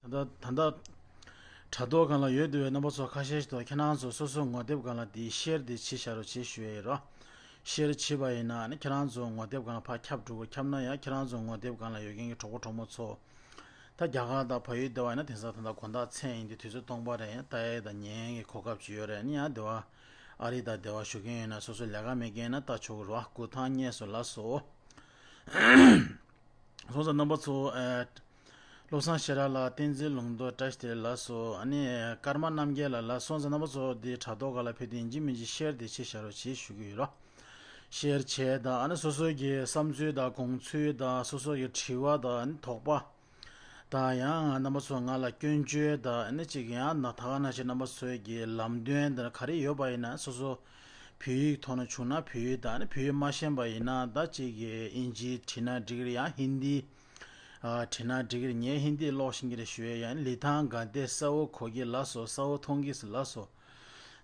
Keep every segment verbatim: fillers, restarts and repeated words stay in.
ད་ད་ལྟ་དྲ་ཐོག་སྒང་ལ་ཡོད་བསྡད་པའི་རྣམ་པ་ཚོ་ཁ་ཤས་ཤིག་ཏུ་ཁྱེད་རང་ཚོ་སོ་སོའི་ངོ་དེབ་སྒང་ལ་དེ་ཤེར་དེ་བྱེད་བཞག་རོགས་བྱེད་ཞུ་ཡས་ཡིན་རོ། ཤེར་བྱེད་པ་ཡིན་ན་ནི་ཁྱེད་རང་ཚོ་ངོ་དེབ་སྒང་ལ་ཕར་ཁྱབ་འགྲོ་དགོས། ཁྱབ་ན་ཡང་ཁྱེད་རང་ཚོ་ངོ་དེབ་སྒང་ལ་ཡོད་མཁན་གྱི་གྲོགས་པོ་གྲོགས་མོ་ཚོ། ད་རྒྱ་གར་དང་བལ་ཡུལ་བསྡད་པ་ཡིན་ན་དེང་སང་ད་ལྟ་དགོང་དག་མཚན་ཡིན་དུས་དུས་ཚོད་སྟོང་པ་རེད། ཡང་ལྟ་ཡས་དང་ཉན་ཡས་ཀྱི་གོ་སྐབས་ཅིག་ཡོད་རེད། ནི་ཡང་སྡེ་བ་ཨ་རི་དང་སྡེ་བ་བཞུགས་མཁན་ཡོད་ན་སོ་སོ་ལས་ཀ་མེད་མཁན་ན་ལྟ་ཆོག་གི་རེད་བ། སྐུ་ཐང་རྙེད་སོང་། ལགས་སོ། སོང་ཙང་རྣམ་པ་ཚོ། ཨ། བློ་བཟང་ཤེས་རབ་ལགས། བསྟན་འཛིན་ལུང་རྟོགས། བཀྲ་ཤིས་བདེ་ལེགས། ལགས་སོ། ཨ་ནི་ཀརྨ་རྣམ་རྒྱལ་ལགས། ལགས་སོ། སོང་ཙང་རྣམ་པ་ཚོ་འདི་དྲ་ཐོག་སྒང་ལ་ཕེབས་དུས་ཡིན་གཅིག་མིན་གཅིག་ཤེར་དེ་བྱེད་བཞག་རོགས་བྱེད་ཞུ་གི་ཡོད་རོ། ཤེར་བྱས་དང་ཨ་ནི་སོ་སོའི་གི་བསམ་ཚུལ་དང་དགོངས་ཚུལ་དང་སོ་སོ་གི་དྲི་བ་དང་ཨ་ནི་དོགས་པ་དང་ཡང་རྣམ་པ་ཚོ་ང་ལ་སྐྱོན་བརྗོད་དང་ཨ་ནི་གཅིག་ཡང་ན་ད་ག་ནང་བཞིན་རྣམ་པ་ཚོའི་གི་ལམ་སྟོན་དང་ག་རེ་ཡོད་པ་ཡིན་ན་སོ་སོ་བོད་ཡིག་ཐོག་ནས་བྱུང་ན་བོད་ཡིག་དང་ཨ་ནི་བོད་ཡིག་མ་ཤེས་པ་ཡིན་ན་ད་གཅིག་གི་ཨིན་ཇི་བྲིས་ན་འགྲིག་གི་རེད། ཡང་ཧིན་དི་ཨ། བྲིས་ན་འགྲིག་གི་རེད། ངས་ཧིན་དི་ཀློག་ཤེས་ཀྱི་རེད་ཞུ་ཡས། ཡང་ལི་ཐང་དགའ་བདེ་ས་འུ་གོ་གི་ལགས་སོ། ས་འུ་མཐོང་གི་ཟེར་ལགས་སོ།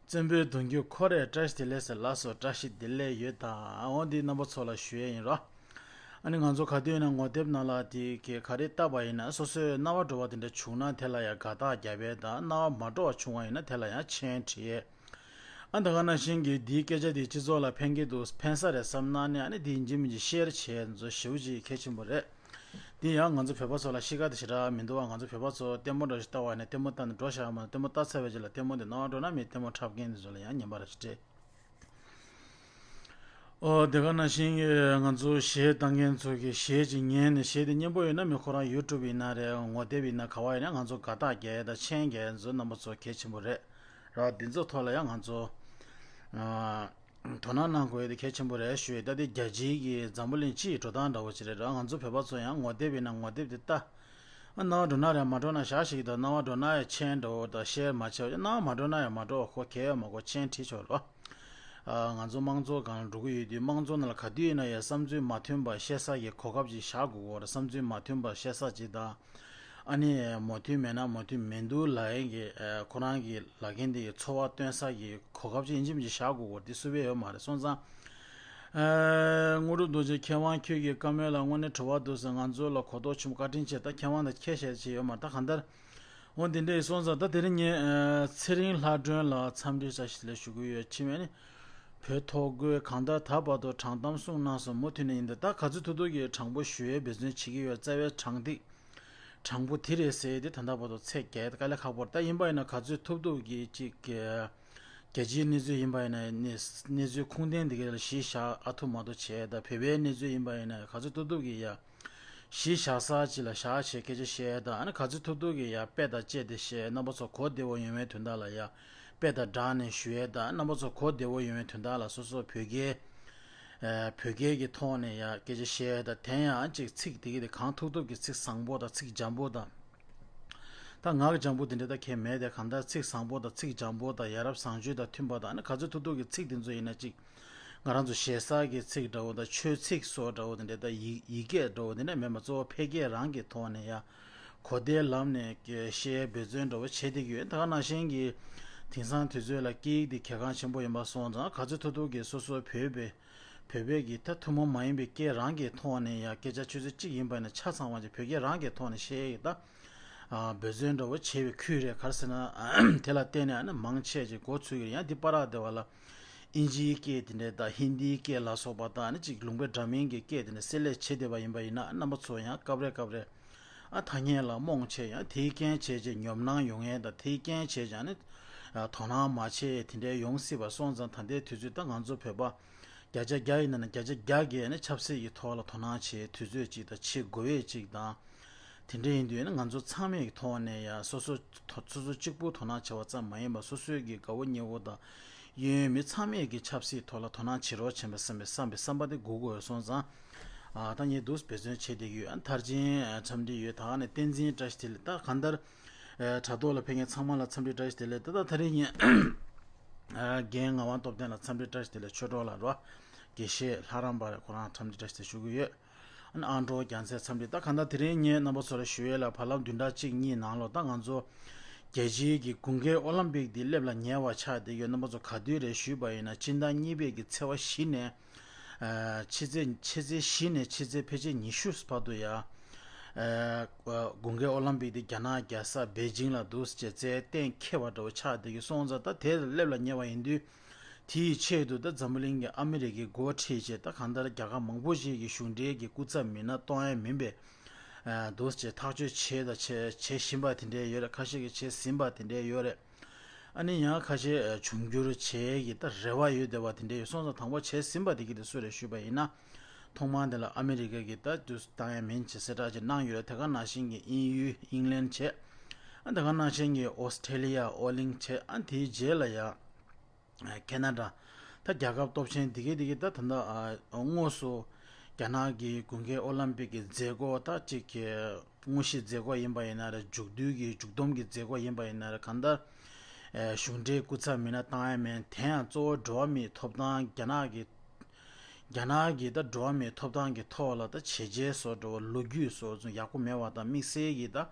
བཙན་པོའི་གདུང་རྒྱུད་ཁོ་རེ་བཀྲ་ཤིས་བདེ་ལེགས་ཟེར་ལགས་སོ། བཀྲ་ཤིས་བདེ་ལེགས་ཡོད་ད། འོ་འདི་རྣམ་པ་ཚོ་ལ་ཞུ་ཡས་ཡིན་རོ། ཨ་ནི་ང་ཚོ་ག་དུས་ཡིན་ན་ངོ་དེབ་ནང་ལ་དེ་གས་ག་རེ་བཏབ་པ་ཡིན་ན་སོ་སོའི་རྣ་བར་འགྲོ་བ་དེ་འདྲ་བྱུང་ན་དེ་ལ་ཡང་དགའ་རྟགས་རྒྱབ་ཡས་དང་། རྣ་བར་མ་འགྲོ་བ་བྱུང་བ་ཡིན་ན་དེ་ལ་ཡང་མཆན་བྲིས་ཡས། ཨ་ད་ག་ནང་བཞིན་གྱི་འདིའི་སྐད་ཆ་དེ་སྤྱི་ཚོགས་ལ་ཕན་གྱི་འདུག་ཕན་ས་རེད་བསམ་ན་ནི་ཨ་ནི་འདི་ཡིན་གཅིག་མིན་གཅིག་ཤེར་བྱས་ཚོ་ཞེ་པོ་ཅིག་གལ་ཆེན་པོ་རེད། འདི་ཡང་ང་ཚོ་བོད་པ་ཚོ་ལ་གཤིས་ཀ་དེ་ཞེ་དྲག་མི་འདུག་བ། ང་ཚོ་བོད་པ་ཚོ་ལྟད་མོ་འདྲ་ཞིག་ལྟ་བ་ནས་ལྟད་མོ་ལྟ་ནས་འགྲོ་བཞག་མ། ལྟད་མོ་ལྟ་ཚར་བའི་རྗེས་ལ་ལྟད་མོ་དེ་རྣ་བར་འགྲོ་ན་མི་ལྟད་མོ་འཁྲབ་མཁན་དེ་ཚོ་ལ་ཡང་ཉན་པ་ར་ཞིག་སྤྲད། ཨོ་དེ་ག་ནང་བཞིན་གྱི་ང་ཚོ་གཞས་བཏང་མཁན་ཚོ་གི་གཞས་ཅིག་ཉན་ནས་གཞས་དེ་སྙན་པོ་ཡོད་ན་མི་ཁོ་རང་ཡུ་ཊུབ་ཡིན་ན་རེད། ངོ་དེབ་ཡིན་ན་ག་བ་ཡིན་ན་ང་ཚོ་དགའ་རྟགས་རྒྱག་ཡས་དང་མཆན་རྒྱག་ཡས་ཚོ་རྣམ་པ་ཚོ་གལ་ཆེན་པོ་རེད་ར། འདི་ཚོ་ཐོག་ལ་ཡང་ང་ཚོ་ཨ། དོ་སྣང་གནང་དགོས་ཡས་དེ་གལ་ཆེན་པོ་རེད་ཞུ་ཡས། ད་དེ་རྒྱལ་སྤྱིའི་གི་འཛམ་བུ་གླིང་སྤྱི་ཡི་འགྲོ་སྟངས་འདྲ་བོ་ཅིག་རེད་ར། ང་ཚོ་བོད་པ་ཚོ་ཡང་ངོ་དེབ་ཡིན་ན་ངོ་དེབ་དེ་ལྟ། ཨ་རྣ་བར་འགྲོ་ན་རེད། མ་འགྲོ་ན་བཞག་ཞིག་དང་། རྣ་བར་འགྲོ་ན་ཡང་མཆན་འདྲ་བོ་དང་ཤེར་མ་བྱས་པ། རྣ་བར་མ་འགྲོ་ན་ཡང་མ་འགྲོ་བ་ཁོ་གལ་ཡོད་མ་ཁོ་མཆན་བྲིས་ཆོག་རོ། ཨ་ང་ཚོ་དམངས་གཙོ་སྒང་ལ་འགྲོ་གི་ཡོད་དུས་དམངས་གཙོ་ནང་ལ་ག་དུས་ཡིན་ན་ཡང་བསམ་ཚུལ་མ་མཐུན་པ་བཤད་ས་ཀྱི་གོ་སྐབས་ཅིག་བཞག་དགོས་ཀྱི་ཡོད་རེད། བསམ་ཚུལ་མ་མཐུན་པ་བཤད་ས་ཅིག་དང་། ཨ་ནི་མོས་མཐུན་མེད་ན་མོས་མཐུན་མི་འདུག་ལབ་ཡས་ཀྱི་ཨ་ཁོ་རང་གི་ལབ་མཁན་དེ་གི་ཚོར་བ་སྟོན་ས་ཀྱི་གོ་སྐབས་ཅིག་ཡིན་གཅིག་མིན་གཅིག་བཞག་དགོས་ཀྱི་ཡོད་རེད། དེ་སུ་བས་ཡོད་མ་རེད། སོང་ཙང་ཨ་དངོས་གྲུབ་རྡོ་རྗེ། མཁས་དབང་ཁྱོད་ཀྱི་བཀའ་མོལ་ལ་དངོས་གནས་དྲི་བ་འདུག་ཟེར། ང་ཚོ་ལ་གོ་རྟོགས་ཆེན་པོ་བཀའ་དྲིན་ཆེ། ད་མཁས་དབང་དང་ཁྱད་བཤད་བྱས་ཡོད་མ་རེད། ད་གང་ལྟར་འོ་འདི་འདྲ་ཡིན། སོང་ཙང་ད་དེ་རིང་ངས་ཨ་ཚེ་རིང་ལྷ་སྒྲོན་ལ་འཚམས་འདྲི་བཀྲ་ཤིས་བདེ་ལེགས་ཞུ་གི་ཡོད། ཕྱི་མ་ནི་བོད་ཐོག་ཁུལ་གང་ལྟར་ད་བར་དུ་དྲང་གཏམ་གསུངས་གནང་སོང་། མུ་མཐུད་ནས་ཡིན་ད། ད་ག་ཚོད་ཐུབ་ཐུབ་ཀྱིས་དྲང་པོ་ཞུ་ཡས་འབད་བརྩོན་བྱེད་ཀྱི་ཡོད། རྩ་བའི་དྲང་ཐིག་དྲང་པོ་དེ་རེད་ཟེར་ཏེ་ད་ལྟ་བར་དུ་ཚད་བརྒལ་དཀའ་ལས་ཁག་པོ་རེད། ད་ཡིན་པ་ཡིན་ན་ག་ཚོད་ཐུབ་ཐུབ་ཀྱིས་ཅིག་རྒྱལ་སྤྱིའི་གནས་ཚུལ་ཡིན་པ་ཡིན་ན་གནས་གནས་ཚུལ་ཁུངས་ལྡན་དེ་ག་ལ་གཞི་བཞག་ཨ་ཐུ་མ་ཐུ་བྱས། ད་བོད་པའི་གནས་ཚུལ་ཡིན་པ་ཡིན་ན་ག་ཚོད་ཐུབ་ཐུབ་ཀྱིས་ཡ་གཞི་བཞག་ས་ཅིག་ལ་བཞག་བྱས་སྐད་ཆ་བཤད། ད་ཨ་ནི་ག་ཚོད་ཐུབ་ཐུབ་ཀྱིས་ཡ་དཔེ་དང་བཅས་ཏེ་བཤད། རྣམ་པ་ཚོ་གོ་བདེ་བོ་ཡོང་བའི་དོན་དག་ལ་ཡ་དཔེ་དང་སྦྲགས་ནས་ཞུ་ཡས། ད་རྣམ་པ་ཚོ་གོ་བདེ་བོ་ཡོང་བའི་དོན་དག་ལ་སོ་སོ་བོད་སྐད་ཨ་བོད་སྐད་ཀྱི་ཐོག་ནས་ཡ་སྐད་ཆ་བཤད། ད་དེ་ཡང་ཅིག་ཚིག་དེ་གི་དེ་གང་ཐུབ་ཐུབ་ཀྱིས་ཚིག་བཟང་པོ་དང་ཚིག་འཇམ་པོ་དང་། ད་ངག་འཇམ་པོ་དེ་འདྲ་ད་གས་མེད་དེ། གང་ལྟར་ཚིག་བཟང་པོ་དང་ཚིག་འཇམ་པོ་དང་ཡ་རབས་བཟང་སྤྱོད་དང་མཐུན་པ་དང་། ཨ་ནི་ག་ཚོད་ཐུབ་ཐུབ་ཀྱིས་ཚིག་དེ་ཚོ་ཡིན་ན་ཅིག་ང་རང་ཚོ་ཞེ་ས་གི་ཚིག་འདྲ་བོ་དང་ཆོས་ཚིག་སོགས་འདྲ་བོ་དེ་འདྲ་ད་ཡིག་ཡིག་སྐད་འདྲ་བོ་དེ་འདྲ་མེད་པ་གཙོ་བོ་ཕལ་སྐད་རང་གི་ཐོག་ནས་ཡ་གོ་བདེ་ལམ་ནས་བཤད་འབད་བརྩོན་འདྲ་བོ་བྱེད་བསྡད་ཀྱི་ཡོད། ད་ག་ནང་བཞིན་གྱི་དེང་སང་དུས་ཚོད་ལ་སྐད་ཡིག་དེ་གལ་འགངས་ཆེན་པོ་ཡིན་པ་སོང་ཙང་ག་ཚོད་ཐུབ་ཐུབ་ཀྱིས་སོ་སོ་བོད་པའི་བོད་པའི་གི་ད་ཐུན་མོང་མ་ཡིན་པའི་སྐད་རང་གི་ཐོག་ནས་ཡ་སྐད་ཆ་ཆུ་ཚོད་གཅིག་ཡིན་པ་ན་ཆ་ཚང་བ་ཅིག་བོད་སྐད་རང་གི་ཐོག་ནས་བཤད་ཡི་ད། ཨ་འབད་བརྩོན་འདྲ་བོ་བྱས་པའི་ཁུལ་རེད། ག་རེ་ཟེར་ན་དེ་ལ་བརྟེན་ནས་ཨ་ནི་མང་ཆེ་ཅིག་མགོ་ཚོས་ཀྱི་རེད། ཡང་འདི་པར་ར་སྡེ་བ་ལ་ཨིན་ཇིའི་སྐད་དེ་འདྲས་དང་ཧིན་དིའི་སྐད་ལ་སོགས་པ་དང་ཨ་ནི་ཅིག་ལུང་པའི་འདྲ་མིན་གྱི་སྐད་དེ་འདྲས་བསྲེ་ལྷད་བྱེད་བསྡད་པ་ཡིན་པ་ཡིན་ན་རྣམ་པ་ཚོ་ཡང་སྐབས་རེ་སྐབས་རེ་ཨ་ཐ་སྙད་ལ་རྨོངས་བྱས། ཡང་དེའི་རྐྱེན་བྱས་རྗེས་ཉོབ་སྣང་ཡོང་ཡས་དང་། དེའི་རྐྱེན་བྱས་རྗེས་ཨ་ནི་དོ་སྣང་མ་བྱས་དེ་འདྲས་ཡོང་སྲིད་པ་སོང་ཙང་། ད་ལྟའི་དུས་ཚོད་ད་ང་ཚོ་བོད་པ་བརྒྱ་ཆ་བརྒྱ་ཡིན་ན་ནི་བརྒྱ་ཆ་བརྒྱ་གིས་ནི་ཆབ་སྲིད་ཀྱི་ཐོག་ལ་དོ་སྣང་བྱེད་དུས་ཚོད་ཅིག་དང་བྱེད་དགོས་པའི་ཅིག་དང་། དེ་འདྲ་ཡིན་དུས་ནི་ང་ཚོ་ཚང་མའི་ཐོག་ནས་ཡང་སོ་སོ་ཐོ་སོ་སོ་གཅིག་པུ་དོ་སྣང་བྱེད་པ་ཙམ་མ་ཡིན་པར་སོ་སོའི་གི་དགའ་བོ་ཉེ་བོ་དང་གཡས་གཡོན་མི་ཚང་མས་ཀྱི་ཆབ་སྲིད་ཐོག་ལ་དོ་སྣང་བྱེད་རོགས་བྱེད་པའི་བསམ་པའི་བསམ་པའི་བསམ་པ་དེ་དགོས་དགོས་སོང་ཙང་། ཨ་ད་ངས་འདུག་འབད་བརྩོན་བྱེད་བསྡད་ཀྱི་ཡོད། ཨ་མཐར་ཕྱིན་འཚམས་འདྲི་ཡོད། ད་ག་ནས་བསྟན་འཛིན་བཀྲ་ཤིས་བདེ་ལེགས། ད་གང་ལྟར། ཨ་དྲ་ཐོག་ལ་ཕེབས་མཁན་ཚང་མ་ལ་འཚམས་འདྲི་བཀྲ་ཤིས་བདེ་ལེགས། ད་ད་དེ་རིང་ངས་ཨ་རྒན་ངག་དབང་སྟོབས་ལྡན་ལ་འཚམས་འདྲི་བཀྲ་ཤིས་བདེ་ལེགས། ཆོས་གྲོགས་ལ་རོ། དགེ་བཤེས་ལྷ་རམས་པ་རེད། ཁོ་རང་འཚམས་འདྲི་བཀྲ་ཤིས་བདེ་ལེགས་ཞུ་གི་ཡོད། ཨ་ནི་ཨང་གྲངས་རྒྱལ་མཚན་འཚམས་འདྲི། ད་གང་ལྟར་དེ་རིང་ངས་རྣམ་པ་ཚོ་ལ་ཞུ་ཡས་ལ་བར་ལམ་བདུན་ཕྲག་གཅིག་གཉིས་ནང་ལོགས་ད་ང་ཚོ་རྒྱལ་སྤྱིའི་གི་དགུན་ཁའི་ཨོ་ལམ་པིག་འདི་སླེབས་ལ་ཉེ་བ་ཆགས་བསྡད་ཡོད། རྣམ་པ་ཚོ་ག་དུས་རེད་ཞུས་པ་ཡིན་ན་སྤྱི་ཟླ་གཉིས་པའི་གི་ཚེས་པ་བཞི་ནས་ཨ་ཕྱི་ཚེས་ཕྱི་ཚེས་བཞི་ནས་ཕྱི་ཚེས་ཕལ་ཆེར་ཉི་ཤུ་བར་དུ་ཡ་ ཨ་དགུན་ཁའི་ཨོ་ལམ་པིག་དེ་རྒྱ་ནག་རྒྱལ་ས་པེ་ཅིང་ལ་འདུག་སེ་བྱས་རྩལ་གཏན་འཁེལ་བ་འདྲ་བོ་ཆགས་བསྡད་ཀྱི་སོང་ཙང་། ད་དེ་ལ་སླེབས་ལ་ཉེ་བ་ཡིན་དུས། དེའི་ཆེད་དུ་ད་འཛམ་བུ་གླིང་གི་ཨ་མི་རི་ཀའི་འགོ་ཁྲིད་བྱས། ད་གང་ལྟར་རྒྱལ་ཁབ་མང་པོ་ཞིག་གི་གཞུང་འབྲེལ་གྱི་སྐུ་ཚབ་མི་སྣ་གཏོང་ཡ་མིན་པའི་ཨ་འདུག་སེ་བྱས་ཐག་གཅོད་བྱས་དང་བྱས་བྱེད་བཞིན་པ་དེ་འདྲའི་ཡོད་རེད། ཁ་ཤས་ཀྱིས་བྱས་ཟིན་པ་དེ་འདྲའི་ཡོད་རེད། ཨ་ནི་ཡང་ཁ་ཤས་ཨ་འབྱུང་འགྱུར་བྱེད་ཀྱི་ད་རེ་བ་ཡོད་བསྡད་པ་དེ་འདྲ་ཡོད་སོང་ཙང་། དང་པོ་བྱས་ཟིན་པ་དེ་གི་དེ་སུ་རེད་ཞུས་པ་ཡིན་ན། ཐོག་མར་དེ་ལ་ཨ་མི་རི་ཀ་གི་ད་དུས་བཏང་ཡ་མིན་ཅེས་གསལ་བསྒྲགས་ཅིག་གནང་ཡོད་རེད། དེ་ག་ནང་བཞིན་གྱི་དབྱིན་ཡུལ་ཨིང་ལན་བྱས། ཨ་དེ་ག་ནང་བཞིན་གྱི་ཨོ་སི་ཁྲེ་ལི་ཡ་ཨོ་གླིང་བྱས། ཨ་དེའི་རྗེས་ལ་ཡ་ཨ་ཁེ་ན་ཌ། ད་རྒྱལ་ཁབ་སྟོབས་ཆེན་དེ་གའི་དེ་གའི་ད་ད་ལྟ་ཨ་དངོས་སུ་རྒྱ་ནག་གི་དགུན་ཁའི་ཨོ་ལམ་པིག་གི་མཛད་སྒོ་ད་ཅིག་གི་དངོས་གཞིའི་མཛད་སྒོ་ཡིན་པ་ཡིན་ན་རེད། མཇུག་བསྡུའི་གི་མཇུག་བསྡོམས་ཀྱི་མཛད་སྒོ་ཡིན་པ་ཡིན་ན་རེད། གང་ལྟར་ཨ་གཞུང་འབྲེལ་སྐུ་ཚབ་མི་སྣ་བཏང་ཡ་མིན། དེ་ཡང་གཙོ་བོ་འགྲོ་བ་མིའི་ཐོབ་ཐང་། རྒྱ་ནག་གི་རྒྱ་ནག་གི་ད་འགྲོ་བ་མིའི་ཐོབ་ཐང་གི་ཐོག་ལ་ད་བྱས་རྗེས་སོགས་འགྲོ་བ་ལོ་རྒྱུས་སོགས་ཚོ་ཡག་པོ་མེད་པ་དང་། དམིགས་བསལ་གྱི་ད་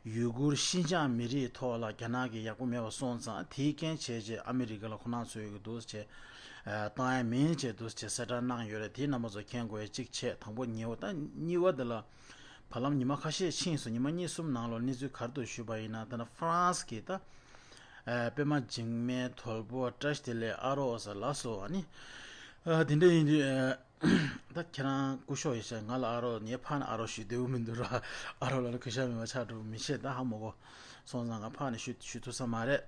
ཡུ་གུར་ཤིན་ཅང་མི་རིགས་ཐོག་ལ་རྒྱ་ནག་གི་ཡག་པོ་མེད་པ་སོང་ཙང་། དེའི་རྐྱེན་བྱས་རྗེས་ཨ་མི་རི་ཀ་ལ་ཁོ་རང་ཚོའི་གི་འདུག་སེ་བྱས་ཨ་བཏང་ཡ་མིན་ཅེས་འདུག་སེ་བྱས་གསལ་བསྒྲགས་གནང་ཡོད་རེད། དེ་རྣམ་པ་ཚོ་མཁྱེན་དགོས་ཡ་གཅིག་བྱས། དང་པོ་ཉེ་བ། ད་གཉིས་པ་དེ་ལ་བར་ལམ་ཉི་མ་ཁ་ཤས་ཕྱིན་སོང་། ཉི་མ་གཉིས་གསུམ་ནང་ལོགས་གནས་ཚུལ་ག་རེ་འདུག་ཞུས་པ་ཡིན་ན། ད་ནི་ཧྥ་རན་སི་གི་ད་ཨ་པད་མ་འཇིགས་མེད། དོལ་པོ། བཀྲ་ཤིས་བདེ་ལེགས། ཨ་རོགས་ཟེར་ལབ་སོང་། ཨ་ནི་ཨ་དེ་འདྲ་ཡིན་དུས་ཨ་ད་ཁྱེད་རང་སྐུ་ཞབས་ཡིན་ཤག་ང་ལ་ཨ་རོགས། ངས་ཕར་ནས་ཨ་རོགས་ཞུ་འདོད་མི་འདུག་ར། ཨ་རོགས་ལབ་ན་གུས་ཞབས་མེད་པ་ཆགས་འགྲོ་མི་ཤེས། ད་ཧ་མ་གོ་སོང་ཙང་ང་ཕར་ནས་ཞུ་ཞུ་ཐུབ་ས་མ་རེད།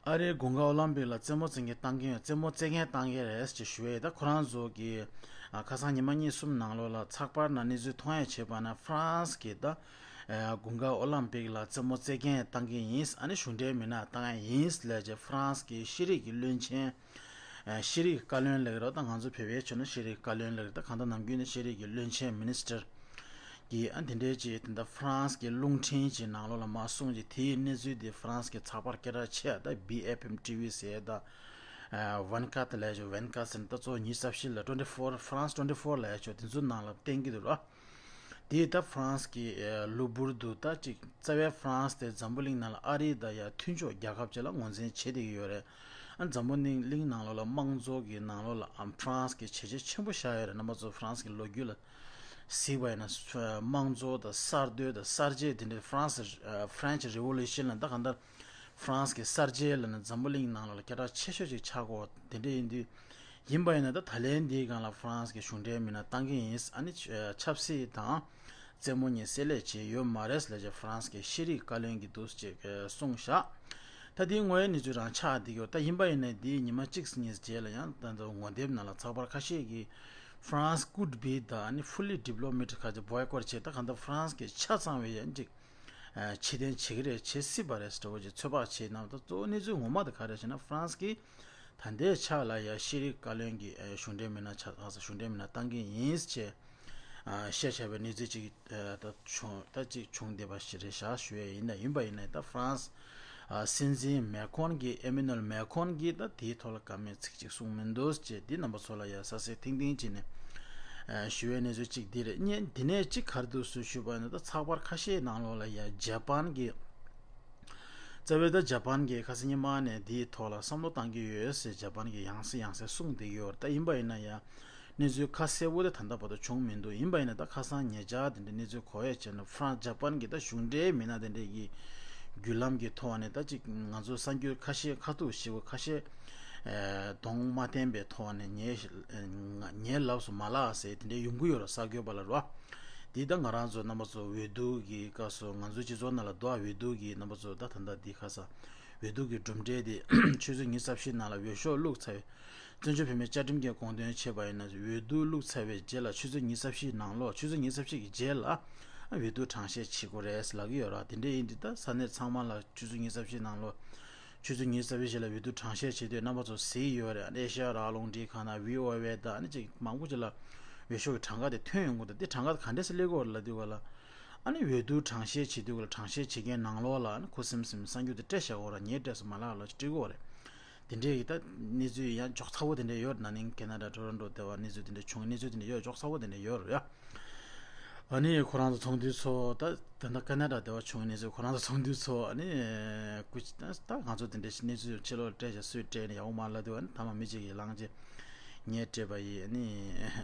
ཨ་རིའི་དགུན་ཁ་ཨོ་ལམ་པིག་ལ་རྩེད་མོ་རྩེ་མཁན་བཏང་གི་ཡོད། རྩེད་མོ་རྩེ་མཁན་བཏང་གི་རེད་ཅེས་ཞུ་བས། ད་ཁོ་རང་ཚོ་གིས་ཨ་ཁ་སང་ཉི་མ་གཉིས་གསུམ་ནང་ལོགས་ལ་ཚགས་པར་ནང་གནས་ཚུལ་མཐོང་ཡ་བྱས་པ་ན། ཧྥ་རན་སི་གིས་ད་ཨ་དགུན་ཁ་ཨོ་ལམ་པིག་ལ་རྩེད་མོ་རྩེ་མཁན་བཏང་གི་ཡིན། ཨ་ནི་གཞུང་འབྲེལ་མི་སྣ་བཏང་ཡ་ཡིན་ལབ་ཅེས་ཧྥ་རན་སི་གི་ཤེས་རིག་གི་བློན་ཆེན། ཨ་ཤེས་རིག་བཀའ་བློན་ལབ་ཀྱི་རེད། ད་ང་ཚོ་བོད་པའི་ཆ་ནས་ཤེས་རིག་བཀའ་བློན་ལབ་ཀྱི་རེད། ད་གང་ལྟར་ནམ་རྒྱུན་ནས་ཤེས་རིག་གི་བློན་ཆེན་མི་ནི་སི་ཊར་གྱིས་ཨ་དེ་འདྲའི་ཅིག་དེ་འདྲ་ཧྥ་རན་སི་གི་རླུང་འཕྲིན་གྱི་ནང་ལོགས་ལ་མར་གསུངས་ཅིག་དེའི་གནས་ཚུལ་དེ་ཧྥ་རན་སི་གི་ཚགས་པར་སྐད་གྲགས་ཆེ་བ་ད་བི་ཨེཕ་ཨེམ་ཊི་ཝི་ཟེར། ད་ཨ་ཝན་ཀཱ་ཏི་ལབ་ཡ་ཅིག་ཝན་ཀཱ་ཏི་ཟེར་ན་ད་གཙོ་བོ་ཉི་ཤུ་རྩ་བཞི་ལ་ཊུ་ཝེན་ཊི་ཕོར། ཧྥ་རན་སི་ཊུ་ཝེན་ཊི་ཕོར་ལབ་ཡ་ཅིག་དེ་ཚོའི་ནང་ལ་བསྟན་གྱི་འདུག་ར། དེ་ད་ཧྥ་རན་སི་གི་ཨ་གློ་བུར་དུ་ད་ཅིག་རྩ་བའི་ཧྥ་རན་སི་དེ་འཛམ་བུ་གླིང་ནང་ལ་ཨ་རི་དང་ཡ་མཐུན་ཕྱོགས་རྒྱལ་ཁབ་ཅིག་ལ་ངོས་འཛིན་བྱེད་བསྡད་ཀྱི་ཡོད་རེད། ཨ་འཛམ་བུ་གླིང་ནང་ལོགས་ལ་དམངས་གཙོ་གི་ནང་ལོགས་ལ་ཨ་ཧྥ་རན་སི་གི་བྱས་རྗེས་ཆེན་པོ་བཞག་ཡོད་རེད། རྣམ་པ་ཚོ་ཧྥ་རན་སི་གི་ལོ་རྒྱུས་ལ་གཟིགས་པ་ཡིན་ན། དམངས་གཙོ་དང་གསར་གཏོད་དང་གསར་བརྗེ་དེ་འདྲའི་ཧྥ་རན་སི་ཨ་ཧྥ་རན་སི་རི་ཝོ་ལུ་ཤན་ལ། ད་གང་ལྟར་ཧྥ་རན་སི་གི་གསར་བརྗེ་ལབ་ན་འཛམ་བུ་གླིང་ནང་ལོགས་ལ་སྐད་གྲགས་ཆེ་ཤོས་ཅིག་ཆགས་ཀྱི་ཡོད། དེ་འདྲ་ཡིན་དུས། ཡིན་པ་ཡིན་ན་ད་ད་ལན་འདིའི་སྒང་ལ་ཧྥ་རན་སི་གི་གཞུང་འབྲེལ་མི་སྣ་བཏང་གི་ཡིན། ཨ་ནི་ཆབ་སྲིད་དང་རྩེད་མོ་གཉིས་བསྲེས་ལས་བྱས་ཡོད་མ་རེད་ལབ་ཅེས་ཧྥ་རན་སི་གི་ཤེས་རིག་བཀའ་བློན་གྱིས་འདུག་ཅེས་གསུངས་བཞག་ད་དེའི་ངོ་ཡི་གནས་ཚུལ་རང་ཆགས་བསྡད་ཀྱི་ཡོད། ད་ཡིན་པ་ཡིན་ན་འདིའི་ཉི་མ་གཅིག་གཉིས་རྗེས་ལ་ཡང་ད་ལྟ་ངོ་དེབ་ནང་ལ་ཚགས་པར་ཁ་ཤས་ཀྱིས་France could be the ཨ་ནི་fully diplomatic ཁ་ཅིག་བོའི་ཀོ་ཊི་བྱས། ད་གང་ལྟར་ཧྥ་རན་སི་གི་ཆ་ཚང་བའི་ཡང་ཅིག་ཕྱིར་འཐེན་བྱེད་ཀྱི་རེད། བྱེད་སྲིད་པ་རེད་ཟེར་བ་ཅིག་ཚོད་དཔག་བྱས་གནང་། ད་གཙོ་བོ་གནས་ཚུལ་ངོ་མ་དེ་ག་རེ་ཟེར་ན། ཧྥ་རན་སི་གིས་ད་ལྟའི་ཆ་ལ་ཡ་ཤེས་རིག་བཀའ་བློན་གྱི་ཨ་གཞུང་འབྲེལ་མི་སྣ་ཆ་ཚང་གཞུང་འབྲེལ་མི་སྣ་བཏང་གི་ཡིན་ཅེས་ཨ་བཤད་བྱས་པའི་གནས་ཚུལ་ཅིག་ཨ་ད་བྱུང་། ད་ཅིག་བྱུང་བསྡད་པ་ཞིག་རེད་བཞག་ཞུ་ཡས་ཡིན། ད་ཡིན་པ་ཡིན་ན་ད་ཧྥ་རན་སི་ཨ་སྲིད་འཛིན་མེ་ཁོན་གྱིས། ཨེ་མེ་ནུ་ཨེལ་མེ་ཁོན་གྱིས་ད་དེའི་ཐོག་ལ་བཀའ་མོལ་ཚིག་གཅིག་གསུངས་མི་འདུག་ཅེས་འདི་རྣམ་པ་ཚོ་ལ་ཡ་གསལ་གསལ་ཐིང་ཐིང་བྱས་ནས་ཨ་ཞུ་ཡས་གནས་ཚུལ་གཅིག་འདི་རེད། ཨ་ནི་འདི་ནས་གཅིག་ག་རེ་འདུག་ཟེར་ཞུས་པ་ཡིན་ན། ད་ཚགས་པར་ཁ་ཤས་ནང་ལོགས་ལ་ཡ་ཇ་པན་གྱི་རྩ་བའི་ད་ཇ་པན་གྱིས་ཁ་སང་ཉི་མ་ནས་འདིའི་ཐོག་ལ་བསམ་བློ་བཏང་གི་ཡོད་ཟེར་ཇ་པན་གྱིས་ཡང་སེ་ཡང་སེ་གསུངས་བསྡད་ཀྱི་ཡོད་རེད། ད་ཡིན་པ་ཡིན་ན་ཡང་གནས་ཚུལ་ཁ་གསལ་པོ་དེ་ད་ལྟ་བར་དུ་བྱུང་མི་འདུག་ཡིན་པ་ཡིན་ན་ད་ཁ་སང་ཉེ་ཆར་དེ་འདྲའི་གནས་ཚུལ་གོ་ཡ་བྱས་ན། ཧྥ་རན་ཇ་པན་གྱི་ད་གཞུང་འབྲེལ་མི་སྣ་དེ་འདྲས་ཀྱི་བརྒྱུད་ལམ་གྱི་ཐོག་ནས་ད་ཅིག་ང་ཚོ་གསར་འགྱུར་ཁ་ཤས་ཁ་ཐུག་ཞིག་ཁ་ཤས་ཨེ་གདོང་མ་བསྟན་པའི་ཐོག་ནས་ངའི་ངའི་ལག་སུ་མ་ལགས་ཟེར་དེ་འདྲའི་ཡོང་གི་ཡོད་རེད། གསར་འགོད་པ་ལ་རོ། འདི་ད་ང་རང་ཚོ་རྣམ་པ་ཚོ་འོས་བསྡུ་གི་སྐབས་སུ་ང་ཚོའི་སྤྱི་ཚོགས་ནང་ལ་འདུག་འོས་བསྡུ་གི་རྣམ་པ་ཚོ་ད་ད་ལྟ་འདི་ཁ་སང་འོས་བསྡུ་གི་གྲུབ་འབྲས་དེ་ཆུ་ཚོད་ཉི་ཤུ་རྩ་བཞི་ནང་ལ་འོས་ཤོག་བླུགས་ཚར་བའི་བཙན་བྱོལ་བོད་མིའི་བཅའ་ཁྲིམས་ཀྱི་དགོངས་དོན་བྱས་པ་ཡིན་ན། འོས་བསྡུ་བླུགས་ཚར་བའི་རྗེས་ལ་ཆུ་ཚོད་ཉི་ཤུ་རྩ་བཞི་ནང་ལོགས། ཆུ་ཚོད་ཉི་ཤུ་རྩ་བཞི་གི་རྗེས་ལ་འོས་བསྡུ་གྲངས་བཤེར་བྱེད་དགོས་རེད་ལབ་ཀྱི་ཡོད་ར། དེ་འདྲ་ཡིན་དུས་ད་ས་གནས་ཚང་མ་ལ་ཆུ་ཚོད་ཉི་ཤུ་རྩ་བཞི་ནང་ལོགས། ཆུ་ཚོད་ཉི་ཤུ་རྩ་བཞི་ལ་འོས་བསྡུ་གྲངས་བཤེར་བྱེད་དུས་རྣམ་པ་ཚོ་གཟིགས་ཡོད་རེད། ཨེ་ཤེ་ཡ་རང་དབང་རླུང་འཕྲིན་ཁང་དང་བྷི་ཨོ་ཨེ་དང་ཨ་ནི་ཅིག་མང་པོ་ཅིག་ལ་འོས་ཤོག་གི་གྲངས་ཀ་དེ་ཐོན་ཡོང་གི་འདུག་དེ་གྲངས་ཀ་དེ་ག་འདྲས་སེ་སླེབས་ཀྱི་ཡོད་རེད་ལབ་དུས་ག་ལ། ཨ་ནི་འོས་བསྡུ་གྲངས་བཤེར་བྱེད་དུས་ག་ལ་གྲངས་བཤེར་བྱེད་མཁན་ནང་ལོགས་ལ་ཨ་ནི་ཁུ་སིམ་སིམ་གསར་འགྱུར་དེ་སྤྲད་བཞག་གི་ཡོད་རེད། ངས་སྤྲད་སོང་མ་ལགས་ལབ་ཅིག་སྤྲད་ཀྱི་ཡོད་རེད། དེ་འདྲས་ཀྱི་ད་གནས་ཚུལ་ཡང་ཅོག་ཚ་པོ་དེ་འདྲས་ཡོད་རེད། ན་ནིང་ཁེ་ན་ཌ་ཊོ་རོན་ཊོ་དེ་བ་གནས་ཚུལ་དེ་འདྲས་བྱུང་། གནས་ཚུལ་དེ་འདྲས་ཡོད། ཅོག་ཚ་པོ་དེ་འདྲས་ཡོད་རེད་ཡ། ཨ་ནི་ཁོ་རང་ཚོ་ཚོགས་འདུའི་ཚོགས། ད་ད་ལྟ་ཁེ་ན་ཌ་དེ་བ་བྱུང་། གནས་ཚུལ་ཁོ་རང་ཚོ་ཚོགས་འདུའི་ཚོགས། ཨ་ནི་སྐུ་ད་ད་ང་ཚོ་དེ་འདྲས་ཤིག་གནས་ཚུལ་ཕྱི་ལོགས་སྤྲད་བྱས་སུས་སྤྲད་ནས་ཡག་པོ་མ་ལབ་དུས། ཨ་ནི་ཐ་མ་མི་གཅིག་གིས་ལངས་བྱས། ངས་སྤྲད་པ་ཡིན་ནི།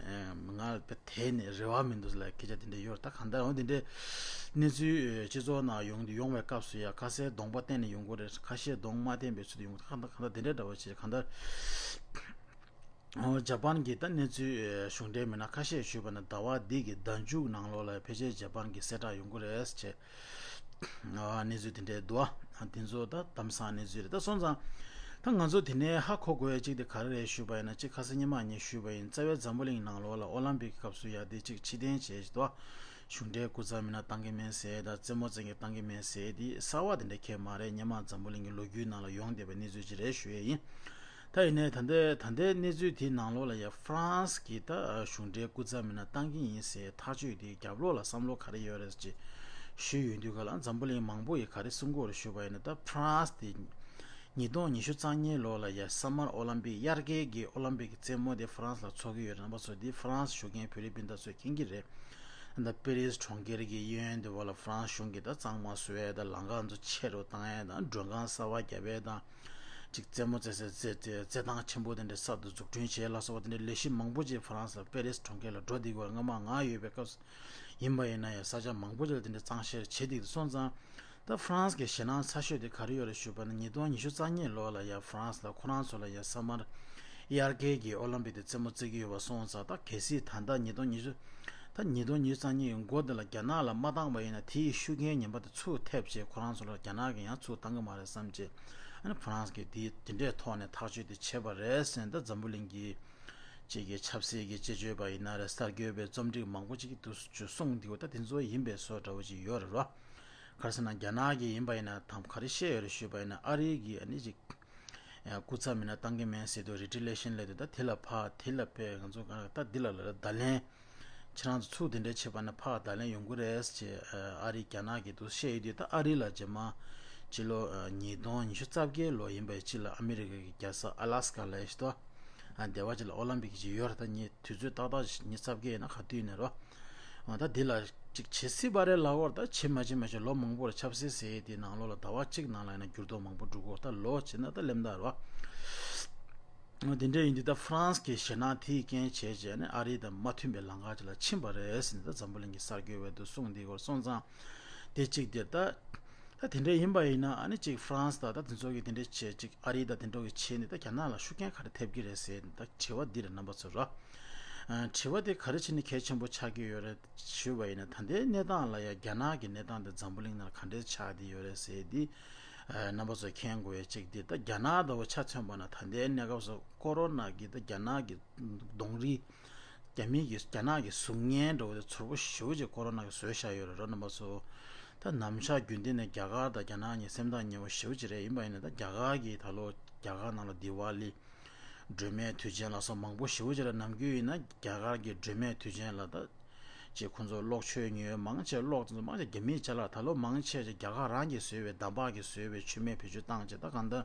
ང་དེ་ནས་རེ་བ་མི་འདུག་ལ་སྐད་ཆ་དེ་འདྲ་ཡོད། ད་གང་ལྟར་འོང་དེ་འདྲའི་གནས་ཚུལ་སྤྱི་ཚོགས་ནང་ཡོང་ཡོང་བའི་སྐབས་སུ་ཡ་ཁ་གསལ་གདོང་པ་གཏན་ནས་ཡོང་གི་རེད། ཁ་ཤས་གདོང་མ་བསྟན་པའི་ཚུལ་དུ་ཡོང་གི། ད་གང་ལྟར་གང་ལྟར་དེ་འདྲའི་འདྲ་བ་ཞིག་གང་ལྟར། ཇ་པན་གྱི་ད་གནས་ཚུལ་གཞུང་འབྲེལ་མི་སྣ་ཁ་ཤས་ཞུས་པ་ན། ཟླ་བ་འདི་གི་ཟླ་མཇུག་ནང་ལོགས་ལ་ཕལ་ཆེར་ཇ་པན་གྱི་གསལ་བསྒྲགས་ཡོང་གི་རེད་ཅེས། གནས་ཚུལ་དེ་འདྲའི་འདུག་ཨ། དེ་ཚོ་ད་གཏམ་བཟང་གནས་ཚུལ་རེད། ད་སོང་ཙང་ད་ང་ཚོ་དེ་ནས་ཧ་གོ་དགོས་ཡ་གཅིག་དེ་ག་རེ་རེད་ཞུས་པ་ཡིན་ན། གཅིག་ཁ་སང་ཉི་མ་ངས་ཞུས་པ་ཡིན། རྩ་བའི་འཛམ་བུ་གླིང་ནང་ལོགས་ལ་ཨོ་ལམ་པིག་གི་སྐབས་སུ་ཡ་དེ་གཅིག་ཕྱིར་འཐེན་བྱས་ཤིག་ཏུ་གཞུང་འབྲེལ་སྐུ་ཚབ་མི་སྣ་བཏང་གི་མེད་ཟེར་དང་རྩེད་མོ་རྩེ་མཁན་བཏང་གི་མེད་ཟེར་དེ་གསར་བ་དེ་འདྲ་གང་ཡང་མ་རེད། སྔོན་མ་འཛམ་བུ་གླིང་གི་ལོ་རྒྱུས་ནང་ལ་ཡོང་བསྡད་པའི་གནས་ཚུལ་ཅིག་རེད་ཞུ་ཡས་ཡིན། ད་ཡིན་ནའི་ད་ལྟའི་ད་ལྟའི་གནས་ཚུལ་དེའི་ནང་ལོགས་ལ་ཡ་ཧྥ་རན་སི་གི་ད་གཞུང་འབྲེལ་སྐུ་ཚབ་མི་སྣ་བཏང་གི་ཡིན་ཟེར་ཐག་གཅོད་དེ་རྒྱབ་ལོགས་ལ་བསམ་བློ་ག་རེ་ཡོད་རེད་ཅེས་ཞུས་ཡོང་དུས་ག་ལ་འཛམ་བུ་གླིང་མང་པོ་ཡིས་ག་རེ་གསུང་གི་ཡོད་རེད་ཞུས་པ་ཡིན་ན། ད་ཧྥ་རན་སི་དེ་ཉིས་སྟོང་ཉི་ཤུ་རྩ་གཉིས་ལོ་ལ་ཡ་ས་མར་ཨོ་ལམ་པིག་དབྱར་ཁའི་གི་ཨོ་ལམ་པིག་གི་རྩེད་མོ་དེ་ཧྥ་རན་སི་ལ་འཚོགས་ཀྱི་ཡོད་རེད། རྣམ་པ་ཚོ་དེ་ཧྥ་རན་སི་བཞུགས་མཁན་བོད་རིགས་སྤུན་ཟླ་ཚོས་མཁྱེན་གྱི་རེད། ད་པེ་རིས་གྲོང་ཁྱེར་གྱི་གཡས་གཡོན་དེ་བ་ལ་ཧྥ་རན་སི་གཞུང་གིས་ད་གཙང་མ་བཟོ་ཡས་དང་ལམ་ཁ་ཚོ་ཆེ་རུ་བཏང་ཡས་དང་མགྲོན་ཁང་གསར་བ་བརྒྱབ་ཡས་དང་། ཅིག་རྩེད་མོ་རྩེ་སའི་རྩེད་རྩེད་རྩེད་ཐང་ཆེན་པོ་དེ་འདྲ་གསར་དུ་འཛུགས་སྐྲུན་བྱས་ལ་སོགས་པ་དེ་འདྲའི་ལས་གཞི་མང་པོ་ཅིག་ཧྥ་རན་སི་ལ་པེ་རིས་གྲོང་ཁྱེར་ལ་འགྲོ་བསྡད་ཀྱི་ཡོད་རེད། སྔོན་མ་ང་ཡོད་པའི་སྐབས་སུ་ཡིན་པ་ཡིན་ན་ཡང་ས་ཆ་མང་པོ་ཅིག་ལ་དེ་འདྲའི་གཙང་བཤེར་བྱེད་བསྡད་ཀྱི་འདུག་སོང་ཙང་། ད་ཧྥ་རན་སི་གི་ཞེད་སྣང་ཚ་ཤོས་དེ་ག་རེ་ཡོད་རེད་ཞུས་པ་ན། ཉིས་སྟོང་ཉི་ཤུ་རྩ་གཉིས་ལོ་ལ་ཡ་ཧྥ་རན་སི་ལ་ཁོ་རང་ཚོ་ལ་ཡ་ས་མར་དབྱར་ཁའི་གི་ཨོ་ལམ་པིག་དེ་རྩེད་མོ་རྩེ་གི་ཡོད་པ་སོང་ཙང་། ད་གལ་སྲིད་ད་ལྟ་ཉིས་སྟོང་ཉི་ཤུ་ད་ཉིས་སྟོང་ཉི་ཤུ་རྩ་གཉིས་ཀྱི་མགོ་དེ་ལ་རྒྱ་ནག་ལ་མ་བཏང་བ་ཡིན་ན་དེ་ཡི་ཤུགས་རྐྱེན་ངན་པ་དེ་ཚུར་ཐེབས་བྱས་ཁོ་རང་ཚོ་ལ་རྒྱ་ནག་གིས་ཡང་ཚུར་བཏང་གི་མ་རེད་བསམ་བྱས། ཨ་ནི་ཧྥ་རན་སི་གིས་དེ་དེ་འདྲའི་ཐོག་ནས་ཐག་གཅོད་དེ་བྱས་པ་རེད་ཟེར་ནས་ད་འཛམ་བུ་གླིང་གི་ཅིག་གི་ཆབ་སྲིད་ཀྱི་དཔྱད་བརྗོད་པ་ཡིན་ན་རེད། གསར་འགོད་པའི་རྩོམ་སྒྲིག་མང་པོ་ཅིག་གིས་འདུག་སེ་གསུངས་འདུག་ད་དེ་ཚོ་ཡིན་པའི་བཟོ་འདྲ་བོ་ཅིག་ཡོད་རེད་རོ། ག་རེ་ཟེར་ན་རྒྱ་ནག་གིས་ཡིན་པ་ཡིན་ན་དམ་ག་རེ་བཤད་ཡོད་རེད་ཞུས་པ་ཡིན་ན། ཨ་རི་གིས་ཨ་ནི་ཅིག་སྐུ་ཚབ་མི་སྣ་བཏང་གི་མེད་ཟེར་དུས་རི་ཊི་ལི་ཡེ་ཤན་སླེབས་དུས། ད་དེ་ལ་ཕར་དེ་ལ་ཕར་ང་ཚོ་ག་ད་འདི་ལ་ལ་བརྡ་ལན། ཁྱེད་རང་ཚོ་ཚུར་དེ་འདྲ་བྱས་པ་ན་ཕར་བརྡ་ལན་ཡོང་གི་རེད་ཅེས་ཨ་རི་རྒྱ་ནག་གིས་འདུག་བཤད་ཡོད་དུས། ད་ཨ་རི་ལ་རྗེས་མ་ཕྱི་ལོ་ཉིས་སྟོང་ཉི་ཤུ་རྩ་བརྒྱད་ལོ་ཡིན་པའི་ཕྱི་ལ་ཨ་མི་རི་ཀ་གི་རྒྱལ་ས་ཨ་ལ་སི་ཀ་ལ་ཡོད་དོ། ཨ་སྡེ་བ་ཅིག་ལ་ཨོ་ལམ་པིག་ཅིག་ཡོད་རེད། ད་ཉི་དུས་ཚོད་ཏག་ཏག་ཉི་ཤུ་རྩ་བརྒྱད་ཡིན་ན་ག་དུས་ཡིན་ན་རོ། ཨ་ད་འདི་ལ་ཅིག་བྱེད་སྲིད་པ་རེད་ལབ་ཀྱི་ཡོད་རེད། ད་བྱེད་མ་བྱེད་མ་བྱེད་ལོ་མང་པོ་རེད། ཆབ་སྲིད་ཟེར་ཡས་དེའི་ནང་ལོགས་ལ་ཟླ་བ་གཅིག་ནང་ལ་ཡིན་ན་འགྱུར་ལྡོག་མང་པོ་འགྲོ་གི་ཡོད་རེད། ད་ལོ་བྱས་ན་ད་སླེབས་ད་རོ། དེ་འདྲ་ཡིན་དུས་ད་ཧྥ་རན་སི་གི་ཞེད་སྣང་དེའི་རྐྱེན་བྱས་བྱས་ནས་ཨ་རི་དང་མ་མཐུན་པའི་ལམ་ཁ་ཅིག་ལ་ཕྱིན་པ་རེད་ཟེར་ནས་ད་འཛམ་བུ་གླིང་གི་གསར་འགོད་པས་འདུག་གསུངས་འདི་སྐོར་སོང་ཙང་། དེ་གཅིག་དེ་ད་ད་དེ་འདྲ་ཡིན་པ་ཡིན་ན་ཨ་ནི་ཅིག་ཧྥ་རན་སི་དང་ད་དེ་ཚོ་གི་དེ་འདྲ་བྱས་ཅིག་ཨ་རི་དང་དེ་འདྲ་གི་བྱས་ནས་ད་རྒྱ་ནག་ལ་ཤུགས་རྐྱེན་ག་རེ་ཐེབས་ཀྱི་རེད་ཟེར་ད་དྲི་བ་འདི་རེད་རྣམ་པ་ཚོ་རོ། ཨ་དྲི་བ་དེ་ག་རེ་བྱས་ནས་གལ་ཆེན་པོ་ཆགས་ཀྱི་ཡོད་རེད་ཞུས་པ་ཡིན་ན། ད་ལྟའི་གནས་སྟངས་ལ་ཡ་རྒྱ་ནག་གི་གནས་སྟངས་དེ་འཛམ་བུ་གླིང་ནང་ལ་ག་འདྲས་ཆགས་བསྡད་ཡོད་རེད་ཟེར་དེ། ཨ་རྣམ་པ་ཚོས་མཁྱེན་དགོས་ཡ་གཅིག་དེ། ད་རྒྱ་ནག་ལྟ་བུ་ཆ་མཚོན་པ་ན་ད་ལྟའི་གནས་སྐབས་སུ་ཀོ་རོ་ན་གི་ད་རྒྱ་ནག་གི་གདོང་རིས། རྒྱ་མི་གི་རྒྱ་ནག་གི་གཟུགས་བརྙན་འདྲ་བོ་དེ་ཚོར་པོ་ཞེ་པོ་ཅིག་ཀོ་རོ་ན་གིས་བཟོས་བཞག་ཡོད་རེད་རོ་རྣམ་པ་ཚོ། ད་ནམ་ཞག་རྒྱུན་ལྡན་ནས་རྒྱ་གར་དང་རྒྱ་ནག་གཉིས་སེམས་ཐག་ཉེ་བོ་ཞེ་པོ་ཅིག་རེད། ཡིན་པ་ཡིན་ན་ད་རྒྱ་གར་གྱི་ད་ལོ་རྒྱ་གར་ནང་ལ་དི་ཝ་ལི། སྒྲོལ་མའི་དུས་ཆེན་ལ་སོགས་མང་པོ་ཞེ་པོ་ཅིག་ལ། ནམ་རྒྱུན་ཡིན་ན་རྒྱ་གར་གྱི་སྒྲོལ་མའི་དུས་ཆེན་ལ་ད་ཅིག་ཁོང་ཚོ་གློག་མཆོད་ཉོ་ཡས་མང་ཆེ་གློག་དེ་ཚོ་མང་ཆེ་རྒྱ་མིའི་ཅ་ལག་ད་ལོ་མང་ཆེ་ཅིག་རྒྱ་གར་རང་གིས་བཟོས་པའི་འདམ་བག་གིས་བཟོས་པའི་མཆོད་མེ་བེད་སྤྱོད་བཏང་བྱས། ད་གང་ལྟར་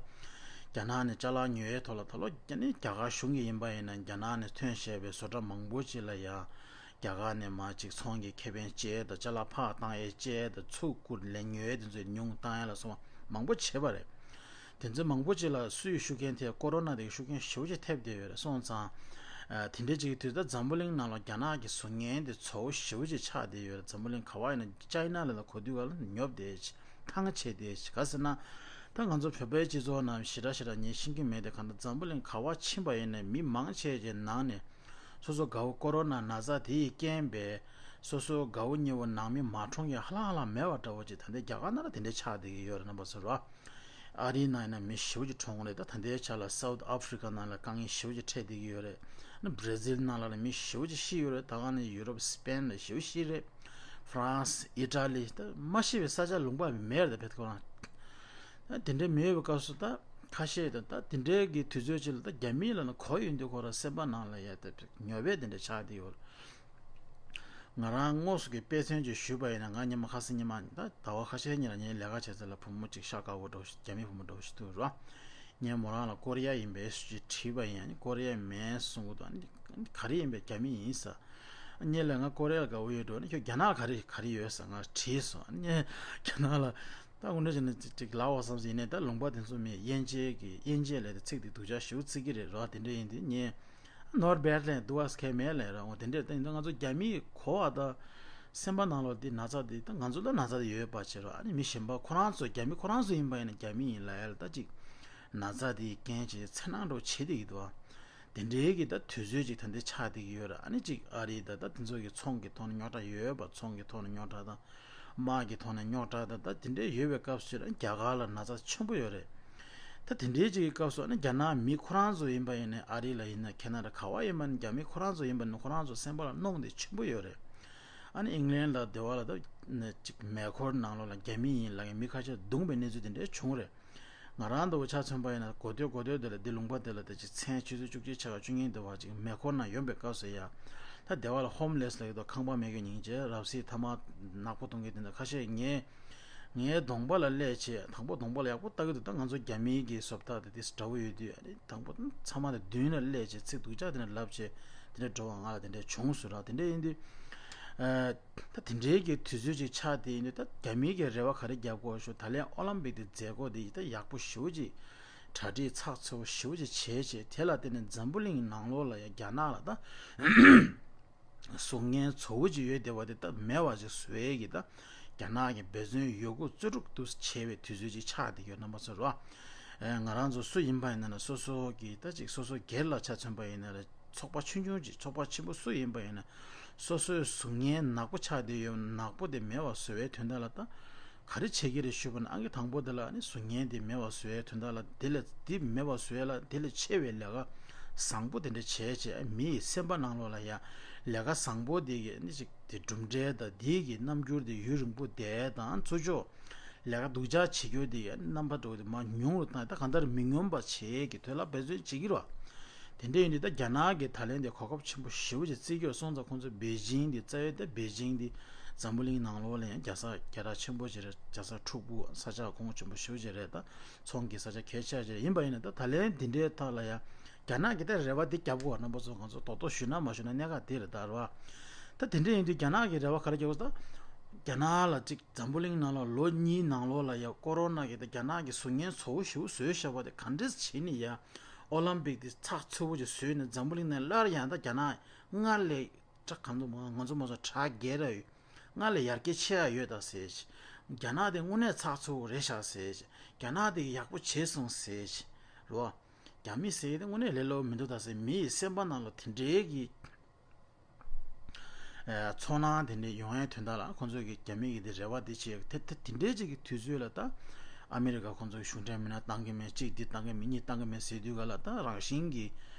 རྒྱ་ནག་ནས་ཅ་ལག་ཉོ་ཡས་ཐོག་ལ་ད་ལོ་རྒྱ་ནི་རྒྱ་གར་གཞུང་གིས་ཡིན་པ་ཡིན་ན་རྒྱ་ནག་ནས་ཐོན་བཞག་པའི་བཟོ་གྲྭ་མང་པོ་ཅིག་ལ་ཡ་རྒྱ་གར་ནས་མར་ཅིག་ཚོང་གི་ཁེ་ཕན་བཅད་དང་ཅ་ལག་ཕར་བཏང་ཡས་བཅད་དང་ཚུར་བསྐུར་ལས་ཉོ་ཡས་དེ་ཚོ་ཉུང་བཏང་ཡས་ལ་སོགས་པ་མང་པོ་བྱས་པ་རེད། དེ་ཚོ་མང་པོ་ཅིག་ལ་སུའི་ཤུགས་རྐྱེན་ཐེབས། ཀོ་རོ་ན་དེ་གི་ཤུགས་རྐྱེན་ཞེ་པོ་ཅིག་ཐེབས་བསྡད་ཡོད་རེད། སོང་ཙང་། ཨ་དེ་འདྲའི་ཅིག་གི་དུས་ད་འཛམ་བུ་གླིང་ནང་ལ་རྒྱ་ནག་གི་གཟུགས་བརྙན་དེ་ཚོར་པོ་ཞེ་པོ་ཅིག་ཆགས་བསྡད་ཡོད་རེད། འཛམ་བུ་གླིང་ག་བ་ཡིན་ན་ཅའི་ན་ལ་ལ་གོ་དུས་ག་ལ་ཉོབ་བསྡད་ཅིག་ཐང་ཆད་བསྡད་ཅིག་ག་ཟེར་ན། ད་ང་ཚོ་བོད་པའི་སྤྱི་ཚོགས་ནང་ཞེ་དྲག་ཞེ་དྲག་ངས་ཤེས་ཀྱི་མེད་དེ། གང་ལྟར་འཛམ་བུ་གླིང་ག་བ་ཕྱིན་པ་ཡིན་ནའི་མི་མང་ཆེ་ཆེ་ནང་ནས། སོ་སོ་དགའ་བོ་ཀོ་རོ་ན་ན་ཚ་དེ་ཡི་རྐྱེན་པས་སོ་སོ་དགའ་བོ་ཉེ་བོ་ནང་མི་མ་གྲོངས་ཡ་ཧ་ལམ་ཧ་ལམ་མེད་པ་འདྲ་བོ་ཅིག་ད་ལྟའི་རྒྱ་གར་ནང་ལ་དེ་འདྲའི་ཆགས་བསྡད་ཀྱི་ཡོད་རེད་རྣམ་པ་ཚོ་རོ། ཨ་རིའི་ནང་ཡིན་ན་མི་ཞེ་པོ་ཅིག་གྲོངས་རེད། ད་ད་ལྟའི་ཆ་ལ་སའུ་ཐི་ཨ་ཕི་རི་ཀ་ནང་ལ་དཀའ་ངལ་ཞེ་པོ་ཅིག་འཕྲད་བསྡད་ཀྱི་ཡོད་རེད། ན་བྷ་ར་ཟིལ་ནང་ལ་ལ་མི་ཞེ་པོ་ཅིག་ཤི་ཡོད་རེད། ད་ག་ནས་ཡུ་རོབ་སི་པེན་ལ་ཞེ་པོ་ཤི་རེད། ཧྥ་རན་སི་ཨི་ཊ་ལི་ད་མ་ཤི་བའི་ས་ཆ་ལུང་པ་མེད་རེད། ད་བེད་ཁོ་རང་ད་དེ་འདྲའི་མི་ཡོད་པའི་སྐབས་སུ་ད་ཁ་ཤས་ད་ད་དེ་འདྲའི་གི་དུས་ཚོད་ཅིག་ལ་ད་རྒྱ་མི་ལ་ན་གོ་ཡོང་དུས་ཁོ་རང་སེམས་པ་ནང་ལ་ཡ་ད་ཉོབ་པའི་དེ་འདྲ་ཆགས་བསྡད་ཡོད་རེད། ང་རང་དངོས་སུ་གི་དཔེ་མཚོན་ཅིག་ཞུས་པ་ཡིན་ན། ང་སྔོན་མ་ཁ་སང་སྔོན་མ་ད་ཟླ་བ་ཁ་ཤས་སྔོན་ལ་ངའི་ལས་ཀ་བྱེད་ས་ལ་བུ་མོ་ཅིག་ཤ་དཀར་པོ་འདྲ་བོ་ཞིག་རྒྱ་མི་བུ་མོ་འདྲ་བོ་ཞིག་འདུག་རོ། ངས་མོ་རང་ལ་ཀོ་རི་ཡ་ཡིན་པས་ཞེས་དྲིས་པ་ཡིན། ཨ་ནི་ཀོ་རི་ཡ་མིན་གསུང་གི་འདུག་ཨ་ནི་ག་རེ་ཡིན་པས། རྒྱ་མི་ཡིན་ཟེར། ཨ་ནི་ལ་ང་ཀོ་རི་ཡ་ལ་དགའ་བོ་ཡོད་འགྲོ། ཨ་ནི་ཁྱོད་རྒྱ་ནག་ག་རེ་ག་རེ་ཡོད་ཟེར་ང་དྲིས་སོང་། ཨ་ནི་ངས་རྒྱ་ནག་ལ་ད་དགོངས་འགྲེལ་བྱས་ནས་ཅིག་ཅིག་ལབ་པ་བསམ་སོང་། ཡིན་ནའི་ད་ལུང་པ་དེ་ཚོ་མི་དབྱེ་འབྱེད་ཀྱི་དབྱེ་འབྱེད་ལས་དེ་ཚིག་དེ་སྡུག་ཅག་ཞེ་པོ་བརྩི་གི་རེད་རོ། དེ་འདྲ་ཡིན་དུས་ངས་ ནོར་བེར་ལན་དུ་བ་སྐད་མེད་ལན་ར་འོ་དེ་འདྲས་ད་ཡིན་ད་ང་ཚོ་རྒྱ་མིས་གོ་བ་ད་སེམས་པ་ནང་ལོགས་འདི་ན་ཚ་འདི་ད་ང་ཚོ་ལ་ན་ཚ་འདི་ཡོད་པ་བྱེད་རོགས། ཨ་ནི་མི་གཞན་པ་ཁོ་རང་ཚོ་རྒྱ་མི་ཁོ་རང་ཚོ་ཡིན་པ་ཡིན་ན་རྒྱ་མི་ཡིན་ལ་ཡ་ལ་ད་ཅིག་ན་ཚ་འདི་རྐྱེན་བྱས་འཚེར་སྣང་འགྲོ་བྱེད་བསྡད་ཀྱི་འདུག་ཨ། དེ་འདྲའི་གི་ད་དུས་ཚོད་ཅིག་ད་འདི་ཆགས་བསྡད་ཀྱི་ཡོད་ར། ཨ་ནི་ཅིག་ཨ་རི་ད་ད་དེ་ཚོ་གི་ཚོང་གི་ཐོག་ནས་རྙོག་དྲ་ཡོད་པ། ཚོང་གི་ཐོག་ནས་རྙོག་དྲ་དང་། དམག་གི་ཐོག་ནས་རྙོག་དྲ་དང་ད་དེ་འདྲའི་ཡོད་པའི་སྐབས་སུ་ལ་རྒྱ་གར་ལ་ན་ཚ་ཆེན་པོ་ཡོད་རེད། ད་དེ་འདྲའི་ཅིག་གི་སྐབས་སུ་ཨ་ནི་རྒྱ་ནག་མི་ཁོ་རང་ཚོ་ཡིན་པ་ཡིན་ནའི་ཨ་རི་ལ་ཡིན་ན་ཁེ་ན་ཌ་ག་བ་ཡིན་པ་ནི་རྒྱ་མི་ཁོ་རང་ཚོ་ཡིན་པ་ནི་ཁོ་རང་ཚོ་སེམས་པ་ལ་གནོང་དེ་ཆེན་པོ་ཡོད་རེད། ཨ་ནི་ཨིང་ལན་ལ་སྡེ་བ་ལ་ད་ཅིག་མེ་འཁོར་ནང་ལོགས་ལ་རྒྱ་མི་ཡིན་ལབ་མཁན་མི་ཁ་ཤས་བརྡུངས་པའི་གནས་ཚུལ་དེ་འདྲའི་བྱུང་རེད། ང་རང་འདྲ་བོ་ཆ་མཚོན་པ་ཡིན་ན་གོ་ཐོས་གོ་ཐོས་དེ་ལ་འདི་ལུང་པ་དེ་ལ་ད་ཅིག་མཚན་ཆུ་ཚོད་བཅུ་གཅིག་ཕྱེད་ཀ་བཅུ་གཉིས་དེ་བར་ཅིག་མེ་འཁོར་ནང་ཡོང་པའི་སྐབས་སུ་ཡ། ད་སྡེ་བ་ལ་ཧོམ་ལེས་ལབ་ཀྱི་འདུག་ཁང་པ་མེད་མཁན་ཉིན་བྱེད་རབ་སྲིད་ཐ་མག་ནག་པོ་གཏོང་མཁན་དེ་འདྲ་ཁ་ཤས་ངའི་ངའི་གདོང་པ་ལ་སླེབས་བྱས་དང་པོ་གདོང་པ་ལ་ཡག་པོ་ལྟ་གི་འདུག་ད་ང་ཚོ་རྒྱ་མིའི་གི་བཟོ་ལྟ་དེ་དེ་འདྲ་བོ་ཡོད་དུས་ཨ་ནི་དང་པོ་ཚང་མ་དེ་མདུན་ལ་སླེབས་བྱས་ཚིག་སྡུག་ཅག་དེ་འདྲ་ལབ་བྱས་དེ་འདྲ་འགྲོ་བ་ང་ལ་དེ་འདྲ་བྱུང་སོང་ར། དེ་འདྲ་ཡིན་དུས་ཨ། ད་དེ་འདྲའི་གི་དུས་ཚོད་ཅིག་ཆགས་དེ་ཡིན་དུས་ད་རྒྱ་མིའི་གི་རེ་བ་ག་རེ་རྒྱབ་དགོས་ཞུ། ད་ལན་ཨོ་ལམ་པིག་དེ་མཛད་སྒོ་དེ་ཡིས་ད་ཡག་པོ་ཞེ་པོ་ཅིག་གྲ་སྒྲིག་ཚགས་ཚུད་པོ་ཞེ་པོ་ཅིག་བྱས་བྱས་དེ་ལ་བརྟེན་ནས་འཛམ་བུ་གླིང་ནང་ལོགས་ལ་ཡ་རྒྱ་ནག་ལ་ད་གཟུགས་བརྙན་བཟོ་བོ་ཅིག་ཡོད་བསྡད་པ་དེ་ད་མེད་པ་ཅིག་བཟོ་ཡས་ཀྱི་ད་རྒྱ་ནག་གི་འབད་བརྩོན་ཡོད་རྒུ་རྩལ་སྤྲུགས་ཏུ་བྱས་པའི་དུས་ཚོད་ཅིག་ཆགས་བསྡད་ཡོད། རྣམ་པ་ཚོ་རོ། ཨེ་ང་རང་ཚོ་སུ་ཡིན་པ་ཡིན་ན་ལ་སོ་སོ་གི་ད་ཅིག་སོ་སོ་སྒེར་ལ་ཆ་མཚོན་པ་ཡིན་ན་ལ། ཚོགས་པ་ཆུང་ཆུང་ཅིག་ཚོགས་པ་ཆེན་པོ་སུ་ཡིན་པ་ཡིན་ན་སོ་སོའི་གཟུགས་བརྙན་ནག་པོ་ཆགས་བསྡད་ཡོད། ནག་པོ་དེ་མེད་པ་བཟོ་བའི་དོན་དག་ལ་ད་ག་རེ་བྱེད་ཀྱི་རེད་ཞུས་པ་ན། ཨང་ཀི་དང་པོ་དེ་ལ་ཨ་ནི་གཟུགས་བརྙན་དེ་མེད་པ་བཟོ་བའི་དོན་དག་ལ་དེ་ལས་དེ་མེད་པ་བཟོ་ཡ་ལ་དེ་ལས་ཆེ་བའི་ལས་ཀ་བཟང་པོ་དེ་འདྲ་བྱས་བྱས་མི་ཡི་སེམས་པ་ནང་ལོགས་ལ་ཡ་ལས་ཀ་བཟང་པོ་དེ་གི་ཨ་ནི་ཅིག་དེ་གྲུབ་འབྲས་དང་དེ་གི་རྣམ་འགྱུར་དེ་ཡུན་རིང་པོ་བསྡད་དང་ཚུར་ཕྱོགས། ལས་ཀ་སྡུག་ཅག་བྱེད་རྒྱུ་དེ་རྣམ་པ་འགྲོ་དེ་མར་ཉུང་རུ་བཏང་། ད་གང་ལྟར་མི་སྙོམས་པ་བྱེད་ཀྱི་དོན་ལ་འབད་བརྩོན་བྱེད་ཀྱི་རེད་བ། དེ་འདྲ་ཡིན་དུས་ད་རྒྱ་ནག་གི་ད་ལན་དེ་གོ་སྐབས་ཆེན་པོ་ཞེ་པོ་ཅིག་བརྩི་གི་ཡོད། སོང་ཙང་ཁོང་ཚོ་པེ་ཅིང་དེ་རྩ་བའི་ད་པེ་ཅིང་དེ་འཛམ་བུ་གླིང་ནང་ལོགས་ལ་ཡང་རྒྱལ་ས་རྒྱལ་རབས་ཆེན་པོ་ཅིག་རེད། རྒྱལ་ས་འཁྲུག་པོ་ས་ཆ་གོང་ཆེན་པོ་ཞེ་པོ་ཅིག་རེད། ད་ཚོང་གི་ས་ཆ་གལ་ཆེ་ཅིག་རེད། ཡིན་པ་ཡིན་ན་ད་ད་ལན་དེ་འདྲའི་ཐོག་ལ་ཡང་རྒྱ་ནག་གི་ད་རེ་བ་དེ་རྒྱབ་དགོས། རྣམ་པ་ཚོ་ང་ཚོ་རྡོག་རྡོག་ཞུས་ན་མ་ཞུས་ན་གནད་འགག་དེ་རེད་ད་རེད་བ། ད་དེ་འདྲ་ཡིན་དུས་རྒྱ་ནག་གི་རེ་བ་ག་རེ་རྒྱབ་དགོས་ད། རྒྱ་ནག་ལ་ཅིག་འཛམ་བུ་གླིང་ནང་ལ་ལོ་གཉིས་ནང་ལོགས་ལ་ཡ་ཀོ་རོ་ན་གི་ད་རྒྱ་ནག་གི་གཟུགས་བརྙན་བཟོ་བོ་ཞེ་པོ་བཟོས་བཞག་པ་དེ་ག་འདྲས་བྱས་ནས་ཡ་ཨོ་ལམ་པིག་དེ་ཚགས་ཚུད་པོ་ཅིག་བཟོས་ནས་འཛམ་བུ་གླིང་ནང་སླར་ཡང་ད་རྒྱ་ནག་སྔར་ལས་ད་གང་འདུག་མ་ང་ཚོ་མ་ཚོ་དྲག་རྒྱས་ར་ཡོད། སྔར་ལས་ཡར་རྒྱས་ཆེ་ཡ་ཡོད་ད་ཟེར་ཅིག་རྒྱ་ནག་དེ་དངོས་གནས་ཚགས་ཚུད་པོ་རེད་ཤག་ཟེར་ཅིག་རྒྱ་ནག་དེ་ཡག་པོ་བྱས་སོང་ཟེར་ཅིག་རོ། རྒྱ་མི་ཟེར་དེ་དངོས་གནས་ལས་སླ་པོ་མི་འདུག་ད་ཟེར་མི་ཡི་སེམས་པ་ནང་ལ་དེ་འདྲའི་གི་ཚོར་སྣང་དེ་འདྲ་ཡོང་ཡའི་དོན་དག་ལ་ཁོང་ཚོས་ཀྱི་རྒྱ་མི་གི་དེ་རེ་བ་དེ་བྱས་དེ་དེ་དེ་འདྲའི་ཅིག་གི་དུས་ཚོད་ལ་ད་ཨ་མི་རི་ཀ་ཁོང་ཚོ་གི་གཞུང་འབྲེལ་མི་སྣ་བཏང་གི་མེད། གཅིག་འདི་བཏང་གི་མེད། གཉིས་བཏང་གི་མེད་ཟེར་དུས་ག་ལ་ད་རང་བཞིན་གྱིས་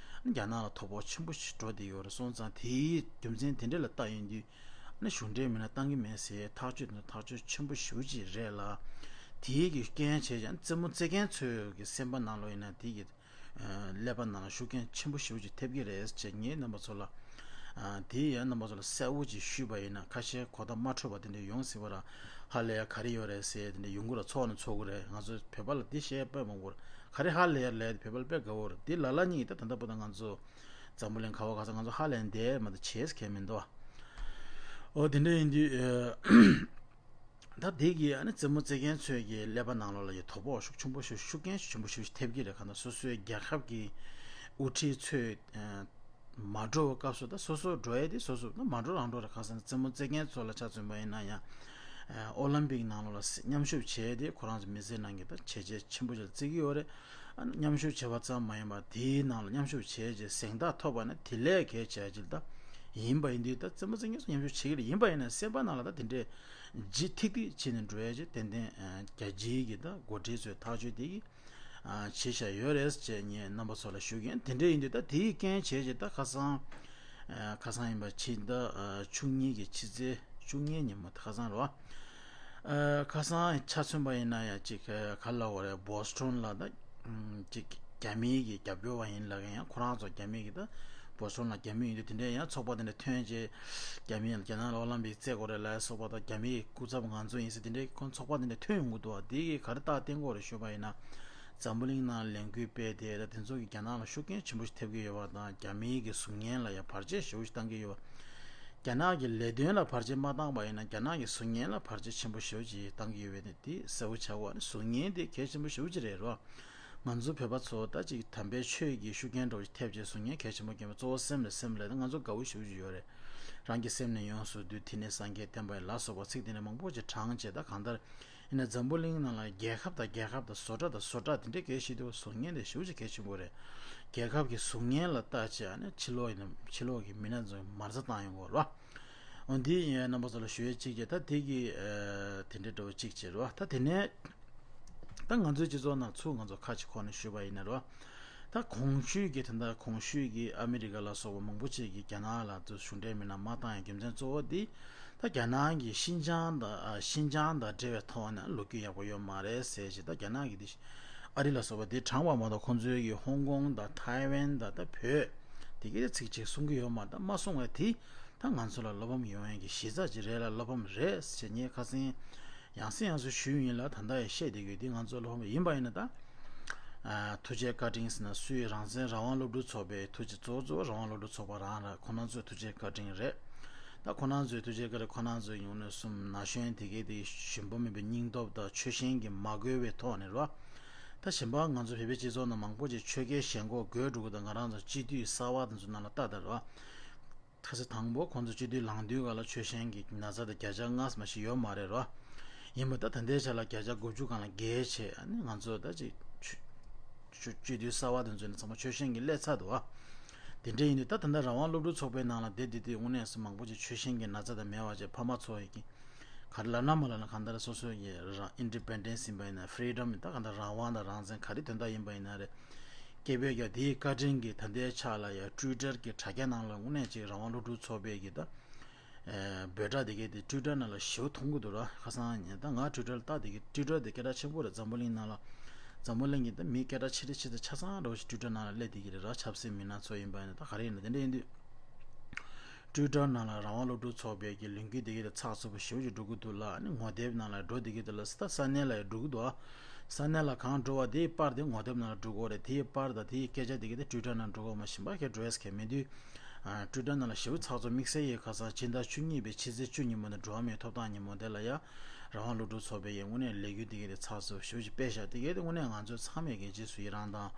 རྒྱ་ནག་ལ་དོ་ཕོག་ཆེན་པོ་ཞིག་འགྲོ་བསྡད་ཡོད་རེད། སོང་ཙང་དེའི་རྒྱུ་མཚན་དེ་འདྲ་ལ་ལྟ་ཡོང་དུས་ཨ་ནི་གཞུང་འབྲེལ་མི་སྣ་བཏང་གི་མེད་ཟེར་ཐག་གཅོད་དེ་ཐག་གཅོད་ཆེན་པོ་ཞེ་པོ་ཅིག་རེད་ལ། དེའི་གི་རྐྱེན་བྱས་ཀྱང་རྩེད་མོ་རྩེ་མཁན་ཚོའི་གི་སེམས་པ་ནང་ལོགས་ཡིན་ན་དེ་གི་ཀླད་པ་ནང་ལ་ཤུགས་རྐྱེན་ཆེན་པོ་ཞེ་པོ་ཅིག་ཐེབས་ཀྱི་རེད་ཅེས་ངས་རྣམ་པ་ཚོ་ལ། ཨ་དེ་ཡང་རྣམ་པ་ཚོ་ལ་གསལ་པོ་ཅིག་ཞུས་པ་ཡིན་ན་ཁ་ཤས་གོ་བརྡ་མ་འཕྲོད་པ་དེ་འདྲ་ཡོང་སྲིད་པ་ར། ཧ་ལས་ཡ་ག་རེ་ཡོད་རེད་ཟེར་དེ་འདྲ་ཡོང་གི་ར། ཚོགས་ནས་ཚོགས་གི་རེད། ང་ཚོ་བོད་པ་ལ་དེ་བཤད་དཔེ་མང་པོ་རེད། ག་རེ་ཧ་ལས་ཡ་ལས་བོད་པ་ལ་དཔེ་དགའ་བོ་རེད། དེ་ལ་ལ་ཉིད་ད་ད་ལྟ་བར་དུ་ང་ཚོ་འཛམ་བུ་གླིང་ག་བ་ག་ས་ང་ཚོ་ཧ་ལས་འདས་མ་ད་བྱས་ཁས་མི་འདུག་ཨོ་དེ་འདྲ་ཡིན་དུས། ད་དེ་གི་ཨ་ནི་རྩེད་མོ་རྩེ་མཁན་ཚོའི་གི་ཀླད་པ་ནང་ལོགས་ལ་ཡི་དོ་ཕོག་ཤུགས་ཆེན་པོ་ཞིག་ཤུགས་རྐྱེན་ཤུགས་ཆེན་པོ་ཞིག་ཐེབས་ཀྱི་རེད། གང་ལྟར་སོ་སོའི་རྒྱལ་ཁབ་ཀྱི་དབུ་ཁྲིད་ཚོས་མ་འགྲོ་བའི་སྐབས་སུ་ད་སོ་སོ་འགྲོ་ཡས་དེ་སོ་སོ་ད་མ་འགྲོ་རང་འགྲོ་རེད། ཁ་སང་རྩེད་མོ་རྩེ་མཁན་ཚོ་ལ་ཆ་མཚོན་པ་ཡིན་ན་ཡང་ཨོ་ལམ་པིག་ནང་ལོགས་ལ་མཉམ་ཞུགས་བྱས་ཏེ་ཁོ་རང་ཚོ་མི་སེར་ནང་གི་ད་བྱས་རྗེས་ཆེན་པོ་ཞིག་བརྩི་གི་ཡོད་རེད། མཉམ་ཞུགས་བྱས་པ་ཙམ་མ་ཡིན་པར་དེའི་ནང་ལ་མཉམ་ཞུགས་བྱས་རྗེས་གཟེངས་རྟགས་ཐོབ་པ་ནི་དེ་ལས་གལ་ཆེ་ཆེ་ད་ཡིན་པ་ཡིན་དུས་ད་རྩེད་མོ་རྩེ་མཁན་ཚོ་མཉམ་ཞུགས་བྱེད་ཀྱི་རེད། ཡིན་པ་ཡིན་ན་སེམས་པ་ནང་ལ་ད་དེ་འདྲའི་ལྗིད་ཐིག་ཐིག་བྱས་ནས་འགྲོ་ཡ་ཅིག་ཏན་ཏན་རྒྱལ་སྤྱིའི་གི་ད་འགོ་ཁྲིད་ཚོའི་ཐག་གཅོད་དེ་གི་བྱེད་བཞག་ཡོད་རེད་ཅེས་ངས་རྣམ་པ་ཚོ་ལ་ཞུ་གི་ཡིན། དེ་འདྲ་ཡིན་དུས་ད་དེའི་རྐྱེན་བྱས་ཅིག་ད་ཁ་སང་ཁ་སང་ཡིན་པ་ཕྱི་ཟླ་བཅུ་གཉིས་ཀྱི་ཕྱི་ཚེས་བཅུ་གཉིས་ཉིན་མོ་ད་ཁ་སང་རེད་བ། ཨ་ཁ་སང་ཆ་མཚོན་པ་ཡིན་ན་ཡང་ཅིག་ག་ལ་བ་རེད། བོ་སི་ཊོན་ལ་ད་ཅིག་རྒྱ་མིའི་གི་རྒྱབ་སྐྱོར་བ་ཡིན་ལབ་མཁན་ཡང་ཁོ་རང་ཚོ་རྒྱ་མིའི་གི་ད་བོ་སི་ཊོན་ལ་རྒྱ་མི་ཡིན་དུས་དེ་འདྲའི་ཡང་ཚོགས་པ་དེ་འདྲ་ཐོན་རྗེས་རྒྱ་མི་ཡང་རྒྱ་ནག་ལ་ཨོ་ལམ་པིག་རྩེ་དགོས་རེད་ལབ་སོགས་པ་དང་རྒྱ་མིའི་སྐུ་ཚབ་ང་ཚོ་ཡིན་ཟེར་དེ་འདྲའི་ཁོང་ཚོགས་པ་དེ་འདྲ་ཐོན་ཡོང་གི་འདུག་བ། དེ་གི་ག་རེ་རྟགས་བསྟན་དགོས་རེད་ཞུས་པ་ཡིན་ན། འཛམ་བུ་གླིང་ནང་ལས་འགུལ་སྤེལ་ཏེ་ད་དེ་ཚོ་གི་རྒྱ་ནག་ལ་ཤུགས་རྐྱེན་ཆེན་པོ་ཞིག་ཐེབས་ཀྱི་ཡོད་པ་དང་རྒྱ་མིའི་གི་གཟུགས་བརྙན་ལ་ཡང་བར་ཆད་ཞེ་པོ་ཞིག་བཏང་གི་ཡོད་པ། རྒྱ་ནག་གི་ལས་དོན་ལ་བར་ཆད་མ་བཏང་པ་ཡིན་ན་རྒྱ་ནག་གི་གཟུགས་བརྙན་ལ་བར་ཆད་ཆེན་པོ་ཞེ་པོ་ཅིག་བཏང་གི་ཡོད་པ་དེ་དེ་གསལ་པོ་ཆགས་པ་ནི་གཟུགས་བརྙན་དེ་གལ་ཆེན་པོ་ཞེ་པོ་ཅིག་རེད་རོ། ང་ཚོ་བོད་པ་ཚོ་ད་ཅིག་དམ་པའི་ཆོས་ཀྱི་ཤུགས་རྐྱེན་འདྲ་བོ་ཞིག་ཐེབས་བྱས་གཟུགས་བརྙན་གལ་ཆེན་པོ་བརྒྱབ་པ་གཙོ་བོ་སེམས་ལ་སེམས་ལ་ད་ང་ཚོ་དགའ་བོ་ཞེ་པོ་ཅིག་ཡོད་རེད། རང་གི་སེམས་ནི་ཡོངས་སུ་འདུལ། དེ་ནི་སངས་རྒྱས་བསྟན་པ་ཡིན་ལ་སོགས་པ་ཚིག་དེ་འདྲ་མང་པོ་ཅིག་བགྲངས་བྱས། ད་གང་ལྟར་ཡིན་ན་འཛམ་བུ་གླིང་ནང་ལ་རྒྱལ་ཁབ་དང་རྒྱལ་ཁབ་དང་བཟོ་གྲྭ་དང་བཟོ་གྲྭ་དེ་འདྲའི་གལ་ཆེ་དུས་གཟུགས་བརྙན་དེ་ཞེ་པོ་ཅིག་གལ་ཆེན་པོ་རེད། རྒྱལ་ཁབ་ཀྱི་གཟུགས་བརྙན་ལ་ལྟ་བྱས་ཨ་ནི་ཕྱི་ལོགས་ཡིན་ན་ཕྱི་ལོགས་ཀྱི་མི་སྣ་ཚོ་མ་རྩ་བཏང་ཡོང་གི་ཡོད་རེད་བ། འོ་འདི་ཡིན་རྣམ་པ་ཚོ་ལ་ཞུ་ཡས་གཅིག་བྱས། ད་དེ་གི་ཨ་དེ་འདྲའི་འདྲ་བོ་གཅིག་བྱས་རེད་བ། ད་དེ་ནས་ད་ང་ཚོའི་སྤྱི་ཚོགས་ནང་ཚུར་ང་ཚོ་ཁ་ཅིག་ཁོ་ནས་ཞུས་པ་ཡིན་ན་རེད་བ། ད་གོང་ཞུས་ཀྱི་དེ་འདྲ་གོང་ཞུས་ཀྱི་ཨ་མི་རི་ཀ་ལ་སོགས་པ་མང་པོ་ཅིག་གིས་རྒྱ་ནག་ལ་ཚུར་གཞུང་འབྲེལ་མི་སྣ་མ་བཏང་ཡའི་རྒྱུ་མཚན་གཙོ་བོ་འདི། ད་རྒྱ་ནག་གིས་ཤིན་ཅང་དང་ཨ་ཤིན་ཅང་དང་འབྲེལ་བའི་ཐོག་ནས་ལོ་རྒྱུས་ཡག་པོ་ཡོད་མ་རེད་ཟེར་བཞིན། ད་རྒྱ་ནག་གིས་འདི་ཨ་རི་ལ་སོགས་པ་འདི་དྲངས་པ་མ་གཏོགས་ཁོང་ཚོའི་གི་ཧོང་ཀོང་དང་ཐའེ་ཝན་དང་ད་བོད་དེ་གའི་ཚིག་གཅིག་གསུང་གི་ཡོད་མ་རེད། ད་མ་གསུང་བས་དེ་ད་ང་ཚོ་ལ་བློ་ཕམ་ཡོང་ཡས་ཀྱི་གཞི་རྩ་ཅིག་རེད་ལ་བློ་ཕམ་རེད་ཟེར་ངས་ཁ་སང་ཡང་སེ་ཡང་སེ་ཞུས་ཡིན་ལ། ད་ལྟ་ཡང་བཤད་བསྡད་ཀྱི་ཡོད། འདི་ང་ཚོ་བློ་ཕམ་ཡིན་པ་ཡིན་ན་ད། ཨ་ཐུགས་རྗེ་བཀའ་དྲིན་ཟེར་ན་སུའི། རང་བཙན་རང་དབང་སློབ་ཕྲུག་ཚོགས་པའི་ཐུགས་རྗེ། གཙོ་བོ་གཙོ་བོ་རང་དབང་སློབ་ཕྲུག་ཚོགས་པ་རང་རེད། ཁོང་རྣམ་ཚོའི་ཐུགས་རྗེ་བཀའ་དྲིན་རེད། ད་ཁོང་རྣམ་ཚོའི་ཐུགས་རྗེ་བཀའ་དྲིན། ཁོང་རྣམ་ཚོའི་ངོས་ནས་གསུམ་ན་གཞོན་དེ་གའི་དེ་ཞུམ་པ་མེད་པའི་སྙིང་སྟོབས་དང་ཆོད་ཤེས་ཀྱིས་མ་གོས་པའི་ཐོག་ནས་རེད་བ། ད་གཞན་པ་ང་ཚོ་བོད་པའི་སྤྱི་ཚོགས་ནང་མང་པོ་ཅིག་ཆོས་རྒྱལ་ཞལ་འགོག་དགོས་འགྲོ་གི། ད་ང་རང་ཚོ་སྤྱི་འཐུས་གསར་པ་དེ་ཚོ་ནང་ལ་ལྟ་ད་རེད་བ། ཁ་སང་དང་པོ་ཁོང་ཚོ་སྤྱི་འཐུས་ལངས་དུས་ག་ལ་ཆོད་ཤེས་ཀྱི་ན་ཚ་དེ་བརྒྱ་ཆ་ལྔ་ཙམ་ཞིག་ཡོད་མ་རེད་རོ། ཡིན་པ་ད་ད་ལྟའི་ཆ་ལ་བརྒྱ་ཆ་དགུ་བཅུ་སྒང་ལ་བརྒལ་བྱས། ཨ་ནི་ང་ཚོ་ད་ཅིག་ཆོས་ཆོས་སྤྱི་འཐུས་གསར་པ་དེ་ཚོ་ནི་ཚང་མ་ཆོད་ཤེས་ཀྱི་སླེབས་ཚར་འདུག་ཨ། དེ་འདྲ་ཡིན་དུས་ད་ད་ལྟ་རང་དབང་སློབ་ཕྲུག་ཚོགས་པའི་ནང་ལ་བསྡད་བསྡད་དུས་དངོས་གནས་སུ་མང་པོ་ཅིག་ཆོད་ཤེས་ཀྱི་ན་ཚ་དང་མེད་པ་བྱས། ཕ་མ་ཚོ་ཡི་གི་ག་རེ་ལབ་ན་མ་ལབ་ན་གང་ལྟར་སོ་སོ་ཡི་རང་ཨིན་ཌི་པེན་ཌེན་སི་ཡིན་པ་ཡིན་ན། ཕི་རི་ཌམ་ཡིན། ད་གང་ལྟར་རང་དབང་དང་རང་བཙན་ག་རེ་དོན་དག་ཡིན་པ་ཡིན་ན་རེད། སྐད་འབོད་རྒྱག་དེའི་བཀའ་དྲིན་གྱིས་ད་ལྟའི་ཆ་ལ་ཡང་ཊུའི་ཊར་གྱི་དྲ་རྒྱ་ནང་ལ་དངོས་གནས་ཅིག་རང་དབང་སློབ་ཕྲུག་ཚོགས་པའི་གི་ད་ཨེ་འབོད་སྒྲ་དེ་གའི་དེ་ཊུའི་ཊར་ནང་ལ་ཞེ་པོ་མཐོང་གི་འདུག་ར། ཁ་སང་ཉིན་ད་ང་ཊུའི་ཊར་ལ་ལྟ་དེ་གི་ཊུའི་ཊར་དེ་སྐད་གྲགས་ཆེན་པོ་རེད། འཛམ་བུ་གླིང་ནང་ལ་འཛམ་བུ་གླིང་གི་ད་མི་སྐད་གྲགས་ཆེ་རེ་ཆེ་ཚོ་ཆ་ཚང་འདྲ་བོ་ཞིག་ཊུའི་ཊར་ནང་ལ་སླེབས་བསྡད་ཀྱི་རེད་ར། ཆབ་སྲིད་མི་སྣ་ཚོ་ཡིན་པ་ཡིན་ན། ད་ག་རེ་ཡིན་ན་དེ་འདྲ་ཡིན་དུས། ཊུའི་ཊར་ནང་ལ་རང་དབང་སློབ་ཕྲུག་ཚོགས་པའི་གི་ལས་འགུལ་དེ་གའི་དེ་ཚགས་ཚུད་པོ་ཞེ་པོ་ཅིག་འགྲོ་གི་འདུག་ལ། ཨ་ནི་ངོ་དེབ་ནང་ལ་འགྲོ་བསྡད་ཀྱི་འདུག་ལ། ད་ས་གནས་ལ་ཡང་འགྲོ་གི་འདུག་ཨ། ས་གནས་ལ་གང་འགྲོ་བ་དེའི་པར་དེ་ངོ་དེབ་ནང་ལ་འགྲོ་གི་ཡོད་རེད། དེའི་པར་དང་དེའི་སྐད་ཆ་དེ་གའི་དེ་ཊུའི་ཊར་ནང་འགྲོ་གི་ཡོད་མ་གཞན་པ་གའི་འགྲོ་ཡས་གང་མེད་དུས། ཨ་ཊུའི་ཊར་ནང་ལ་ཞེ་པོ་ཚགས་ཚུད། དམིགས་བསལ་གྱིས་ཁ་སང་ཕྱི་ཟླ་བཅུ་གཉིས་པའི་ཕྱི་ཚེས་བཅུ་ཉིན་མོ་ནས་འགྲོ་བ་མིའི་ཐོབ་ཐང་ཉིན་མོ་དེ་ལ་ཡང་རང་དབང་སློབ་ཕྲུག་ཚོགས་པའི་ཡང་དངོས་གནས་ལས་འགུལ་དེ་གའི་དེ་ཚགས་ཚུད་ཞེ་པོ་ཅིག་སྤེལ་ཤག་དེ་གའི་དེ་དངོས་གནས་ང་ཚོས་ཚང་མས་གལ་ཆེ་སུ་ཡི་རང་དང་།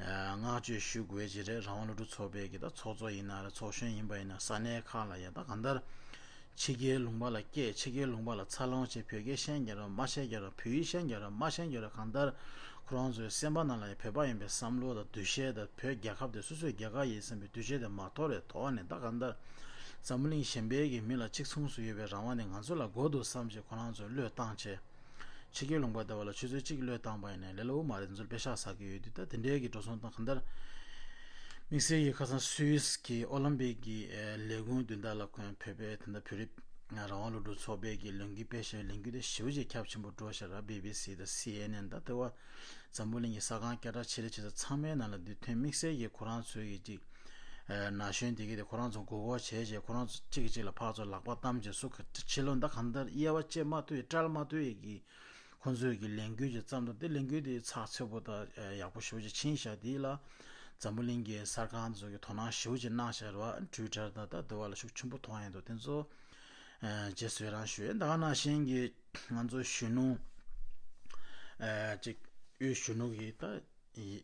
ཨ་བསྔགས་བརྗོད་ཞུ་དགོས་ཅིག་རེད། རང་དབང་སློབ་ཕྲུག་ཚོགས་པའི་གི་ད་ཚོགས་གཙོ་ཡིན་ན་རེད། ཚོགས་གཞོན་ཡིན་པ་ཡིན་ན། ས་གནས་ཁག་ལ་ཡ་ད་གང་ལྟར་ཕྱི་རྒྱལ་ལུང་པ་ལ་སྐད། ཕྱི་རྒྱལ་ལུང་པ་ལ་འཚར་ལོངས་བྱས། བོད་སྐད་བཤད་མཁན་རེད་མ་བཤད་མཁན་རེད། བོད་ཡིག་བཤད་མཁན་རེད་མ་བཤད་མཁན་རེད། གང་ལྟར་ཁོ་རང་ཚོའི་སེམས་པ་ནང་ལ་ཡ་བོད་པ་ཡིན་པའི་བསམ་བློ་དང་འདུ་ཤེས་དང་། བོད་རྒྱལ་ཁབ་དེ་སོ་སོའི་རྒྱལ་ཁབ་ཡིན་བསམ་པའི་འདུ་ཤེས་དེ་མ་དོར་བའི་ཐོག་ནས། ད་གང་ལྟར་འཛམ་བུ་གླིང་གཞན་པའི་གི་མི་ལ་གཅིག་མཚུངས་སུ་ཡོད་པའི་རང་དབང་དེ་ང་ཚོ་ལ་དགོས་འདུག་བསམ་བྱས་ཁོ་རང་ཚོས་བློས་བཏང་བྱས། ཕྱི་རྒྱལ་ལུང་པ་དེ་བ་ལ་ཆུ་ཚོད་གཅིག་བློས་བཏང་པ་ཡིན་ནའི་ལས་སླ་པོ་མ་རེད། འཛུལ་པེ་ཤག་ཟ་གི་ཡོད་དུས། ད་དེ་འདྲའི་གི་འགྲོ་སོང་དང་གང་ལྟར་དམིགས་བསལ་གྱི་ཁ་སང་སུད་སི་གི་ཨོ་ལིམ་པིག་གི་ཨེ་ལས་ཁུངས་མདུན་ཐང་ལ་ཁོང་བོད་པའི་ད་ལྟ་བོད་རིགས་རང་དབང་སློབ་ཕྲུག་ཚོགས་པའི་གི་ལས་འགུལ་སྤེལ་ཤག་ལས་འགུལ་དེ་ཞེ་པོ་ཅིག་ཁྱབ་ཆེན་པོ་འགྲོ་ཤག་ར། བི་བི་སི་དང་སི་ཨེན་ཨེན་ད་ལྟ་བ་འཛམ་བུ་གླིང་གི་གསར་ཁང་སྐད་གྲགས་ཆེ་རེ་ཆེ་ས་ཚང་མའི་ནང་ལ་འདི་ཐོན། དམིགས་བསལ་གྱི་ཁོ་རང་ཚོའི་གི་ཅིག་ཨ་ན་གཞོན་དེ་གི་དེ་ཁོ་རང་ཚོ་མགོ་སྐོར་བྱས་བྱས། ཁོ་རང་ཚོ་གཅིག་གིས་གཅིག་ལ་ཕར་ཚུར་ལག་པ་བསྡམས་བྱས། སུ་ག་ཕྱི་ལོགས་ད་གང་ལྟར་དབྱེ་བ་བཅད་མ་ཐུབ་ཡས། བཀྲལ་མ་ཐུབ་ཡས་ཀྱི་ཁོ་ཚོའི་གི་ལས་འགུལ་ཅིག་བརྩམས་འདུག་དེ་ལས་འགུལ་དེ་ཚགས་ཚུད་པོ་དང་ཡག་པོ་ཞེ་པོ་ཅིག་ཕྱིན་ཤག་དེ་ལ་འཛམ་བུ་གླིང་གི་གསར་ཁང་ཚོ་གིས་དོ་སྣང་ཞེ་པོ་ཅིག་གནང་ཤག་རེད་བ། ཊུའི་ཊར་དང་ད་དེ་བ་ལ་ཤུགས་ཆེན་པོ་མཐོང་ཡས་འདུག་དེ་ཚོ་ཨ་རྗེས་སུ་ཡི་རང་ཞུ་ཡས། ད་ག་ནང་བཞིན་གྱི་ང་ཚོ་གཞོན་ནུ་ཨ་ཅིག་དབུས་གཞོན་ནུ་གི་ད་ཡི་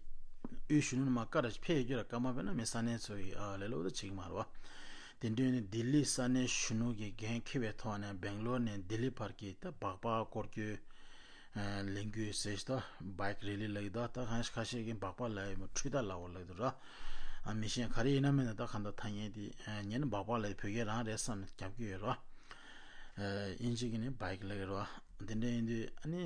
དབུས་གཞོན་ནུ་མ་བཀའ་ར་ཕེབས་ཡོད་རྒྱུ་ར། བཀའ་མ་ཕེབས་ན་མི་ས་གནས་ཚོ་ཡི་ཨ་ལས་སླ་པོ་ད་བྱེད་ཀྱི་མ་རེད་བ། དེ་འདྲ་ཡིན་ན་ལྡི་ལི་ས་གནས་གཞོན་ནུ་གི་འགན་འཁྱེར་བའི་ཐོག་ནས་སྦེང་ལོར་ནས་ལྡི་ལི་བར་གྱི་ད་སྦག་སྦག་སྐོར་སྐྱོད་ཨ་ལས་འགུལ་ཟེར་ཞིག་ད་བྷའིཀ་རེ་ལི་ལབ་ཀྱི་འདུག་ད་གང་ཁ་ཤས་ཀྱིས་སྦག་སྦག་ལབ་ཡོད་མ། འཕྲུལ་རྟ་ལབ་པ་ལབ་ཀྱི་འདུག་ར། ཨ་མི་ཤེས། ག་རེ་ཡིན་ན་མིན་ན་ད་གང་ལྟར་ཐ་སྙད་དེ་ཨ་ཉན་ན་སྦག་སྦག་ལབ་བོད་སྐད་རང་རེད་བསམ་ནས་རྒྱབ་ཀྱི་ཡོད་ར། ཨ་དབྱིན་ཇི་གི་ནི་བྷའིཀ་ལབ་ཀྱི་ར། དེ་འདྲ་ཡིན་དུས་ཨ་ནི་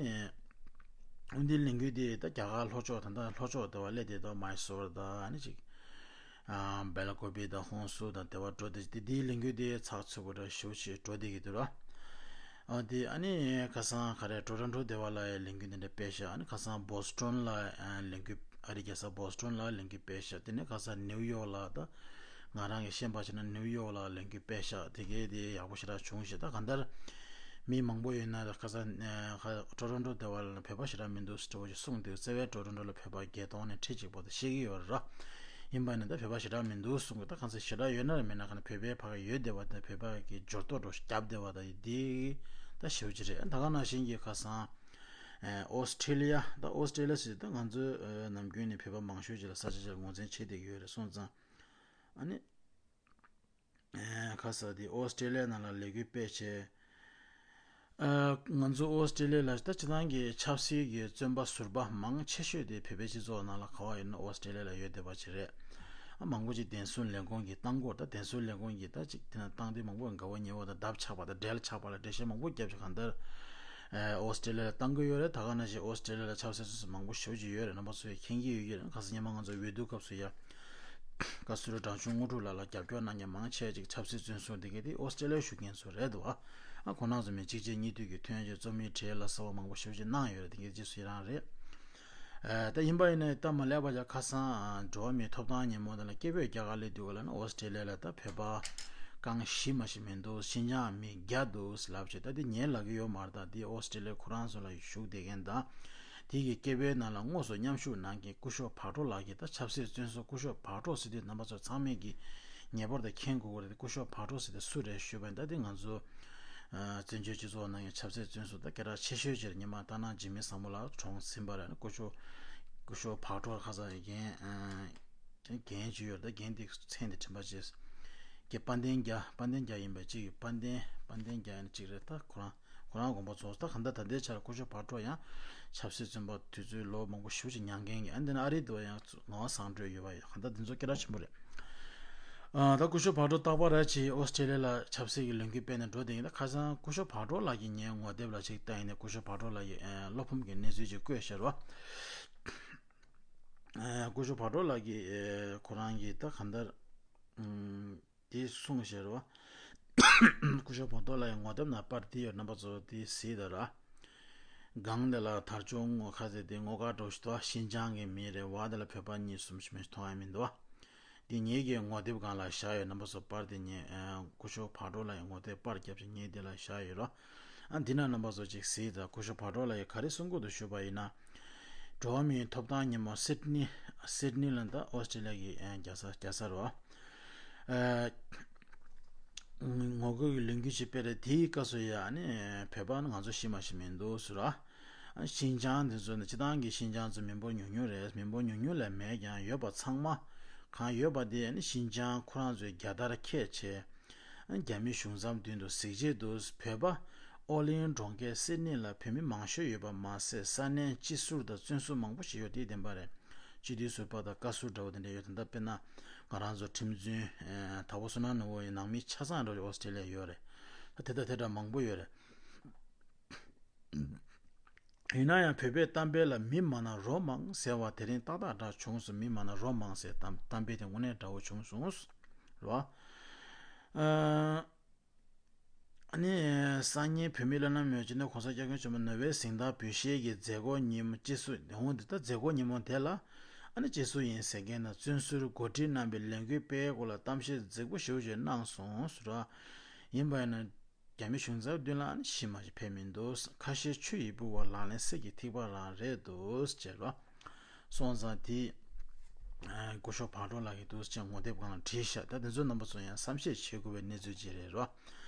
འོན་ཏེ་ལས་འགུལ་དེ་ད་རྒྱ་གར་ལྷོ་ཕྱོགས་དང་། ད་ལྷོ་ཕྱོགས་དེ་བ་སླེབས་དེ་ད་མའི་སོར་དང་ཨ་ནི་ཅིག་ཨ་བེ་ལ་ཀོ་པི་དང་ཧོན་སུར་དང་དེ་བ་འགྲོ་དེ། དེ་དེའི་ལས་འགུལ་དེ་ཚགས་ཚུད་པོ་འདྲ་ཞེ་པོ་ཅིག་འགྲོ་བསྡད་ཀྱི་འདུག་ར། ཨ་དེ་ཨ་ནི་ཁ་སང་ག་རེ་ཊོ་རོན་ཊོ་དེ་བ་ལ་ཡང་ལས་འགུལ་དེ་འདྲ་སྤེལ་ཤག་ཨ་ནི་ཁ་སང་བོ་སི་ཊོན་ལ་ཨ་ལས་འགུལ། ཨ་རིའི་རྒྱལ་ས་བོ་སི་ཊོན་ལ་ལས་འགུལ་སྤེལ་ཤག་དེ་ནས་ཁ་སང་ནིའུ་ཡོག་ལ། ད་ང་རང་གིས་ཤེས་པ་བྱས་ན་ནིའུ་ཡོག་ལ་ལས་འགུལ་སྤེལ་ཤག་དེ་གའི་དེ་ཡག་པོ་ཞེ་དྲག་བྱུང་ཞེས། ད་གང་ལྟར་མི་མང་པོ་ཡོད་ན་ད་ཁ་སང་ཨ་ཊོ་རོན་ཊོ་དེ་བ་ལ་བོད་པ་ཞེ་དྲག་མི་འདུག་ཟེར་འདྲ་བོ་ཞིག་གསུངས་འདུག་བརྩེ་བའི་ཊོ་རོན་ཊོ་ལ་བོད་པ་བརྒྱད་སྟོང་ནས་ཁྲི་གཅིག་པོ་དེ་བཤད་ཀྱི་ཡོད་རེད་ར། ཡིན་པ་ནི་ད་བོད་པ་ཞེ་དྲག་མི་འདུག་གསུང་གི། ད་གང་ཟེར་ཞེ་དྲག་ཡོད་ན་ར་མེད་ན་ག་ན་བོད་པའི་ཕ་གི་ཡོད་བསྡད་པ་དང་། བོད་པ་གི་འབྱོར་ཐོ་འགྲོ་རྒྱབ་བསྡད་པ་དང་འདི་ད་ཞེ་པོ་ཅིག་རེད། ད་ག་ནང་བཞིན་གྱི་ཁ་སང་ ཨོ་སི་ཁྲི་ལི་ཡ། ད་ཨོ་སི་ཁྲི་ལི་ཡ་ཟེར་ད་ང་ཚོའི་ནམ་རྒྱུན་ནས་བོད་པ་མང་ཤོས་ཅིག་ལ་ས་ཆ་ཅིག་ལ་ངོས་འཛིན་བྱེད་བསྡད་ཀྱི་ཡོད་རེད་སོང་ཙང་། ཨ་ནི། ཁ་ས་དེ་ཨོ་སི་ཁྲི་ལི་ཡ་ནང་ལ་ལས་འགུལ་སྤེལ་བྱས། ང་ཚོ་ཨོ་སི་ཁྲི་ལི་ཡ་ལ་ད་སྤྱི་བཏང་གི་ཆབ་སྲིད་ཀྱི་བཙོན་པ་ཟུར་པ་མང་ཆེ་ཤོས་དེ་བོད་པའི་སྤྱི་ཚོགས་ནང་ལ་ག་བ་ཡོད་ན་ཨོ་སི་ཁྲི་ལི་ཡ་ལ་ཡོད་བསྡད་པ་ཅིག་རེད། ཨ་མང་པོ་ཅིག་བདེན་སྲུང་ལས་ཁུངས་ཀྱིས་བཏང་གི་ཡོད་རེད། ད་བདེན་སྲུང་ལས་ཁུངས་ཀྱིས་ད་ཅིག་དེ་ན་བཏང་དུས་མང་པོ་དགའ་བོ་ཉེ་བོ་དང་ལྡབ་ཆགས་པ་དང་འབྲེལ་ཆགས་པ་ལ་འགྲེལ་བཤད་མང་པོ་བརྒྱབ་བྱས་གང་ལྟར། ཨོ་སི་ཁྲི་ལི་ཡ་ལ་བཏང་གི་ཡོད་རེད། ད་ག་ནང་བཞིན་ཨོ་སི་ཁྲི་ལི་ཡ་ལ་ཆབ་སྲིད་བཙོན་ཟུར་མང་པོ་ཞེ་པོ་ཅིག་ཡོད་རེད། རྣམ་པ་ཚོས་མཁྱེན་གྱི་ཡོད་ཀྱི་རེད། ཁ་སང་ཉི་མ་ང་ཚོ་འོས་བསྡུ་སྐབས་སུ་ཡ། བཀའ་ཟུར་དྲག་ཆུང་དངོས་གྲུབ་ལགས་ལ་རྒྱབ་སྐྱོར་གནང་མཁན་མང་ཆེ་ཅིག་ཆབ་སྲིད་བཙོན་ཟུར་འདི་གའི་དེ་ཨོ་སི་ཁྲི་ལི་ཡ་བཞུགས་མཁན་ཚོ་རེད་འདུག་ཨ་ཁོང་རྣམ་ཚོ་མི་གཅིག་རྗེས་གཉིས་མཐུད་ཀྱི་ཐོན་རྗེས་རྩོམ་ཡིག་བྲིས་ལ་གསར་བ་མང་པོ་ཞེ་པོ་ཅིག་གནང་ཡོད་རེད། དེ་གའི་རྗེས་སུ་ཡི་རང་རེད། ད་ཡིན་པ་ཡིན་ན་སྟབས་མ་ལེགས་པ་ཡ་ཁ་སང་འགྲོ་བ་མིའི་ཐོབ་ཐང་ཉིན་མོ་དེ་ལ་སྐད་འབོད་རྒྱག་ག་སླེབས་དུས་ག་ལ་ན་ཨོ་སི་ཁྲི་ལི་ཡ་ལ་ད་བོད་པ་རྐང་བཞི་མ་ཞིག་མི་འདུག་ཤིན་ཅང་མི་བརྒྱ་འདུག་ལབ་བྱས། ད་དེ་ངས་ལབ་ཀྱི་ཡོད་མ་རེད། ད་དེ་ཨོ་སི་ཁྲི་ལི་ཡ་ཁོ་རང་ཚོ་ལ་བཞུགས་བསྡད་མཁན་དང་། དེ་གི་སྐད་འབོད་ནང་ལ་དངོས་སུ་མཉམ་ཞུགས་གནང་མཁན་སྐུ་ཞབས་བག་གྲོ་ལགས་ཀྱིས། ད་ཆབ་སྲིད་བཙོན་ཟུར་སྐུ་ཞབས་བག་གྲོ་ཟེར་དུས་རྣམ་པ་ཚོ་ཚང་མས་ཀྱིས་ངེས་པར་དུ་མཁྱེན་དགོས་ཀྱི་རེད། སྐུ་ཞབས་བག་གྲོ་ཟེར་དུས་སུ་རེད་ཞུས་པ་ཡིན་ན། ད་དེ་ང་ཚོ་བཙན་བྱོལ་སྤྱི་ཚོགས་ནང་གི་ཆབ་སྲིད་བཙོན་ཟུར་ད་སྐད་གྲགས་ཆེ་ཤོས་ཅིག་རེད། ཉི་མ་སྟག་སྣ་འཇིགས་མེད་བཟང་མོ་ལགས་གྲོངས་ཟིན་པ་རེད། སྐུ་ཞབས་སྐུ་ཞབས་བག་གྲོ་ཁ་ས་ཡི་རྒན་རྒན་ཅིག་ཡོད་རེད། ད་རྒན་དེ་མཚན་དེ་དྲན་པ་བརྗེད། དཔལ་ལྡན་རྒྱལ། དཔལ་ལྡན་རྒྱལ་ཡིན་པ་གཅིག་གིས། དཔལ་ལྡན་དཔལ་ལྡན་རྒྱལ་ཡིན་གཅིག་རེད། ད་ཁོ་རང་ཁོ་རང་དགོངས་པ་རྫོགས། ད་གང་ལྟར་ད་ལྟའི་ཆར་སྐུ་ཞབས་བག་གྲོ་ཡང་ཆབ་སྲིད་བཙོན་པ་དུས་ཚོད་ལོ་མང་པོ་ཞེ་པོ་ཅིག་མྱངས་མཁན་གྱི། ཨ་འདི་ན་ཨ་རི་དུ་ཡང་ངག་དབང་བཟང་གྲོལ་ཡོད་པ་ཡོད། གང་ལྟར་འདི་ཚོ་སྐད་གྲགས་ཆེན་པོ་རེད། ཨ་ད་སྐུ་ཞབས་བག་གྲོ་རྟག་པར་ར་ཅིག་ཨོ་སི་ཀྲེ་ལི་ཡ་ལ་ཆབ་སྲིད་ཀྱི་ལས་འགུལ་སྤེལ་ནས་འགྲོ་བསྡད་ཡིན། ད་ཁ་སང་སྐུ་ཞབས་བག་གྲོ་ལགས་ཀྱི་ངའི་ངོ་དེབ་ལ་ཅིག་ལྟ་ཡིན་ན། སྐུ་ཞབས་བག་གྲོ་ལགས་ཀྱི་ཨ་བློ་ཕམ་གྱི་གནས་ཚུལ་ཅིག་བཀོད་བཞག་རོ། ཨ་སྐུ་ཞབས་བག་གྲོ་ལགས་ཀྱིས་ཨ་ཁོ་རང་གིས་ད་གང་ལྟར་ཨམ་དེ་གསུངས་བཞག་རོ། སྐུ་ཞབས་བག་གྲོ་ལགས་ཀྱི་ངོ་དེབ་ནང་པར་དེ་ཡོད། རྣམ་པ་ཚོ་དེ་གཟིགས་དང་ར། སྒང་དེ་ལ་དར་ལྕོག་ངོ་ཁ་ཟེར་དེ་ངོ་དཀར་འདྲ་བོ་ཞིག་འདུག་ཤིན་ཅང་གི་མི་རེད་བ། དེ་ལ་བོད་པ་གཉིས་གསུམ་ཞིག་མི་མཐོང་ཡ་མི་འདུག་འདི་ངེད་ཀྱི་ངོ་དེབ་སྒང་ལ་བཞག་ཡོད། རྣམ་པ་ཚོ་པར་དེ་ཉན། ཨ་སྐུ་ཞབས་བག་གྲོ་ལགས་ཀྱི་ངོ་དེབ་པར་བརྒྱབ་ཅིག་ངེད་དེ་ལ་བཞག་ཡོད་རོ། ཨ་འདི་ན་རྣམ་པ་ཚོ་ཅིག་གཟིགས་དང་། སྐུ་ཞབས་བག་གྲོ་ལགས་ཀྱིས་ག་རེ་གསུང་གི་འདུག་ཞུས་པ་ཡིན་ན། འགྲོ་བ་མིའི་ཐོབ་ཐང་ཉིན་མོ་སིད་ནི། སིད་ནི་ལ་ད་ཨོ་སི་ཀྲེ་ལི་ཡ་གི་ཨ་རྒྱལ་ས་རྒྱལ་ས་རོ། ཨ་ངོ་རྒོལ་གྱི་ལས་འགུལ་ཅིག་སྤེལ་རེད། དེའི་སྐབས་སུ་ཡ་ཨ་ནི་བོད་པ་ནི་ང་ཚོ་ཤི་མ་ཤི་མི་འདུག་ཟེར་ར། ཤིན་ཅང་འདི་ཚོ་ནི་སྤྱི་བཏང་གི་ཤིན་ཅང་ཚོ་མི་འབོར་ཉུང་ཉུང་རེད། མི་འབོར་ཉུང་ཉུང་ལས་མེད་ཀྱང་ཡོད་པ་ཚང་མ་གང་ཡོད་པ་དེ་ནི་ཤིན་ཅང་ཁོ་རང་ཚོའི་རྒྱལ་དར་འཁྱེར་བྱས། རྒྱ་མི་གཞུང་ཚབ་མདུན་དུ་གཟིགས་ཆེད་དུ་བོད་པ་ཨོ་གླིང་གྲོང་ཁྱེར་སིད་ནི་ལ་བོད་མི་མང་ཤོས་ཡོད་པ་མ་ཟད། ས་གནས་སྤྱི་ཟུར་དང་བཙོན་ཟུར་མང་པོ་ཞིག་ཡོད། དེ་བདེན་པ་རེད། སྤྱི་འཐུས་ཟུར་པ་དང་བཀའ་ཟུར་འདྲ་བོ་དེ་འདྲ་ཡོད། ད་ལྟ་དཔེར་ན་ང་རང་ཚོ་ཁྲིམས་རྫུན་དྭགས་པོ་བསོད་ནམས་ནོར་བུ་ཡི་ནང་མི་ཆ་ཚང་འདྲ་བོ་ཨོ་སི་ཀྲེ་ལི་ཡ་ཡོད་རེད། ད་དེ་དང་དེ་འདྲ་མང་པོ་ཡོད་རེད། ཡིན་ན་ཡང་བོད་པས་གཏམ་དཔེ་ལ་མི་མང་ན་རོ་མང་ཟེར་བ་དེ་རིང་ཏག་ཏག་འདྲ་བྱུང་སོང་། མི་མང་ན་རོ་མང་ཟེར་གཏམ་གཏམ་དཔེ་དེ་དངོས་གནས་འདྲ་བོ་བྱུང་སོང་རོ། ཨ་ནི་སང་ཉིན་བོད་མི་བླ་ན་མེད་པ་སྤྱི་ནོར་གོང་ས་སྐྱབས་མགོན་ཆེན་པོ་ནོ་བྷེལ་གཟེངས་རྟགས་འབུལ་བཞེས་ཀྱི་མཛད་སྒོ་ཉིན་མོ་སྤྱི་ཟུར་འོང་འདི་ལྟར་མཛད་སྒོ་ཉིན་མོ་དེ་ལ་ཨ་ནི་སྤྱི་ཟུར་ཡིན་ཟེར་མཁན་དང་བཙོན་ཟུར་འགོ་ཁྲིད་རྣམ་པས་ལས་འགུལ་སྤེལ་སྐོར་ལ་གཏམ་བཤད་རྫིག་པོ་ཞེ་པོ་ཅིག་གནང་སོང་ཟེར་ར། ཡིན་པ་ཡིན་ན། རྒྱ་མི་གཞུང་ཚབ་མདུན་ལ་ཨ་ནི་ཤི་མ་ཞིག་ཕེབས་མི་འདུག་ཁ་ཤས་ཆུ་ཡི་ཕུག་པ་ལག་ལེན་གསེར་གྱི་ཐིགས་པ་རང་རེད་འདུག་ཅེས་རོ། སོང་ཙང་དེ་སྐུ་ཞབས་བག་གྲོ་ལགས་ཀྱིས་འདུག་ཅེས་ངོ་དེབ་སྒང་ལ་བྲིས་ཤག་ད་དེ་ཚོ་རྣམ་པ་ཚོ་ཡང་བསམ་ཤེས་བྱེད་དགོས་པའི་གནས་ཚུལ་ཅིག་རེད་རོ།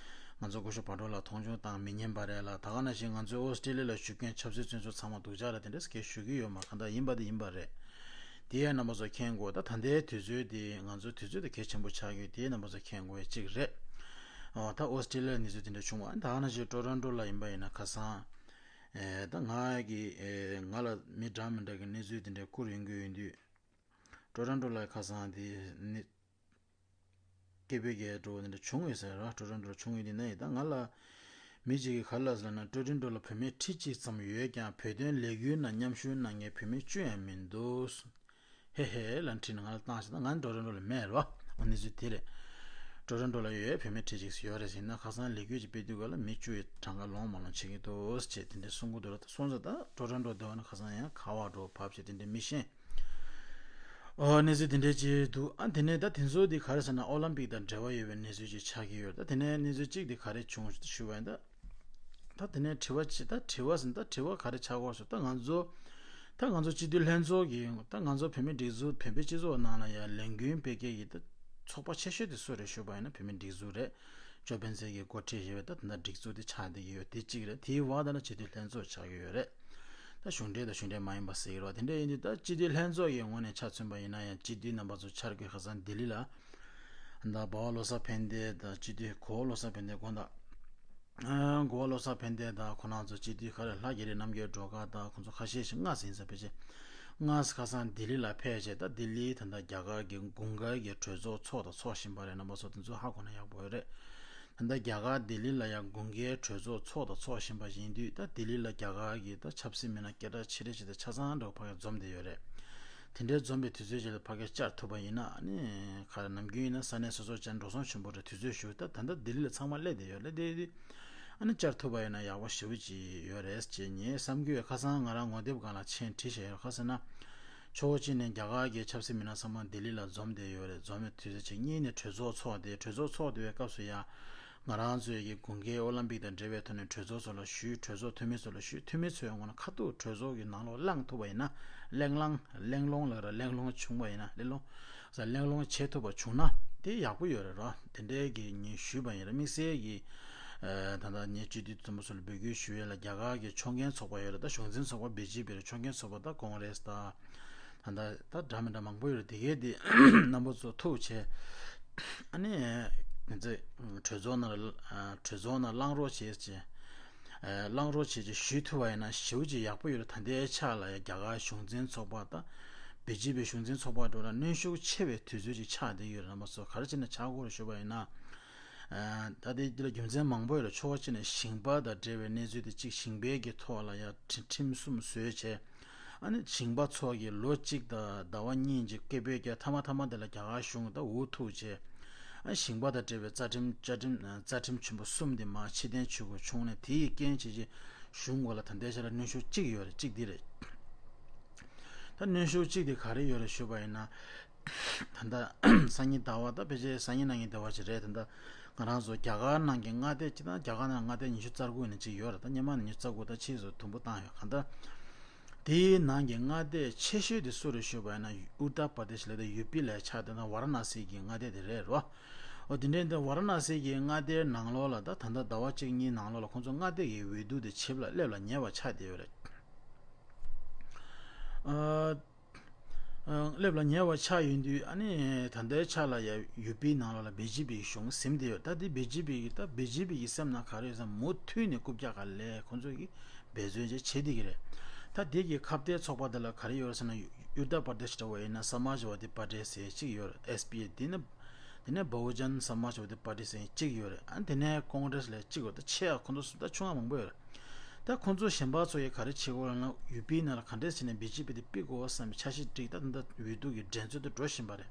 ང་ཚོ་སྐུ་ཞབས་བག་གྲོ་ལགས་མཐོང་ཆུང་བཏང་མི་ཉན་པ་རེད་ལ། ད་ག་ནང་བཞིན་ང་ཚོའི་ཨོ་སི་ཀྲེ་ལི་ཡ་ལ་བཞུགས་མཁན་ཆབ་སྲིད་བཙོན་ཟུར་ཚང་མ་སྡུག་ཅག་རེད། དེ་འདྲ་སྐད་ཞུ་གི་ཡོད་མ་རེད། གང་ལྟར་ཡིན་པ་དེ་ཡིན་པ་རེད། དེ་ཡང་རྣམ་པ་ཚོ་མཁྱེན་དགོས། ད་ད་ལྟའི་དུས་ཚོད་འདི་ང་ཚོའི་དུས་ཚོད་དེ་གལ་ཆེན་པོ་ཆགས་ཡོད། དེ་རྣམ་པ་ཚོ་མཁྱེན་དགོས་ཡ་གཅིག་རེད། ཨོ་ད་ཨོ་སི་ཀྲེ་ལི་ཡ་གནས་ཚུལ་དེ་འདྲ་བྱུང་བ། ད་ག་ནང་བཞིན་ཊོ་རོན་ཊོ་ལ་ཡིན་པ་ཡིན་ན་ཁ་སང་ཨེ་ད་ང་གི་ཨེ་ང་ལ་མི་འདྲ་མི་འདྲ་གི་གནས་ཚུལ་དེ་འདྲ་བསྐུར་ཡོང་གི་ཡོད་དུས། ཊོ་རོན་ཊོ་ལ་ཁ་སང་དེ་ནི་སྐད་འབོད་རྒྱག་འགྲོ་བ་དེ་འདྲ་བྱུང་ཡོད་ས་རེད། ཊོ་རོན་ཊོ་ལ་བྱུང་ཡོད་དེ་ནས་ད་ང་ལ་མི་གཅིག་གིས་ག་རེ་ལབ་ཟེར་ན། ཊོ་རོན་ཊོ་ལ་བོད་མི་ཁྲི་གཅིག་ཙམ་ཡོད་ཀྱང་བོད་དོན་ལས་འགུལ་ནང་མཉམ་ཞུགས་གནང་མཁན་བོད་མི་བཅུ་ཡང་མི་འདུག་ཧེ་ཧེ་ལབ་བྲིས་ནས་ང་ལ་བཏང་ཞིག་ད་ང་ཊོ་རོན་ཊོ་ལ་མེད་རོ། འོ་གནས་ཚུལ་དེ་རེད། ཊོ་རོན་ཊོ་ལ་ཡོད་བོད་མི་ཁྲི་གཅིག་ཙམ་ཡོད་རེད་ཟེར་ན། ཁ་སང་ལས་འགུལ་ཅིག་སྤེལ་དུས་ག་ལ་མི་བཅུ་ཡི་གྲངས་ཀ་ལོངས་མ་ལོངས་བྱེད་ཀྱི་འདུག་ཅེས་དེ་འདྲ་གསུང་གི་འདུག་ར། ད་སོང་ཙང་ད་ཊོ་རོན་ཊོ་དེ་བ་ན་ཁ་སང་ཡང་ག་བ་འགྲོ་བབས་བྱས་དེ་འདྲ་མི་ཤེས། ཨོ་གནས་ཚུལ་དེ་འདྲའི་ཅིག་འདུག་ཨ་དེ་ནས་ད་དེ་ཚོ་དེ་ག་རེ་ཟེར་ན་ཨོ་ལམ་པིག་དང་འབྲེལ་བ་ཡོད་པའི་གནས་ཚུལ་ཅིག་ཆགས་ཀྱི་ཡོད། ད་དེ་ནས་གནས་ཚུལ་གཅིག་དེ་ག་རེ་བྱུང་ཞུ་བ་ཡིན་ད། ད་དེ་ནས་དྲི་བ་ཅིག་ད་དྲི་བ་ཟེར་ན་ད་དྲི་བ་ག་རེ་ཆགས་ཀྱི་ཡོད་ཟེར། ད་ང་ཚོ་ད་ང་ཚོ་སྤྱི་འཐུས་ལྷན་ཚོགས་ཀྱི་ད་ང་ཚོ་བོད་མི་སྒྲིག་འཛུགས་བོད་པའི་སྤྱི་ཚོགས་ནང་ལ་ཡང་ལས་འགུལ་སྤེལ་མཁན་གྱི་ད་ཚོགས་པ་ཆེ་ཤོས་དེ་སུ་རེད་ཞུ་བ་ཡིན་ན་བོད་མི་སྒྲིག་འཛུགས་རེད། ཇོ་བྷེལ་སི་གིས་འགོ་ཁྲིད་བྱས་པའི་ད་དེ་འདྲ་སྒྲིག་འཛུགས་དེ་ཆགས་བསྡད་ཀྱི་ཡོད། དེ་གཅིག་རེད། དེའི་འོག་ད་ན་སྤྱི་འཐུས་ལྷན་ཚོགས་ཆགས་ཀྱི་ཡོད་རེད། ད་གཞུང་འབྲེལ་དང་གཞུང་འབྲེལ་མ་ཡིན་པ་ཟེར་གྱི་རེད་བ། དེ་འདྲ་ཡིན་དུས་ད་སྤྱི་འཐུས་ལྷན་ཚོགས་ཀྱི་ངོས་ནས་ཆ་མཚོན་པ་ཡིན་ན་ཡང་སྤྱི་འཐུས་རྣམ་པ་ཚོ་འཆར་དགོས། ཁ་སང་ལྡི་ལི་ལ་ད་འབའ་བ་བློ་བཟང་ཕན་བདེ་དང་སྤྱི་འཐུས་གོ་བོ་བློ་བཟང་ཕན་བདེ་དགོངས་དག་གོ་བ་བློ་བཟང་ཕན་བདེ་དང་ཁོ་རང་ཚོ་སྤྱི་འཐུས་ག་རེ་ལྷ་རྒྱ་རི་རྣམ་རྒྱལ་སྒྲོལ་དཀར་དང་ཁོ་ཚོ་ཁ་ཤས་ཤིག་སྔ་ཟིན་ས་ཕལ་ཆེར་སྔ་ས་ཁ་སང་ལྡི་ལི་ལ་ཕེབས་བྱས། ད་ལྡི་ལིའི་ད་ལྟ་རྒྱ་གར་གྱི་དགུན་ཁའི་གི་གྲོས་ཚོགས་ཚོགས་དང་ཚོགས་བཞིན་པ་རེད། རྣམ་པ་ཚོ་དེ་ཚོ་ཧ་གོ་ན་ཡག་པོ་ཡོད་རེད། ད་ལྟ་རྒྱ་གར་ལྡི་ལི་ལ་ཡང་དགུན་ཁའི་གྲོས་ཚོགས་ཚོགས་དང་ཚོགས་བཞིན་པ་ཡིན་དུས། ད་ལྡི་ལི་ལ་རྒྱ་གར་གྱི་ད་ཆབ་སྲིད་མི་སྣ་སྐད་གྲགས་ཆེ་གྲས་ཅིག་དང་ཆ་ཚང་འདྲ་བོ་ཕ་གིར་འཛོམས་བསྡད་ཡོད་རེད། དེ་འདྲའི་འཛོམས་པའི་དུས་ཚོད་ཅིག་ལ་ཕ་གིར་བཅར་ཐུབ་པ་ཡིན་ན། ཨ་ནི་ག་རེ་ནམ་རྒྱུན་ཡིན་ན་ས་གནས་སོ་སོར་བཅར་འགྲོ་སོང་ཆེན་པོ་རེད། དུས་ཚོད་ཞུ། ད་ད་ལྟ་ལྡི་ལི་ལ་ཚང་མ་སླེབས་བསྡད་ཡོད། སླེབས་བསྡད་ཡོད་དུས་ཨ་ནི་བཅར་ཐུབ་པ་ཡིན་ན་ཡག་པོ་ཞེ་པོ་ཅིག་ཡོད་རེད་ཅེས་ངས་བསམ་གྱི་ཡོད། ཁ་སང་ང་རང་ངོ་དེབ་སྒང་ལ་མཆན་བྲིས་བཞག་ཡོད། ག་རེ་ཟེར་ན། ཕྱོགས་གཅིག་ནས་རྒྱ་གར་གྱི་ཆབ་སྲིད་མི་སྣ་ཚང་མ་ལྡི་ལི་ལ་འཛོམས་བསྡད་ཡོད་རེད། འཛོམས་པའི་དུས་ཚོད་ཅིག་གཉིས་ནས་གྲོས་ཚོགས་ཚོགས་ཏེ། གྲོས་ཚོགས་ཚོགས་བསྡད་པའི་སྐབས་སུ་ཡང་ང་རང་ཚོའི་གི་དགུན་ཁའི་ཨོ་ལམ་པིག་དང་འབྲེལ་བའི་ཐོག་ནས་གྲོས་ཚོགས་ཚོ་ལ་ཞུས། གྲོས་ཚོགས་འཐུས་མི་ཚོ་ལ་ཞུས། འཐུས་མི་ཚོའི་ངོས་ནས་ཁ་ཐུག་གྲོས་ཚོགས་ཀྱི་ནང་ལོགས་ལངས་ཐུབ་པ་ཡིན་ན། གླེང་སློང་། གླེང་སློང་ལབ་ར། གླེང་སློང་བྱུང་བ་ཡིན་ན། གླེང་སློང་ས། གླེང་སློང་བྱེད་ཐུབ་པ་བྱུང་ན་དེ་ཡག་པོ་ཡོད་རེད་རོ། དེ་འདྲའི་གི་ངས་ཞུས་པ་ཡིན་ར། དམིགས་བསལ་གྱི་ཨ་ད་ལྟ་ངས་སྤྱི་འཐུས་དེ་ཚོ་ལ་འབོད་སྐུལ་ཞུ་ཡས་ལ་རྒྱ་གར་གྱི་ཕྱོགས་འགལ་ཚོགས་པ་ཡོད་རེད། ད་གཞུང་འཛིན་ཚོགས་པ་བི་ཇེ་པི་རེད། ཕྱོགས་འགལ་ཚོགས་པ་ད་ཀོང་རེས་དང་། ད་ལྟ་ད་འདྲ་མི་འདྲ་མང་པོ་ཡོད་རེད། དེ་གའི་དེ་རྣམ་པ་ཚོ་ཐུག་བྱས། ཨ་ནི་ང་ཚོས་གྲོས་ཚོགས་ནང་ལ་ཨ་གྲོས་ཚོགས་ནང་གླེང་རོགས་བྱེད་ཅེས། ཨ་གླེང་རོགས་བྱེད་ཅེས་ཞུས་ཐུབ་པ་ཡིན་ན་ཞེ་པོ་ཅིག་ཡག་པོ་ཡོད་རེད། ད་ལྟའི་ཆ་ལ་ཡང་རྒྱ་གར་གཞུང་འཛིན་ཚོགས་པ་དང་བི་ཇེ་པི་གཞུང་འཛིན་ཚོགས་པ་འགྲོ་ན་གནོན་ཤུགས་ཆེ་བའི་དུས་ཚོད་ཅིག་ཆགས་བསྡད་ཡོད་རེད། རྣམ་པ་ཚོ་ག་རེ་བྱས་ན་ཆགས་ཀྱི་ཡོད་རེད་ཞུས་པ་ཡིན་ན། ཨ་ད་ལྟའི་འདི་ལ་རྒྱུ་མཚན་མང་པོ་ཡོད་རེད། ཕྱོགས་གཅིག་ནས་ཞིང་པ་དང་འབྲེལ་བའི་གནས་ཚུལ་དེ་གཅིག་ཞིང་པའི་གི་ཐོག་ལ་ཡང་ཁྲིམས་ཁྲིམས་གསུམ་བཟོས་བྱས། ཨ་ནི་ཞིང་པ་ཚོ་གིས་ལོ་གཅིག་དང་ཟླ་བ་གཉིས་ཀྱི་སྐད་འབོད་རྒྱག་མཐའ་མ་མཐའ་མ་དེ་ལ་རྒྱ་གར་གཞུང་ད་འུ་ཐུག་བྱས། ཨ་ཞིང་པ་དང་འབྲེལ་བའི་རྩ་ཁྲིམས་བཅའ་ཁྲིམས་རྩ་ཁྲིམས་ཆེན་པོ་གསུམ་དེ་མར་ཕྱིར་འཐེན་བྱེད་དགོས་བྱུང་ནས། དེའི་རྐྱེན་བྱས་རྗེས་གཞུང་གོ་ལ་ད་ལྟའི་ཆ་ལ་གནོན་ཤུགས་གཅིག་ཡོད་རེད། གཅིག་འདི་རེད། ད་གནོན་ཤུགས་གཅིག་དེ་ག་རེ་ཡོད་རེད་ཞུས་པ་ཡིན་ན། ད་ལྟ་སང་ཉིན་ཟླ་བ། ད་ཕལ་ཆེར་སང་ཉིན་གནངས་ཉིན་ཟླ་བ་ཅིག་རེད། ད་ལྟ་ང་རང་ཚོ་རྒྱ་གར་ནང་གི་མངའ་སྡེ་སྤྱི་དང་རྒྱ་གར་ནང་མངའ་སྡེ་ཉི་ཤུ་རྩ་དགུ་ནས་གཅིག་ཡོད་རེད། ད་སྔོན་མ་ནས་ཉི་ཤུ་རྩ་དགུ། ད་ཕྱིས་སུ་དུམ་བུ་བཏང་ཡོད། གང་ལྟར་དེའི་ནང་གི་མངའ་སྡེ་ཆེ་ཤོས་དེ་སུ་རེད་ཞུས་པ་ཡིན་ན་ཨུ་ཏར་པར་དེ་ཤི་ལབ་དེ་ཡུ་པི་ལ་ཆགས་དེ་ན་ཝ་ར་ཎ་སི་གི་མངའ་སྡེ་དེ་རེད་རོ། འོ་དེ་འདྲའི་འདི་ཝ་ར་ཎ་སི་གི་མངའ་སྡེའི་ནང་ལོགས་ལ་ད་ད་ལྟ་ཟླ་བ་གཅིག་གཉིས་ནང་ལོགས་ལ་ཁོང་ཚོ་མངའ་སྡེ་གི་འོས་བསྡུ་དེ་བྱེད་པ་ལ་སླེབས་ལ་ཉེ་བ་ཆགས་བསྡད་ཡོད་རེད། ཨ། ཨ་སླེབས་ལ་ཉེ་བ་ཆགས་ཡོང་དུས། ཨ་ནི་ད་ལྟའི་ཆ་ལ་ཡ་ཡུ་པི་ནང་ལོགས་ལ་བི་ཇེ་པི་གཞུང་ཟིན་བསྡད་ཡོད། ད་དེ་བི་ཇེ་པི་གི་ད་བི་ཇེ་པི་གི་སེམས་ནང་ག་རེ་ཡོད་ཟེར་ན། མུ་མཐུད་ནས་རྐུབ་བཀྱག་ག་ལས་ཁོང་ཚོ་གིས་འབད་བརྩོན་བྱས་བྱེད་བསྡད་ཀྱི་རེད། ད་དེ་གི་ཁ་གཏད་ཚོགས་པ་དེ་ལ་ག་རེ་ཡོད་རེད་ཟེར་ན། ཨུ་ཏར་པར་དེ་ཤི་འདྲ་བོ་ཡིན་ན་སམ་ཨཇ་ཝ་དི་པར་ཏི་ཟེར་གཅིག་ཡོད་རེད། ཨེས་པི། དེ་ནི་དེ་ནས་བྷ་ཧུ་ཇན་སམ་ཨཇ་ཝ་དི་པར་ཏི་ཟེར་གཅིག་ཡོད་རེད། ཨ་དེ་ནས་ཀོང་གྲེས་ལབ་གཅིག་ཡོད་རེད། ད་ཆེ་བ་ཁོང་ཚོ་གསུམ། ད་ཆུང་བ་མང་པོ་ཡོད་རེད། ད་ཁོང་ཚོ་གཞན་པ་ཚོ་ཡིས་ག་རེ་བྱེད་དགོས་ལབ་ན། ཡུ་པི་ནང་ལ་ག་འདྲས་བྱས་ནས་བི་ཇེ་པི་དེ་ཕུད་དགོས་བསམ་པའི་འཆར་གཞི་བསྒྲིགས། ད་ད་ལྟ་འོས་བསྡུ་གི་འགྲན་རྩོད་དེ་འགྲོ་བཞིན་པ་རེད།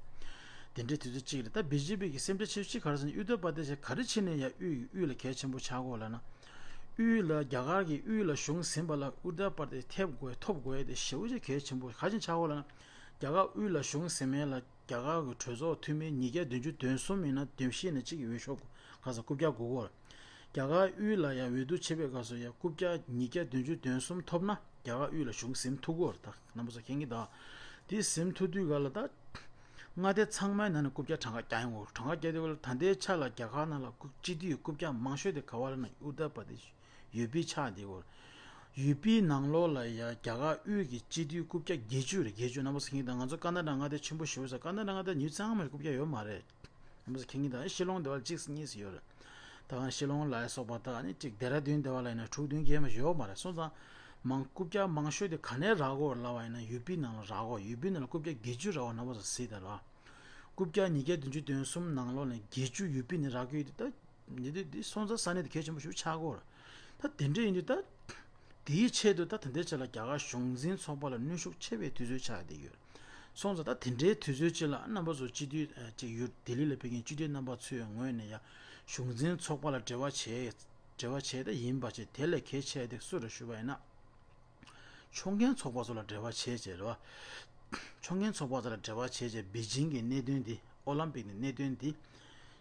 དེ་འདྲའི་དུས་ཚོད་གཅིག་རེད། ད་བི་ཇེ་པི་གི་སེམས་ཁྲལ་ཆེ་ཤོས་གཅིག་ག་རེ་ཟེར་ན། ཨུ་ཏར་པར་དེ་ཤི་ག་རེ་བྱས་ནས་ཡང་དབུས་དབུས་ལ་གལ་ཆེན་པོ་ཆགས་དགོས་ལབ་ན། དབུས་ལ་རྒྱ་གར་གྱི་དབུས་ལ་གཞུང་ཟིན་པ་ལ་ཨུ་ཏར་པར་དེ་ཤི་ཐེབས་དགོས། ཐོབ་དགོས་ཡས་དེ་ཞེ་པོ་ཅིག་གལ་ཆེན་པོ། ག་རེ་བྱས་ནས་ཆགས་དགོས་ལབ་ན། རྒྱ་གར་དབུས་ལ་གཞུང་ཟིན་མཁན་ལ་རྒྱ་གར་གྱི་གྲོས་ཚོགས་འཐུས་མི་ཉིས་བརྒྱ་བདུན་ཅུ་དོན་གསུམ་ཡིན་ན་བདུན་བཞི་ནས་གཅིག་འོས་ཤོག་ག་ས་རྐུབ་བཀྱག་དགོས་ཀྱི་ཡོད་རེད། རྒྱ་གར་དབུས་ལ་ཡང་འོས་བསྡུ་བྱེད་པའི་སྐབས་སུ་ཡང་རྐུབ་བཀྱག་ཉིས་བརྒྱ་བདུན་ཅུ་དོན་གསུམ་ཐོབ་ན་རྒྱ་གར་དབུས་ལ་གཞུང་ཟིན་ཐུབ་ཀྱི་ཡོད་རེད། ད་རྣམ་པ་ཚོ་མཁྱེན་གྱི་འདུག་དེ་ཟིན་ཐུབ་དུས་ག་ལ་ད་མངའ་སྡེ་ཚང་མའི་ནང་ནས་རྐུབ་བཀྱག་གྲངས་ཀ་རྒྱག་ཡོང་གི་ཡོད་རེད། གྲངས་ཀ་རྒྱག་དུས་ག་ལ་ད་ལྟའི་ཆ་ལ་རྒྱ་གར་ནང་ལ་རྐུབ་སྤྱི་འཐུས་རྐུབ་བཀྱག་མང་ཤོས་དེ་ག་བ་ལབ་ན་ཨུ་ཏར་པར་དེ་ཤི། ཡུ་པི་ཆགས་བསྡད་ཡོད། ཡུ་པིའི་ནང་ལོགས་ལ་ཡ་རྒྱ་གར་དབུས་ཀྱི་སྤྱི་འཐུས་རྐུབ་བཀྱག་བརྒྱད་ཅུ་རེད། བརྒྱད་ཅུ། རྣམ་པ་ཚོ་མཁྱེན་གྱི་འདུག་ང་ཚོ་ཀ་ན་ཌ་མངའ་སྡེ་ཆེན་པོ་ཞེ་པོ་ཟེར། ཀ་ན་ཌ་མངའ་སྡེ་ཉུང་ཙམ་མ་རྐུབ་བཀྱག་ཡོད་མ་རེད། རྣམ་པ་ཚོ་མཁྱེན་གྱི་འདུག་ཤི་ལོང་དེ་བ་ལ་གཅིག་གཉིས་ཡོད་རེད། ད་གང་ཤི་ལོང་ལ་སོགས་པ་ད་ནི་གཅིག་ལྡེ་ར་ལྡུན་དེ་བ་ལ་ཡིན་ན་དྲུག་བདུན་བརྒྱད་མ་ཡོད་མ་རེད། སོང་ཙང་མང་རྐུབ་བཀྱག་མང་ཤོས་དེ་ག་ནས་རག་གོ་ལབ་པ་ཡིན་ན་ཡུ་པི་ནང་ལ་རག་གོ་ཡུ་པི་ནང་ལ་རྐུབ་བཀྱག་བརྒྱད་ཅུ་རག་གོ། རྣམ་པ་ཚོ་གཟིགས་དང་ལ། རྐུབ་བཀྱག་ཉིས་བརྒྱ་བདུན་ཅུ་དོན་གསུམ་ནང་ལོགས་ནས་བརྒྱད་ཅུ་ཡུ་པི་ནས་རག་གི་ཡོད་དུས། ད་ཉེ་དུས་འདི་སོང་ཙང་ས་གནས་དེ་གལ་ཆེན་པོ་ཞིག་ཆགས་ཀྱི་ཡོད་རེད། ད་དེ་འདྲ་ཡིན་དུས་ད་དེའི་ཆེད་དུ་ད་དེ་འདྲའི་ཆེད་ལ་རྒྱ་གར་གཞུང་འཛིན་ཚོགས་པ་ལ་གནོན་ཤུགས་ཆེ་བའི་དུས་ཚོད་ཆགས་བསྡད་ཡོད་རེད། སོང་ཙང་ད་དེ་འདྲའི་དུས་ཚོད་ཅིག་ལ་རྣམ་པ་ཚོ་སྤྱི་འཐུས་ཨ་ཅིག་ཡུལ་ལྡི་ལི་ལ་ཕེབས་མཁན་སྤྱི་འཐུས་རྣམ་པ་ཚོའི་ངོས་ནས་ཡང་གཞུང་འཛིན་ཚོགས་པ་ལ་འབྲེལ་བ་བྱས། འབྲེལ་བ་བྱས་ད་ཡིན་པ་བྱས། དེ་ལས་གལ་ཆེ་དེ་སུ་རེད་ཞུས་པ་ཡིན་ན། ཕྱོགས་འགལ་ཚོགས་པ་ཚོ་ལ་འབྲེལ་བ་བྱས་བྱས་རེད་བ། ཕྱོགས་འགལ་ཚོགས་པ་ཚོ་ལ་འབྲེལ་བ་བྱས་བྱས་པེ་ཅིང་གི་གནད་དོན་འདི། ཨོ་ལམ་པིག་ནས་གནད་དོན་འདི་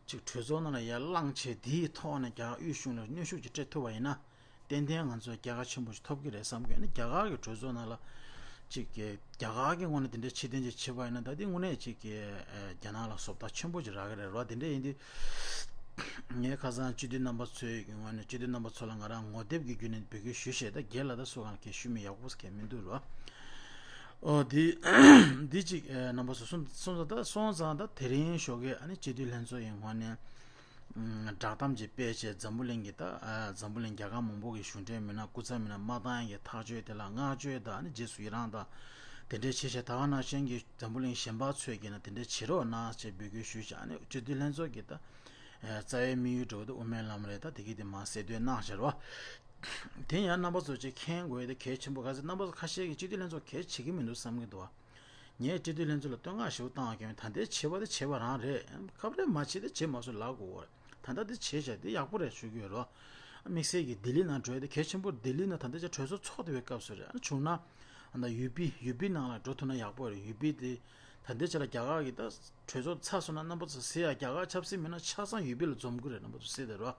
ཅིག་གྲོས་ཚོགས་ནང་ལ་ཡར་བསླངས་བྱས། འདིའི་ཐོག་ནས་རྒྱ་གར་དབུས་གཞུང་ལ་གནོན་ཤུགས་ཅིག་སྤྲད་ཐུབ་པ་ཡིན་ན། ཏན་ཏན་ང་ཚོ་རྒྱལ་ཁ་ཆེན་པོ་ཞིག་ཐོབ་ཀྱི་རེད་བསམ་གྱི་ཡོད། ཨ་ནི་རྒྱ་གར་གྱི་གྲོས་ཚོགས་ནང་ལ་ཅིག་གི་རྒྱ་གར་གྱི་ངོས་ནས་དེ་འདྲའི་ཕྱིར་འཐེན་ཅིག་བྱས་པ་ཡིན་ན། ད་དེ་དངོས་གནས་ཅིག་གི་རྒྱ་ནག་ལ་བཟོ་ལྟ་ཆེན་པོ་ཅིག་རག་གི་རེད་བ། དེ་འདྲ་ཡིན་དུས། ངས་ཁ་སང་སྤྱི་འཐུས་རྣམ་པ་ཚོའི་ངོས་ནས་སྤྱི་འཐུས་རྣམ་པ་ཚོ་ལ་ང་རང་ངོ་དེབ་ཀྱི་བརྒྱུད་ནས་འབོད་སྐུལ་ཞུས་བྱས། ད་སྒེར་ལ་ད་སུ་གང་ལ་གས་ཞུ་མི་ཡག་པོ་གས་མི་འདུག་རོ། ཨོ་འདི་འདི་གཅིག་ཨེ་རྣམ་པ་ཚོ་གསུང་གསུང་ཙང་ད་སོང་ཙང་ད་དེ་རིང་ཞོགས་ཀས་ཨ་ནི་སྤྱི་འཐུས་ལྷན་ཚོགས་ཡི་ངོས་ནས་ཨམ་བསྒྲགས་གཏམ་ཅིག་སྤེལ་བྱས། འཛམ་བུ་གླིང་གི་ད་ཨ་འཛམ་བུ་གླིང་རྒྱལ་ཁབ་མང་པོ་གི་གཞུང་འབྲེལ་མི་སྣ་སྐུ་ཚབ་མི་སྣ་དམག་དང་ཡན་གྱི་ཐག་གཅོད་དེ་ལ་བསྔགས་བརྗོད་དང་ཨ་ནི་རྗེས་སུ་ཡི་རང་དང་དེ་འདྲའི་བྱས་བྱས། ད་ག་ནང་བཞིན་གྱི་འཛམ་བུ་གླིང་གཞན་པ་ཚོས་ཀྱིས་ན་དེ་འདྲའི་བྱེད་རོགས་གནང་ཞེས་འབོད་སྐུལ་ཞུས་བྱས། ཨ་ནི་སྤྱི་འཐུས་ལྷན་ཚོགས་ཀྱི་ད་ཨེ་རྩ་བའི་དམིགས་ཡུལ་འགྲོ་བ་དེ་དབུ་མའི་ལམ་རེད། ད་དེ་གི་དེ་མ་གསལ་སྟོན་གནང་བཞག་རོ། དེ་ཡང་རྣམ་པ་ཚོ་ཅིག་མཁྱེན་དགོས་དེ་གལ་ཆེན་པོ། ག་ཚོད་རྣམ་པ་ཚོ་ཁ་ཤས་ཀྱིས་སྤྱི་འཐུས་ལྷན་ཚོགས་གལ་བྱེད་ཀྱི་མི་འདུག་བསམ་གྱི་འདུག་བ། ངས་སྤྱི་འཐུས་ལྷན་ཚོགས་ལ་བསྟོད་བསྔགས་ཞེ་པོ་བཏང་བ་ཀྱང་ད་ལྟའི་བྱེད་པ་དེ་བྱེད་པ་རང་རེད། སྐབས་རེ་མ་བྱེད་དེ་བྱེད་མ་སོང་ལབ་དགོས་བ། ད་ལྟ་དེ་བྱེད་བྱ་དེ་ཡག་པོ་རེད་ཞུ་གི་ཡོད་རོ། དམིགས་བསལ་གྱི་ལྡི་ལི་ནང་འགྲོ་ཡ་དེ་གལ་ཆེན་པོ། ལྡི་ལི་ནང་ད་ལྟའི་ཆ་གྲོས་ཚོགས་ཚོགས་བསྡད་པའི་སྐབས་སུ་རེད། ཨ་བྱུང་ན་ཨ་ད་ཡུ་པི་ཡུ་པི་ནང་ལ་འགྲོ་ཐུབ་ན་ཡག་པོ་རེད། ཡུ་པི་དེ་ད་ལྟའི་ཆ་ལ་རྒྱ་གར་གྱི་ད་གྲོས་ཚོགས་ཚར་སོང་ན་རྣམ་པ་ཚོ་ཟེར་ཡ་རྒྱ་གར་ཆབ་སྲིད་མི་སྣ་ཆ་ཚང་ཡུ་པི་ལ་འཛོམས་ཀྱི་རེད། རྣམ་པ་ཚོ་ཟེར་བསྡད་རོ།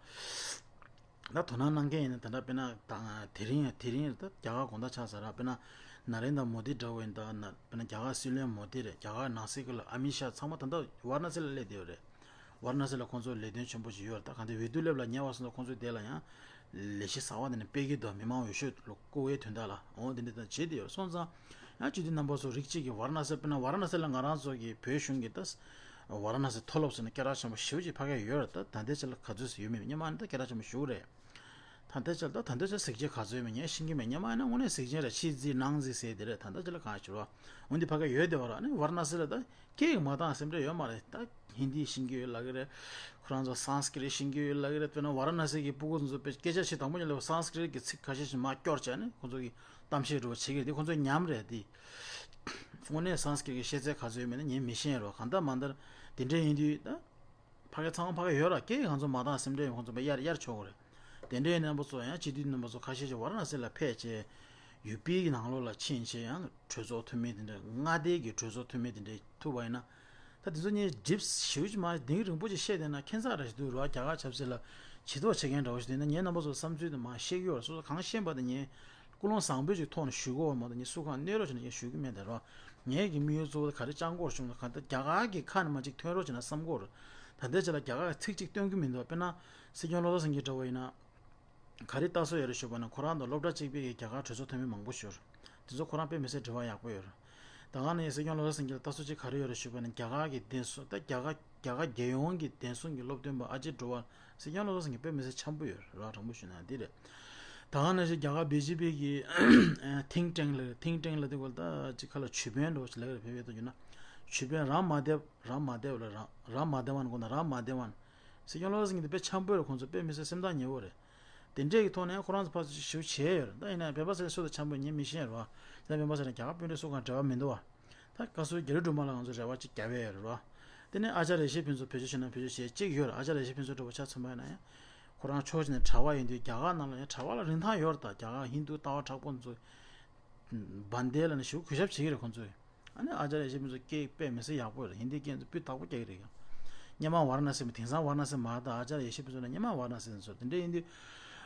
ད་དོ་སྣང་གནང་མཁན་ཡིན་ན་ད་ལྟ་དཔེར་ན་ད་དེ་རིང་ཡང་དེ་རིང་ད་རྒྱ་གར་དགོང་དག་ཆགས་ཚར་ར། དཔེར་ན་ན་རེན་དྲ་མོ་དི་འདྲ་བོ་ཡིན་ད་ན། དཔེར་ན་རྒྱ་གར་སྲིད་བློན་མོ་དི་རེད། རྒྱ་གར་ནང་སྲིད་ཀྱི་ལ་ཨ་མི་ཤ་ཚང་མ་ད་ལྟ་ཝཱ་ར་ཎ་སི་ལ་སླེབས་བསྡད་ཡོད་རེད། ཝཱ་ར་ཎ་སི་ལ་ཁོང་ཚོ་ལས་དོན་ཆེན་པོ་ཞིག་ཡོད་རེད། ད་གང་ལྟར་འོས་བསྡུ་སླེབས་ལ་ཉེ་བ་སོང་ཙང་ཁོང་ཚོའི་དེ་ལ་ཡང་ལས་གཞི་གསར་བ་དེ་ནས་སྤེལ་གྱི་འདུག་མི་མང་འོས་ཤོག་བཀུག་པའི་དོན་དག་ལ། འོ་དེ་འདྲ་ད་བྱེད་བསྡད་ཡོད་སོང་ཙང་། ཡང་སྤྱི་འཐུས་རྣམ་པ་ཚོ་རིགས་གཅིག་གིས་ཝཱ་ར་ཎ་སི། དཔེར་ན་ཝཱ་ར་ཎ་སི་ལ་ང་རང་ཚོ་གི་བོད་གཞུང་གི་ད་ཝཱ་ར་ཎ་སི་མཐོ་སློབ་ཟེར་ན་སྐད་གྲགས་ཆེན་པོ་ཞེ་པོ་ཅིག་ཕ་གིར་ཡོད་རེད། ད་ད་ལྟའི་ཆ་ལ་ག་ཚོད་ཡོད་མེད་སྔོན་མ་ནི་ད་སྐད་གྲགས་ཆེན་པོ་ཞེ་པོ་རེད། ད་ལྟའི་ཆ་ལ་ད་ད་ལྟའི་ཆ་གཟིགས་རྗེས་ག་ཚོད་ཡོད་མེད་ངས་ཤེས་ཀྱི་མེད། སྔོན་མ་ཡིན་ན་དངོས་གནས་གཟིགས་རྗེས་རེད། ཕྱི་གཟིགས་ནང་གཟིགས་ཟེར་དེ་རེད། ད་ལྟའི་ཆ་ལ་གང་ཞུ་རོགས། འོན་ཏེ་ཕ་གིར་ཡོད་བསྡད་པ་རེད། ཨ་ནི་ཝཱ་ར་ཎ་སི་ལ་ད་སྐད་ཡིག་མ་འདང་སེམས་ཁྲལ་ཡོད་མ་རེད། ད་ཧིན་དི་ཤེས་ཀྱི་ཡོད་ལབ་ཀྱི་རེད། ཁོ་རང་ཚོ་སཾ་སྐྲྀཏ་ཤེས་ཀྱི་ཡོད་ལབ་ཀྱི་རེད། དཔེར་ན་ཝཱ་ར་ཎ་སི་གི་སྤུ་གུ་ཚོ་དཔེ་སྐད་ཆ་བཤད་དང་པོ་ཉིད་ལ་སཾ་སྐྲྀཏ་གི་ཚིག་ཁ་ཤས་ཤིག་མར་སྐྱོར་བྱས་ནས་ཁོ་ཚོ་གི་གཏམ་བཤད་འདྲ་བོ་བྱེད་ཀྱི་རེད། དེ་ཁོ་ཚོའི་ཉམས་རེད་དེ། དངོས་གནས་སཾ་སྐྲྀཏ་གི་ཤེས་ཚད་ག་ཚོད་ཡོད་མེད་ན་ངས་མི་ཤེས་རོགས། གང་ལྟར་མ་ལྟར་དེ་འདྲ་ཡིན་དུས་ད་ཕ་གི་ཚང་མ་ཕ་གི་ཡོད་ར། སྐད་ཡིག་གང་ཚོད་མ་འདང་སེམས་ཁྲལ་ཡོད། ཁོ་ཚོ་དཔེ་གཡར་གཡར་ཆོག་གི་རེད། དེ་འདྲའི་རྣམ་པ་ཚོ་ཡང་སྤྱི་འཐུས་རྣམ་པ་ཚོ་ཁ་ཤས་ཤིག་ཝཱ་ར་ཎ་སི་ལ་ཕེབས་བྱས། ཡུ་པི་གི་ནང་ལོགས་ལ་ཕྱིན་བྱས་ཡང་གྲོས་ཚོགས་འཐུས་མི་དེ་འདྲ་མངའ་སྡེ་གི་གྲོས་ཚོགས་འཐུས་མི་དེ་འདྲ་ཐུག་པ་ཡིན་ན། ད་དེ་ཚོ་ངས་ཌིབ་ཞེ་པོ་ཅིག་མ་གདེང་རིང་པོ་ཅིག་བཤད་བསྡད་ན་ཁྱད་མཚར་ར་ཞིག་འདུག་ར། རྒྱ་གར་ཆབ་སྲིད་ལ་ཇུས་གཏོགས་བྱེད་མཁན་འདྲ་བོ་ཞིག་དེ་ན་ངའི་རྣམ་པ་ཚོ་བསམ་ཚུལ་དེ་མར་བཤད་ཀྱི་ཡོད་ར། སོ་སོ་གང་ཤེས་པ་དེ་ངས་ཀུན་སློང་བཟང་པོའི་ཅིག་ཐོག་ནས་ཞུ་གི་ཡོད་མ་གཏོགས་ངས་སུ་གང་གནོད་རོགས་བྱས་ནས་ངས་ཞུ་གི་མེད་དེ་ར། ངས་ཀྱི་དམིགས་ཡུལ་གཙོ་བོ་དེ་ག་རེ་བཅང་དགོས་རེད་བྱུང་ན། གང་ལྟར་རྒྱ་གར་གྱི་ཁ་ནས་མར་ཅིག་ཐོན་རོགས་བྱས་ན་བསམ་གྱི་ཡོད་ར། ད་ལྟའི་ཆ་ལ་རྒྱ་གར་གྱི་ཚིག་གཅིག་སྟོན་གྱི་མི་འདུག་དཔེར་ན་སྲིད་སྐྱོང་བློ་བཟང་སེང་གེ་འདྲ་བོ་ཡིན་ན། ག་རེ་ལྟ་སྲོལ་ཡོད་རེད་ཞུས་པ་ན། ཁོ་རང་དང་སློབ་གྲྭ་གཅིག་པའི་རྒྱ་གར་གྲོས་ཚོགས་འཐུས་མི་མང་པོ་ཞིག་ཡོད་རེད། དེ་ཚོ་ཁོ་རང་དཔེ་མི་སྲིད་འབྲེལ་བ་ཡག་པོ་ཡོད་རེད། ད་ག་ནས་སྲིད་སྐྱོང་བློ་བཟང་སེང་གེ་ལ་ལྟ་སྲོལ་གཅིག་ག་རེ་ཡོད་རེད་ཞུས་པ་ན། རྒྱ་གར་གྱི་བདེན་སྲུང་ད་རྒྱ་གར་རྒྱ་གར་རྒྱལ་ཡོངས་ཀྱི་བདེན་སྲུང་གི་སློབ་སྟོན་པ་ཨ་ཇེ་ཌོ་ཝལ། སྲིད་སྐྱོང་བློ་བཟང་སེང་གེ་དཔེ་མི་སྲིད་འཆམ་པོ་ཡོད་རེད། ར་དྲང་པོ་ཞུས་ན་འདི་རེད། ད་ག་ནང་བཞིན་རྒྱ་གར་བི་ཇེ་པི་གི་ཐིང་ཀྲེང་ལ། ཐིང་ཀྲེང་ལ་དེ་སྐོར་ད་ཅིག་ཁ་ལ་ཇུས་འབེན་འདྲ་བོ་ཞིག་ལབ་ཀྱི་རེད། བོད་པའི་ཐོག་བརྗོད་ན་ཇུས་འབེན་རམ་མ་དེབ། རམ་མ་དེབ་ལ་རམ་རམ་མ་དེབ་ཝན་དགོངས་དག་རམ་མ་དེབ་ཝན། སྲིད་སྐྱོང་བློ་བཟང་སེང་གེ་འདི་དཔེ་འཆམ་པོ་རེད། ཁོང་ཚོ་དཔེ་མི་སྲིད་སེམས་ཐག་ཉེ་བོ་རེད། དེ་འདྲས་ཀྱི་ཐོག་ནས་ཁོ་རང་ཚོ་ཕར་ཚུར་ཞིབ་བྱས་ཡོད་རེད། ད་ཡིན་ན་སྤེན་པ་ཚེ་རིང་སུ་དང་འཆམ་པོ་ངས་མི་ཤེས་རོ། ད་སྤེན་པ་ཚེ་རིང་རྒྱ་གར་དཔོན་རིགས་སུ་གང་འབྲེལ་བ་མི་འདུག་བ། ད་བཀའ་ཟུར་རྒྱ་རི་སྒྲོལ་མ་ལགས་ང་ཚོ་རེ་བ་ཅིག་བརྒྱབ་ཡོད་རེད་རོ། དེ་ནས་ཨ་ཅར་ཡེ་ཤེས་ཕུན་ཚོགས་བེད་སྤྱོད་བྱས་ན་བེད་སྤྱོད་བྱེད་ཅིག་ཡོད་རེད། ཨ་ཅར་ཡེ་ཤེས་ཕུན་ཚོགས་འདྲ་བོ་ཆ་མཚོན་པ་ཡིན་ན་ཡང་། ཁོ་རང་ཕྱོགས་གཅིག་ནས་གྲྭ་པ་ཡིན་དུས་རྒྱ་གར་ནང་ལ་ཡང་གྲྭ་པ་ལ་རིན་ཐང་ཡོད་རེད། ད་རྒྱ་གར་ཧིན་དུ་ལྟ་བ་དྲག་པོ་ཚོ་བན་དེ་ལ་ནི་ཞེ་པོ་གུས་ཞབས་བྱེད་ཀྱི་རེད་ཁོང་ཚོས། ཨ་ནི་ཨ་ཅར་ཡེ་ཤེས་ཕུན་ཚོགས་སྐད་དཔེ་མི་སྲིད་ཡག་པོ་རེད། ཧིན་དིའི་སྐད་ཚོ་སྤུས་དག་པོ་རྒྱག་གི་རེད་ཡང་། སྔོན་མ་ཝཱ་ར་ཎ་སི་མ། དེང་སང་ཝཱ་ར་ཎ་སི་མ་རེད། ད་ཨ་ཅར་ཡེ་ཤེས་ཕུན་ཚོགས་ནི་སྔོན་མ་ཝཱ་ར་ཎ་སི་ཚོ་དེ་འདྲ་ཡིན་དུས།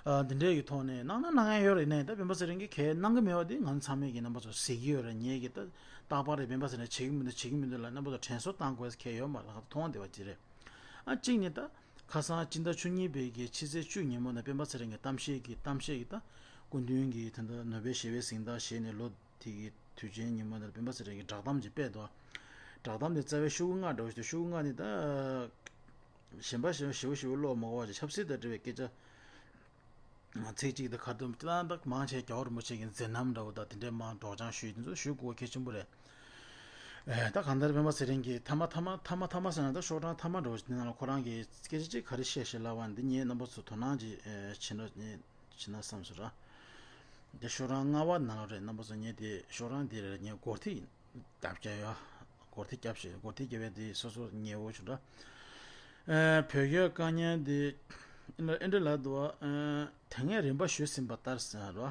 ཨ་དེ་འདྲ་ཡི་ཐོག་ནས་གནང་ན་གནང་ཡ་ཡོད་རེད། ནས་ད་སྤེན་པ་ཚེ་རིང་གིས་གལ་གནང་གི་མེད་པ་དེ་ང་ཚོ་ཚང་མས་ཀྱི་རྣམ་པ་ཚོ་གཟིགས་ཀྱི་ཡོད་རེད། ངས་ཀྱི་ད་རྟག་པར་རེད། སྤེན་པ་ཚེ་རིང་བྱེད་ཀྱི་མི་འདུག་བྱེད་ཀྱི་མི་འདུག་ལ་རྣམ་པ་ཚོ་དྲན་གསོ་བཏང་དགོས་གལ་ཡོད་མ་རེད། ལག་མཐོང་བསྡད་པ་ཅིག་རེད། ཨ་གཅིག་ནི་ད་ཁ་སང་སྤྱི་ཟླ་བཅུ་གཉིས་པའི་གི་ཕྱི་ཚེས་བཅུ་ཉིན་མོ་ནས་སྤེན་པ་ཚེ་རིང་གི་གཏམ་བཤད་ཀྱི་གཏམ་བཤད་ཀྱི་ད་སྐུ་མདུན་གྱི་ད་ལྟ་ནོ་བེལ་ཞི་བའི་གཟེངས་རྟགས་བཞེས་ནས་ལོ་དེ་གི་དུས་ཆེན་ཉིན་མོ་ནས་སྤེན་པ་ཚེ་རིང་གི་བསྒྲགས་གཏམ་ཅིག་སྤེལ་འདུག་བསྒྲགས་གཏམ་དེ་རྩ་བའི་ཤོག་གུ་ལྔ་འདྲ་བོ་ཞིག་འདུག་ཤོག་གུ་ལྔ་ནི་ད་གཞན་པ་གཞན་པ་ཞེ་པོ་ཞེ་པོ་ཀློག་མ་དགོས་པ་ཅིག་ཆབ་སྲིད་དང་འབྲེལ་བའི་སྐད་ཆ། ཚིག་གཅིག་དང་ཁ་ཏོན་ཏག་ཏག་མང་ཆེ་རྒྱལ་བ་རིན་པོ་ཆེ་གི་མཛད་རྣམ་འདྲ་བོ་དང་དེ་འདྲའི་མང་སྒྲོག་སྦྱང་ཞུས། དེ་ཚོ་ཞུ་དགོས་གལ་ཆེན་པོ་རེད། ཨེ་ད་གང་ལྟར་སྤེན་པ་ཚེ་རིང་གིས་མཐའ་མ་མཐའ་མ་མཐའ་མ་མཐའ་མ་ཟེར་ན་ད་ཤོག་གྲངས་མཐའ་མ་འདྲ་བོ་ཞིག་དེ་ནང་ལ་ཁོ་རང་གིས་སྐད་ཆ་གཅིག་ག་རེ་བཤད་ཤེས་ལབ་པ་འདི་ངས་རྣམ་པ་ཚོ་དོ་སྣང་ཅིག་ཨེ་བྱེད་ན་ངས་བྱེད་ན་བསམ་སོང་ར། འདི་ཤོག་གྲངས་ལྔ་པ་ནང་ལ་རེད། རྣམ་པ་ཚོ་ངས་དེ་ཤོག་གྲངས་འདི་རེད། ངས་སྒོར་ཐིག་རྒྱབ་བྱས་ཡོད། སྒོར་ཐིག་རྒྱབ་བྱས། སྒོར་ཐིག་རྒྱབ་པའི་དེ་སོ་སོ་ཉེ་བོ་ཞིག་འདྲ། ཨེ་བོད་སྐད་དཀའ་ངལ་འདི་ཨེ་འདྲ་ལབ་འདུག་ཨེ་དེ་སྔའི་རིམ་པ་ཞུས་ཟིན་པ་ལྟར་ཟེར་རོ།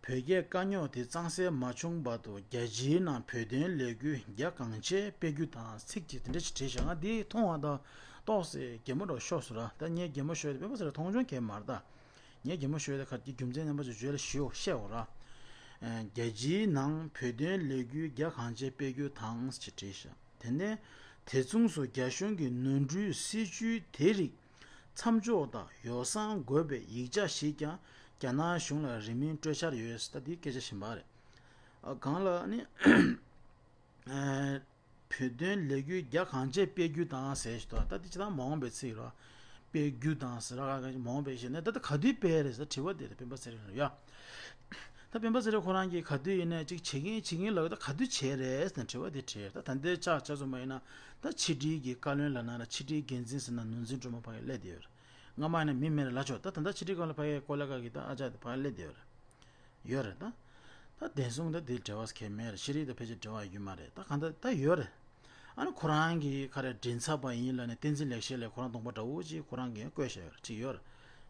བོད་སྐད་དཀའ་རྙོག་དེ་གཙང་སེལ་མ་བྱུང་བར་དུ་རྒྱལ་སྤྱིའི་ནང་བོད་དོན་ལས་འགུལ་རྒྱ་གང་ཆེ་སྤེལ་རྒྱུ་དང་། ཚིག་གཅིག་དེ་འདྲ་ཞིག་བྲིས་བཞག་ང་འདི་མཐོང་བ་དང་ཏོག་ཙེ་གད་མོ་འདྲ་ཤོར་སོང་ར། ད་ངས་གད་མོ་ཤོར་ཡ་དེ་སྤེན་པ་ཚེ་རིང་མཐོང་ཆུང་གང་ཡང་མ་རེད་ད། ངས་གད་མོ་ཤོར་ཡ་དེ་ག་རྒྱུ་མཚན་རྣམ་པ་ཚོ་བརྗོད་ལ་ཞུ་བཤད་འོ་ར། རྒྱལ་སྤྱིའི་ནང་བོད་དོན་ལས་འགུལ་རྒྱ་གང་ཆེ་སྤེལ་རྒྱུ་དང་ཞེས་བྲིས་ཤག་དེ་ནས་དེ་མཚུངས་སུ་རྒྱ་གཞུང་གི་ནོར་འཁྲུལ་སྲིད་བྱུས་དེ་རིགས་ མཚམས་འཇོག་དང་ཡོ་བསྲང་དགོས་པའི་ཡིག་ཆ་ཞིག་ཀྱང་རྒྱ་ནག་གཞུང་ལ་རིན་མེད་སྤྲོད་འཆར་ཡོད། ད་འདི་སྐད་ཆ་གཞན་པ་རེད། ཨ་གང་ལ་ནི་ཨ་བོད་དོན་ལས་འགུལ་རྒྱ་གང་ཆེ་སྤེལ་རྒྱུ་དང་ཟེར་ཞིག་འདུག་ད་འདི་ཅི་ད་མ་འོངས་པའི་ཚིག་རོ། སྤེལ་རྒྱུ་དང་ཟེར་ར་ག་ག་མ་འོངས་པའི་ཞེས་ནས་ད་ལྟ་ག་དུས་སྤེལ་རེད་ཟེར་དྲི་བ་དེ་རེད། སྤེན་པ་ཚེ་རིང་ལ་ཡ། ད་སྤེན་པ་ཚེ་རིང་ཁོ་རང་གིས་ག་དུས་ཡིན་ནའི་ཅིག་བྱེད་ཀྱིན་བྱེད་ཀྱིན་ལབ། ད་ག་དུས་བྱས་རེད་ཟེར་ནས་དྲི་བ་དེ་དྲིས། ད་ད་ལྟའི་ཆ་ཆ་ཚང་མ་ཡིན་ན་ད་ཕྱི་དྲིལ་གྱི་བཀའ་བློན་ལབ་ན་ར་ཕྱི་དྲིལ་འགན་འཛིན་ཟེར་ན་ནོར་འཛིན་སྒྲོལ་མ་ཕ་གི་སླེབས་བསྡད་ཡོད་རེད། སྔ་མ་ཡིན་ན་མི་མེད་རེད་ལབ་ཆོག་ད་ད་ལྟ་ཕྱི་དྲིལ་སྒང་ལ་ཕ་གི་ཀོ་ལེ་ག་གི་ད་ཨ་ཅག་དེ་ཕ་གི་སླེབས་བསྡད་ཡོད་རེད། ཡོད་རེད་ད། ད་བདེན་གསུམ་ད་དེ་འབྲེལ་བ་གལ་མེད་རེད། ཤེས་རིག་དང་ཕལ་ཆེར་འབྲེལ་བ་ཡོད་མ་རེད། ད་གང་ལྟར་ད་ཡོད་རེད། ཨ་ནི་ཁོ་རང་གི་ཁ་རེ་མགྲིན་ཚབ་པ་ཡིན་ལབ་ནས་བསྟན་འཛིན་ལེགས་བཤད་ལས་ཁོ་རང་གདོང་པ་འདྲ་བོ་ཅིག་ཁོ་རང་གིས་བཀོད་བཞག་ཡོད་རེད། ཅིག་ཡོད་རེད།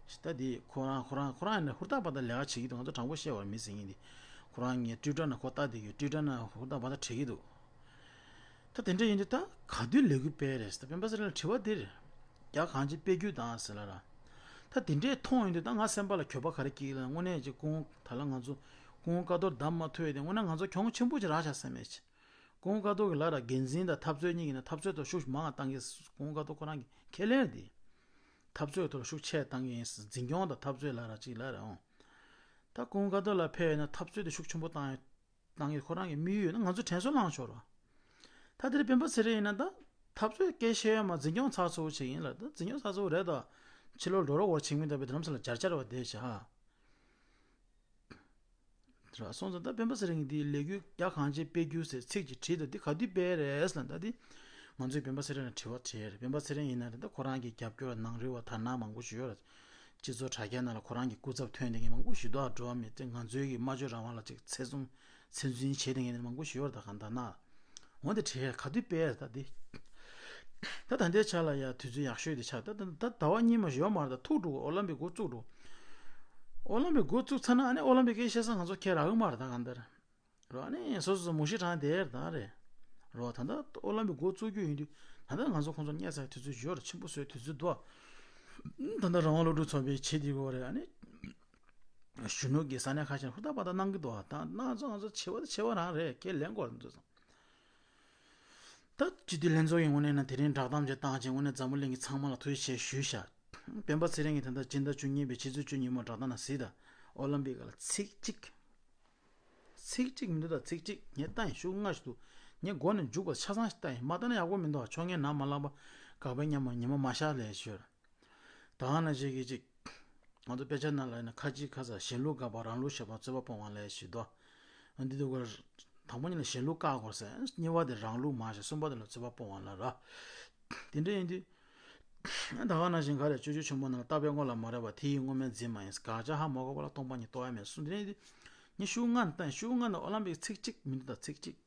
ད་དེ་ཁོ་རང་ཁོ་རང་ཁོ་རང་ཡིན་ན་ཧུར་ཐག་པ་ད་ལས་ཀ་བྱེད་ཀྱི་འདུག་ང་ཚོ་དྲང་པོ་བཤད་པར་མི་ཟེར་མཁན་དེ་ཁོ་རང་ངའི་ཊུའི་ཊར་ནང་ཁོ་ལྟ་བསྡད་ཀྱི་ཡོད། ཊུའི་ཊར་ནང་ཧུར་ཐག་པ་ད་བྲིས་ཀྱི་འདུག་ད་དེ་འདྲ་ཡིན་དུས་ད་ག་དུས་ལས་འགུལ་སྤེལ་རེད་ཟེར། ད་སྤེན་པ་ཚེ་རིང་ལ་དྲི་བ་འདི་རེད། རྒྱ་གང་ཆེ་སྤེལ་རྒྱུ་དང་ཟེར་ལ་ར། ད་དེ་འདྲས་མཐོང་ཡོང་དུས་ད་ང་སེམས་པ་ལ་འགྱོད་པ་ག་རེ་སྐྱེ་གི་ལབ་ན། དངོས་གནས་ཀྱི་སྐུ་ངོ་ད་ལ་ང་ཚོ་སྐུ་ངོ་ཀ་རྡོར་བདམས་མ་ཐུབ་ཡོད་དེ་དངོས་གནས་ང་ཚོ་གྱོང་ཆེན་པོ་ཅིག་རག་བཞག་བསམ་མེད་ཅིག་སྐུ་ངོ་ཀ་རྡོར་གི་ལ་ར་འགན་འཛིན་དང་འཐབ་རྩོད་གཉིས་ཀྱི་ནང་འཐབ་རྩོད་ཐོག་ཤུགས་མང་བ་བཏང་གི་སྐུ་ངོ་ཀ་རྡོར་ཁོ་རང་གི་ཁས་ལེན་དེ། འཐབ་རྩོད་ཐོག་ཤུགས་ཆེ་བཏང་གི་ཡིན། འཛིན་སྐྱོང་དང་འཐབ་རྩོད་ལ་ར་ཅིག་ལ་ར་འོང་། ད་སྐུ་ངོ་ཀ་རྡོར་ལ་ཕེབས་ཡོད་ན་འཐབ་རྩོད་དེ་ཤུགས་ཆེན་པོ་བཏང་ཡོད། བཏང་གི་ཁོ་རང་གི་དམིགས་ཡུལ་ཡོད་ན་ང་ཚོ་དྲན་གསོ་བླངས་ཆོག་ར། ད་དེར་སྤེན་པ་ཚེ་རིང་ཡིན་ན་ད་འཐབ་རྩོད་སྐད་ཆ་ཡོད་མ་འཛིན་སྐྱོང་ཚགས་ཚུད་པོ་ཅིག་ཡིན་ལ། ད་འཛིན་སྐྱོང་ཚགས་ཚུད་པོ་རེད་ད། ཕྱི་ལོགས་འགྲོ་རོགས་བར་ཆིང་མིན་ད་པའི་རྡ་རམ་ས་ལ་འཇར་འཇར་བ་བསྡད་བཞག་ར། སོང་ཙང་ད་སྤེན་པ་ཚེ་རིང་གི་འདིའི་ལས་འགུལ་རྒྱ་གང་ཆེ་སྤེལ་རྒྱུ་ཟེར་ཚིག་ཅིག་བྲིས་ད། འདི་ག་དུས་སྤེལ་རེད་ལབ་ན། ད་འདི་ང་ཚོས་སྤེན་པ་ཚེ་རིང་ལ་དྲི་བ་དྲིས་རེད། སྤེན་པ་ཚེ་རིང་ཡིན་ན་རེད་ད་ཁོ་རང་གི་རྒྱབ་སྐྱོར་ནང་རི་བ་དར་ནག་མང་པོ་ཞིག་ཡོད་རེད། སྤྱི་ཚོགས་དྲ་རྒྱ་ནང་ལ་ཁོ་རང་གི་སྐུ་ཚབ་ཐོན་བསྡད་མཁན་མང་པོ་ཞིག་འདུག་འགྲོ་བ་མི་དེ་ང་ཚོའི་གི་སྨྲ་བརྗོད་རང་དབང་ལ་ཅིག་ཚེ་བཙོང་ཚེ་བཙོན་བྱས་བསྡད་མཁན་མང་པོ་ཞིག་ཡོད་རེད། ད་གང་ལྟར་ན། འོན་ཏེ་དྲི་ག་དུས་སྤེལ་ད་འདི། ད་ད་ལྟའི་ཆ་ལ་ཡ་དུས་ཚོད་ཡག་ཤོས་དེ་ཆགས། ད་ད་ད་ཟླ་བ་གཉིས་མ་ཞིག་ཡོད་མ་རེད། ད་ཐུག་འགྲོ་ཨོ་ལམ་པིག་འགོ་བཙུགས་འགྲོ། ཨོ་ལམ་པིག་འགོ་བཙུགས་ཚར་ན་ཨ་ནི་ཨོ་ལམ་པིག་སྐད་བཤད་ས་ང་ཚོ་ཁྱེད་རག་གི་མ་རེད། ད་གང་ལྟར། རོ། ཨ་ནི་སོ་སོ་སོ་མུ་ཤི་ཁྲང་དེར་ད་རེད། རོ། ད་ལྟ་ཨོ་ལམ་པིག་འགོ་བཙུགས་རྒྱུ་ཡིན་དུས་ད་ལྟ་ང་ཚོ་ཁོང་ཚོ་བསྙད་ཚར་དུས་ཚོད་ཡོད་རེད། ཆེན་པོ་བཟོས་དུས་ཚོད་འདུག་ད་ལྟ་རང་དབང་སློབ་ཕྲུག་ཚོགས་པའི་བྱེད་དེ་གོ་རེད། ཨ་ནི་གཞོན་ནུ་གི་ས་གནས་ཁ་ཤས་ཧུར་ཐག་པ་ཐག་གནང་གི་འདུག་ད་ང་ཚོ་ང་ཚོ་བྱེད་པ་དང་བྱེད་པ་རང་རེད། ཁས་ལེན་དགོས་རེད་འདུག་ད་སྤྱི་འཐུས་ལྷན་ཚོགས་ཀྱི་ངོས་ནས་ན་དེ་རིང་བསྒྲགས་གཏམ་ཅིག་བཏང་བྱས་དངོས་གནས་འཛམ་བུ་གླིང་གི་ཚང་མ་ལ་ཐུགས་རྗེ་ཆེ་ཞུས་ཤག་སྤེན་པ་ཚེ་རིང་གིས་ད་ལྟ་སྤྱི་ཟླ་བཅུ་གཉིས་པའི་ཕྱི་ཚེས་བཅུ་གཉིས་མོ་བསྒྲགས་གཏམ་ནང་གཟིགས་དང་། ཨོ་ལམ་པིག་ལ་ཚིག་གཅིག་ཚིག་གཅིག་མི་འདུག་ད་ཚིག་གཅིག་ངས་བལྟས་ཡིན་ཤུགས་སྔ་ཞིག་འདུག་ངས་མགོ་ནས་མཇུག་བར་ཆ་ཚང་ཞིག་བལྟས་ཡིན། མ་བལྟས་ན་ཡག་པོ་མི་འདུག་ཕྱོགས་ངན་ནམ་མ་ལངས་པ་དགག་པའི་ཉམས་མ་ཉི་མ་མ་ཤར་ལས་ཤོར། ད་ག་ནང་བཞིན་གྱི་གཅིག་ང་ཚོ་དཔེ་ཆ་ནང་ལ་ཡིན་ན་ཁ་ཅིག་ཁ་ས་གཞན་ལུགས་དགག་པ་རང་ལུགས་བཤད་པ་རྩོད་པ་སྤོང་བ་ལས་ཞེས་དོ། འདི་དུ་གར་དང་པོ་ཉིད་ལ་གཞན་ལུགས་བཀག་དགོས་ཟེར། གཉིས་པ་དེ་རང་ལུགས་མ་བཤད། གསུམ་པ་དེ་ལ་རྩོད་པ་སྤོང་བ་ལ་ར། དེ་འདྲ་ཡིན་དུས། ད་ག་ནང་བཞིན་ག་རེ་སྤྱོད་འཇུག་ཆེན་མོ་ནང་ལ་བརྟག་པའི་ངོ་ལ་མ་རེ་བ་དེ་ཡི་དངོས་མེད་འཛིན་མ་ཡིན། དགག་བྱ་ཧ་མ་གོ་བ་ལ་སྟོང་པ་ཉིད་རྟོགས་ཡ་མེད་གསུངས། དེ་འདྲ་ཡིན་དུས། ངས་ཤུགས་སྔ་ནས་བཏང་ཤུགས་སྔ་ནས་ཨོ་ལམ་པིག་ཚིག་གཅིག་མི་འདུག་ད་ཚིག་གཅིག་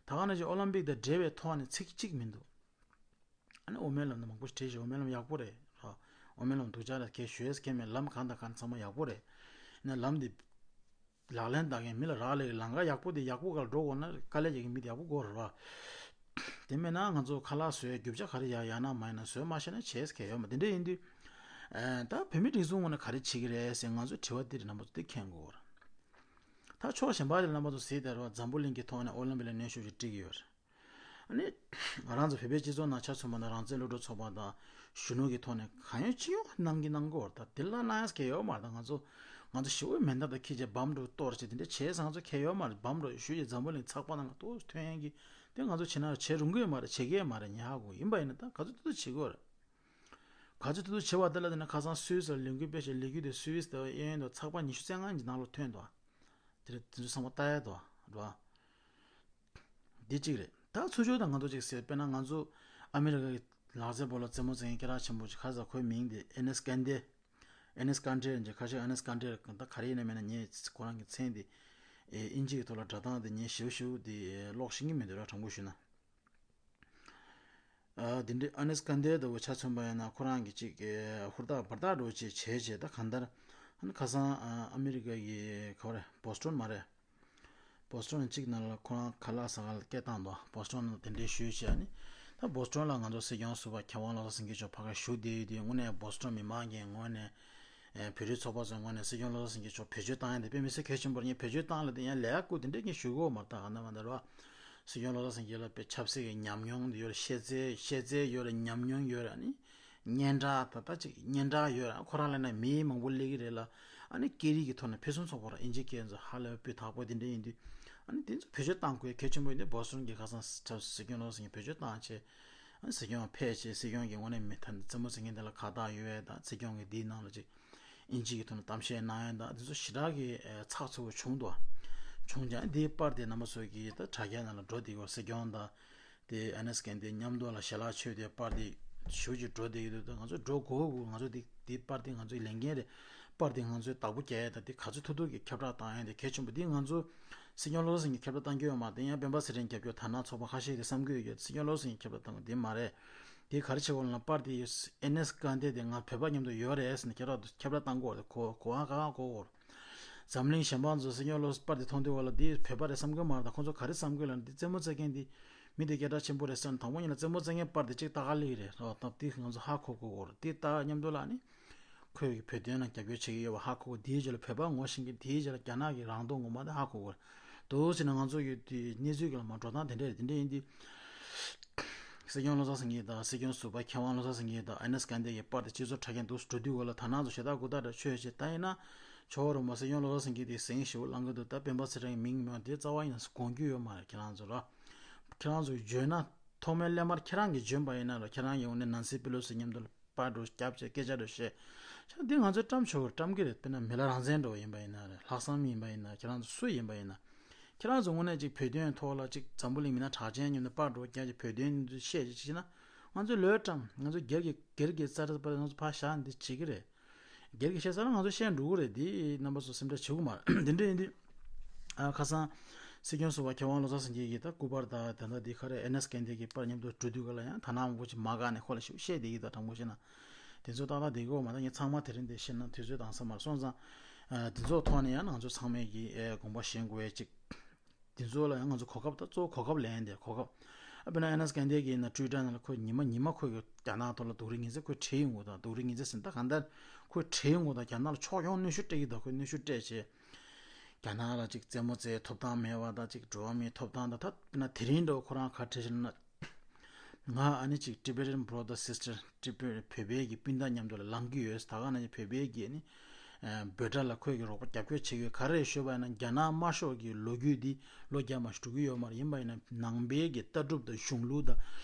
ད་ག་ནང་བཞིན་ཨོ་ལམ་པིག་དང་འབྲེལ་བའི་ཐོག་ནས་ཚིག་གཅིག་མི་འདུག་ཨ་ནི་འོ་མའི་ལམ་ནི་མང་པོ་ཞིག་བྲིས་ཤག་འོ་མའི་ལམ་ཡག་པོ་རེད་ར། འོ་མའི་ལམ་སྡུག་ཅག་རེད། ཁྱེད་ཞུ་ཡས་ཁྱེད་མེད། ལམ་གང་དང་གང་ཚང་མ་ཡག་པོ་རེད། ནས་ལམ་འདི་ལག་ལེན་བསྟར་མཁན་མི་ལ་རག་ལས་ཀྱི་ལམ་ཁ་ཡག་པོ་འདི་ཡག་པོ་ག་ལ་འགྲོ་དགོས་ན་དཀའ་ལས་རྒྱག་མཁན་མི་འདི་ཡག་པོ་དགོས་རེད་བ། དེ་མེད་ན་ང་ཚོ་ཁ་ལག་བཟོས་རྒྱུ་ཆ་ག་རེ་ཡག་ཡག་ན་མ་ཡིན་ན་བཟོས་མ་ཤེས་ན་བྱས་ཁེ་ཡོད་མ། དེ་འདྲ་ཡིན་དུས། ཨ་ད་བོད་མི་སྒྲིག་འཛུགས་ངོས་ནས་ག་རེ་བྱེད་ཀྱི་རེད་ཟེར་ང་ཚོས་དྲི་བ་འདི་རེད། རྣམ་པ་ཚོ་འདི་མཁྱེན་དགོས་རེད། ད་ཕྱོགས་གཞན་པ་ལ་རྣམ་པ་ཚོ་གཟིགས་དང་རོགས། འཛམ་བུ་གླིང་གི་ཐོག་ནས་ཨོ་ལིམ་པིག་ལ་གནོན་ཤུགས་ཤིག་སྤྲད་ཀྱི་ཡོད་རེད། ཨ་ནི། ང་རང་ཚོ་བོད་པའི་སྤྱི་ཚོགས་ནང་ཆ་མཚོན་པ་ན་རང་བཙན་སློབ་ཕྲུག་ཚོགས་པ་དང་གཞོན་ནུ་གི་ཐོག་ནས་གང་ཡོད་ཅི་ཡོང་གནང་གི་གནང་གི་ཡོད་རེད། ད་དེ་ལ་གནང་ཡས་གལ་ཡོད་མ་རེད། ད་ང་ཚོ་ང་ཚོ་ཞི་བའི་མེ་མདའ་དང་འཁྱེར་བྱས་བམ་འདྲ་གཏོར་བྱས་དེ་འདྲ་བྱས་ང་ཚོ་གལ་ཡོད་མ་རེད། བམ་འདྲ་ཞུ་ཡས་འཛམ་བུ་གླིང་ཚགས་པར་ནང་ལ་ཏོག་ཙམ་ཐོན་ཡས་ཀྱི་དེ་ང་ཚོ་བྱེད་ན་བྱེད་རུང་གི་ཡོད་མ་རེད། བྱེད་ཀྱི་ཡོད་མ་རེད། ཉེ་ཧ་གོ་ཡིན་པ་ཡིན་ན་ད་ག་ཚོད་ཐུབ་ཐུབ་བྱེད་དགོས་རེད། ག་ཚོད་ཐུབ་ཐུབ་བྱེད་པ་དེ་ལ་དེ་ན་ཁ་སང་སུད་སི་ལ་ལས་འགུལ་སྤེལ་བྱས་ལས་འགུལ་དེ་སུད་སི་དང་གཡས་གཡོན་དུ་ཚགས་པར་ཉི་ཤུ་རྩ་ལྔ་གི་ནང་ལ་ཐོན་འདུག་དེ་རེད། དེ་ཚོ་ཚང་མ་ལྟ་ཡ་འདུག་འགྲོ། འདི་གཅིག་རེད། ད་ཚུར་ཕྱོགས་དང་ང་ཚོ་གཅིག་ཟེར་དཔེར་ན་ང་ཚོ་ཨ་མི་རི་ཀ་གི་ལག་རྩེད་སྤོ་ལོ་རྩེད་མོ་རྩེ་མཁན་སྐད་གྲགས་ཆེན་པོ་ཅིག་ཁ་ས་ཁོའི་མིང་དེ་ཨེ་ནེས་ཀན་ཏེ། ཨེ་ནེས་ཀན་ཏེ་རེད། ཁ་ཤས་ཨེ་ནེས་ཀན་ཏེ་ད་ག་རེ་ཡིན་ན་མིན་ན་ངས་ཁོ་རང་གི་མཚན་དེ་ཨིན་ཇི་གི་ཐོག་ལ་སྒྲ་གདངས་དེ་ངས་ཞིབ་ཞིབ་དེ་ཀློག་ཤེས་ཀྱི་མི་འདུག་ར། དྲང་པོ་ཞུས་ན། ཨ་དེ་འདྲའི་ཨེ་ནེས་ཀན་ཏེ་ལྟ་བུ་ཆ་མཚོན་པ་ཡིན་ན་ཁོ་རང་གིས་ཅིག་ཧུར་ཐག་འབར་ཐག་འགྲོ་བྱེད་བྱས་བྱས་ད་གང་ལྟར་ཨ་ནི་ཁ་སང་ཨ་ཨ་མི་རི་ཀ་གི་ག་བ་རེད། བོ་སི་ཊོན་མ་རེད། བོ་སི་ཊོན་གཅིག་ནང་ལ་ཁོ་རང་ཁ་ལག་ཟ་ག་ལ་སྐད་བཏང་འདུག་བོ་སི་ཊོན་ནང་དེ་འདྲའི་ཞུས་བྱས་ཨ་ནི་ད་བོ་སི་ཊོན་ལ་ང་ཚོ་སྲིད་སྐྱོང་ཟུར་པ་མཁས་དབང་བློ་བཟང་སེང་གེ་མཆོག་ཕ་ག་བཞུགས་བསྡད་ཡོད་དུས་དངོས་གནས་བོ་སི་ཊོན་མི་མང་གི་ངོས་ནས་ཨེ་བོད་རིགས་ཚོགས་པ་ཚོའི་ངོས་ནས་སྲིད་སྐྱོང་བློ་བཟང་སེང་གེ་མཆོག་བེད་སྤྱོད་བཏང་ཡ་དེ་དཔེ་མི་སྲིད་གལ་ཆེན་པོ་རེད། ངས་བེད་སྤྱོད་བཏང་ལ་དེ་ཡང་ལས་ཀ་དེ་འདྲས་ངས་ཞུ་གི་ཡོད་མ་རེད། ད་ག་ན་མ་ད་རོ། སྲིད་སྐྱོང་བློ་བཟང་སེང་གེ་ལ་དཔེ་ཆབ་སྲིད་ཀྱི་ཉམས་མྱོང་དེ་ཡོད་རེད། ཤེས་ཚད་ཤེས་ཚད་ཡོད་རེད། ཉམས་མྱོང་ཡོད་རེད། ཨ་ནི་ སྙན་གྲགས་ད་ལྟ་ཅིག་སྙན་གྲགས་ཡོད་ར། ཁོ་རང་ལ་ན་མི་མང་པོ་སླེབས་ཀྱི་རེད་ལ། ཨ་ནི་སྐད་རིགས་ཀྱི་ཐོག་ནས་ཕུན་སུམ་ཚོགས་པ་ར། ཨིན་ཇི་སྐད་ཚོ་ཧ་ལས་པའི་སྤུས་དག་པོ་དེ་འདྲ་ཡིན་དུས། ཨ་ནི་དེ་ཚོ་བེད་སྤྱོད་གཏང་དགོས་གལ་ཆེན་པོ་ཡིན་དུས། བོ་སི་ཊོན་གྱི་ཁ་སང་ཆབ་སྲིད་སྐྱོང་བློ་བཟང་སེང་གེ་བེད་སྤྱོད་བཏང་བྱས། ཨ་ནི་སྲིད་སྐྱོང་ཕེབས་བྱས་སྲིད་སྐྱོང་གི་ངོས་ནས་མི་ཐ་རྩེད་མོ་རྩེ་མཁན་དེ་ལ་ཁ་བཏགས་ཡོད་ཡ་དང་། སྲིད་སྐྱོང་གི་དེའི་ནང་ལ་ཅིག་ཨིན་ཇི་གི་ཐོག་ནས་གཏམ་བཤད་གནང་ཡ་དང་དེ་ཚོ་ཞེ་དྲག་གི་ཨ་ཚགས་ཚུད་པོ་བྱུང་འདུག། བྱུང་ཀྱང་དེའི་པར་དེ་རྣམ་པ་ཚོ་གིས་ད་དྲ་རྒྱ་ནང་ལ་འགྲོ་བསྡད་ཀྱི་ཡོད། སྲིད་སྐྱོང་དང་དེ་ཨེན་ཨེས་སྐད་འདི་མཉམ་དུ་ལ་ཞལ་ལག་མཆོད་དེ་པར་དེ་ཞེ་པོ་ཅིག་འགྲོ་བསྡད་ཀྱི་འདུག། ད་ང་ཚོ་འགྲོ་དགོས་དགོས། ང་ཚོ་དེ་དེ་པར་དེ་ང་ཚོའི་ལས་འགན་རེད། པར་དེ་ང་ཚོའི་བདག་པོ་རྒྱག་ཡ་དང་དེ་ག་ཚོད་ཐུབ་ཐུབ་ཀྱིས་ཁྱབ་བསྒྲགས་བཏང་ཡ་དེ་གལ་ཆེན་པོ། དེ་ང་ཚོ་སྲིད་སྐྱོང་བློ་བཟང་སེང་གེ་ཁྱབ་བསྒྲགས་བཏང་རྒྱུ་ཡོད་མ་རེད། དེ་ཡང་སྤེན་པ་ཚེ་རིང་རྒྱབ་སྐྱོར་དར་ནག་ཚོགས་པ་ཁ་ཤས་ཀྱིས་བསམ་གྱི་ཡོད་ཀྱི། སྲིད་སྐྱོང་བློ་བཟང་སེང་གེ་ཁྱབ་བསྒྲགས་བཏང་དགོས་དེ་མ་རེད། དེ་ག་རེ་བྱེད་དགོས་ལབ་ན། པར་དེ་ཨེན་ཨེས་སྐད་འདི་དེ་ང་བོད་པ་མཉམ་དུ་ཡོད་རེད་ཟེར་ནས་ཁྱབ་བསྒྲགས་ཁྱབ་བསྒྲགས་བཏང་དགོས་རེད། གོ་གོ་བ་ག་ག་གོ་གོ་རེད། འཛམ་གླིང་གཞན་པ་ཚོ་སྲིད་སྐྱོང་བློ་བཟང་པར་དེ་མཐོང་དུས་བ་ལ་དེ་བོད་པ་རེད་བསམ་གྱི་མ་རེད། ད་ཁོང་ཚོ་ག་རེ་བསམ་གྱི་ལབ་ན། དེ་རྩེད་མོ་རྩེ་མཁན་དེ་མི་དེ་སྐད་གྲགས་ཆེན་པོ་རེད་བསམ། དང་པོ་ཉིད་ལ་རྩེད་མོ་རྩེ་མཁན་པར་དེ་གཅིག་ལྟ་ག་སླེབས་རེད་རོ། ད་དེ་ང་ཚོ་ཧ་གོ་དགོས་གོ་རེད། དེ་ལྟ་མཉམ་དུ་ལ་ནི་ཁོས་བོད་དོན་ལ་རྒྱབ་སྐྱོར་བྱེད་ཀྱི་ཡོད་པ་ཧ་གོ་དགོས། དེའི་རྗེས་ལ་བོད་པ་ངོ་ཤེས་མཁན། དེའི་རྗེས་ལ་རྒྱ་ནག་གི་རང་མདོག་ངོ་མ་དེ་ཧ་གོ་དགོས་རེད། དེ་འདྲ་ཟེར་ན་ང་ཚོ་གི་དེ་གནས་ཚུལ་གྱི་ལམ་འགྲོ་སྟངས་དེ་འདྲ་རེད། དེ་འདྲ་ཡིན་དུས། སྲིད་སྐྱོང་བློ་བཟང་སེང་གེ་དང་སྲིད་སྐྱོང་ཟུར་པ་མཁས་དབང་བློ་བཟང་སེང་གེ་དང་ཨེན་ཨེས་སྐད་འདི་གི་པར་དེ་སྤྱི་ཚོགས་དྲ་རྒྱ་འདུག་འགྲོ་དུས་བ་ལ་དར་ནག་ཚོ་ཞེ་དྲག་མགོ་བཏགས་འདྲ་ཆོས་བྱེད་ད་ཡིན་ན་ཆོག་རུང་མ། སྲིད་སྐྱོང་བློ་བཟང་སེང་གེ་དེ་ཟིང་ཞེ་པོ་ལངས་ཀྱི་འདུག། ད་སྤེན་པ་ཚེ་རིང་མིང་མེད་དེ་རྩ་བ་ཡིན་ན་དགོངས་རྒྱུ་ཡོད་མ་རེད། ཁྱེད་རང་ཚོ་ལ་ཁྱེད་རང་ཚོ་འཇོན་ན་ཐོག་མའི་སླད་མར་ཁྱེད་རང་གིས་འཇོན་པ་ཡིན་ན་ལ། ཁྱེད་རང་གི་འོག་ནས་ནན་སི་པེ་ལོ་སི་མཉམ་དུ་པར་འདྲ་རྒྱབ་བྱས་སྐད་ཆ་འདྲ་བཤད། ཆ་འདི་ང་ཚོས་བཀྲམ་ཆོག་གི་རེད། བཀྲམ་གི་རེད། དཔེར་ན་མི་ལ་རང་བཙན་འདྲ་བོ་ཡིན་པ་ཡིན་ན་རེད། ལྷག་བསམ་ཡིན་པ་ཡིན་ན། ཁྱེད་རང་ཚོ་སུ་ཡིན་པ་ཡིན་ན། ཁྱེད་རང་ཚོ་དངོས་གནས་ཅིག་བོད་དོན་ཐོག་ལ་ཅིག་འཛམ་བུ་གླིང་མི་སྣ་གྲགས་ཅན་མཉམ་དུ་པར་འདྲ་བོ་རྒྱབ་བྱས་བོད་དོན་འདི་བཤད་ཅིག་བྱས་ན། ང་ཚོས་ལོས་བཀྲམ། ང་ཚོ་སྒེར་གྱི་སྒེར་གྱི་རྩ་རྩ་པར་ང་ཚོ་ཕར་བཞག་འདི་བྱེད་ཀྱི་རེད། སྒེར་གྱི་བཤད་ས་ལ་ང་ཚོ་བཤད་འགྲོ་གི་རེད། འདི་རྣམ་པ་ཚོ་སེམས་ཁྲལ་བྱེད་དགོས་མ་རེད། འདི་འདྲ་ཡིན་དུས། ཨ་ཁ་སང་སྲིད་སྐྱོང་ཟུར་པ་མཁས་དབང་བློ་བཟང་སེང་གེ་གིས་ད་སྐུ་པར་དང་ད་ལྟ་འདི་ག་རེ་ཨེན་ཨེས་སྐད་འདི་གི་པར་མཉམ་དུ་འགྲོ་དུས་ག་ལ་ཡང་དར་ནག་མང་པོ་ཅིག་མ་དགའ་ནས་ཁོ་ལ་ཞེ་པོ་བཤད་བསྡད་ཀྱི་འདུག། དྲང་པོ་བཤད་ན། དེ་ཚོ་ཏག་ཏག་བསྡད་ཀྱི་ཡོད་མ་རེད། ངས་ཚང་མ་དེ་རིང་འདི་བཤད་ན་དུས་ཚོད་འདང་ས་མ་རེད། སོང་ཙང་། ཨ་དེ་ཚོ་ཐོག་ནས་ཡང་ང་ཚོ་ཚང་མས་ཀྱི་ཨེ་དགོངས་པ་བཞེས་དགོས་ཅིག། དེ་ཚོ་ལ་ཡང་ང་ཚོ་གོ་སྐབས་ད་གཙོ་བོ་གོ་སྐབས་ལེན་དེ་གོ་སྐབས། ཨ་དཔེར་ན་ཨེན་ཨེས་སྐད་འདི་གི་ན་ཊུའི་ཊར་ནང་ལ་ཁོས་ཉི་མ་ཉི་མ་ཁོས་ཀྱི་རྒྱ་ནག་ཐོག་ལ་སྡུག་རུས་ངན་ཚད་ཁོས་བྲིས་ཡོང་གི་འདུག། སྡུག་རུས་ངན་ཚད་ཟེར་ན་ད་གང་ལྟར་ཁོས་བྲིས་ཡོང་གི་འདུག། རྒྱ་ནག་ལ་ཕྱོགས་ཡོངས་གནོན་ཤུགས་སྤྲད་ཀྱི་འདུག། ཁོས་གནོན་ཤུགས་སྤྲད་བྱས། རྒྱ་ནག་ལ་ཅིག་རྩེད་མོ་རྩེ་ཐོབ་ཐང་མེད་པ་དང་། ཅིག་འགྲོ་བ་མིའི་ཐོབ་ཐང་དང་། ད་དཔེར་ན་དེ་རིང་འདྲ་བོ་ཁོ་རང་ག་རེ་བྲིས་ཤག་ན། ང་ཨ་ནི་ཅིག་Tibetan brother sister། ཊི་བེ་བོད་པའི་གི་སྤུན་ཟླ་མཉམ་དུ་ལ་ལངས་ཀྱི་ཡོད། ད་ག་ནང་བཞིན་བོད་པའི་གི་ནི་ཨ་འབོད་སྒྲ་ལ་ཁོས་གི་རོགས་པ་རྒྱབ་སྐྱོར་བྱེད་ཀྱི་ཡོད། ག་རེ་ཞུས་པ་ཡིན་ན། རྒྱ་ནག་དམར་ཤོག་གི་ལོ་རྒྱུས་འདི་ལོ་བརྒྱ་མ་ཞིག་འགྲོ་གི་ཡོད་མ་རེད། ཡིན་པ་ཡིན་ན་ནང་པའི་གི་ལྟ་གྲུབ་དང་གཞུང་ལུགས་དང་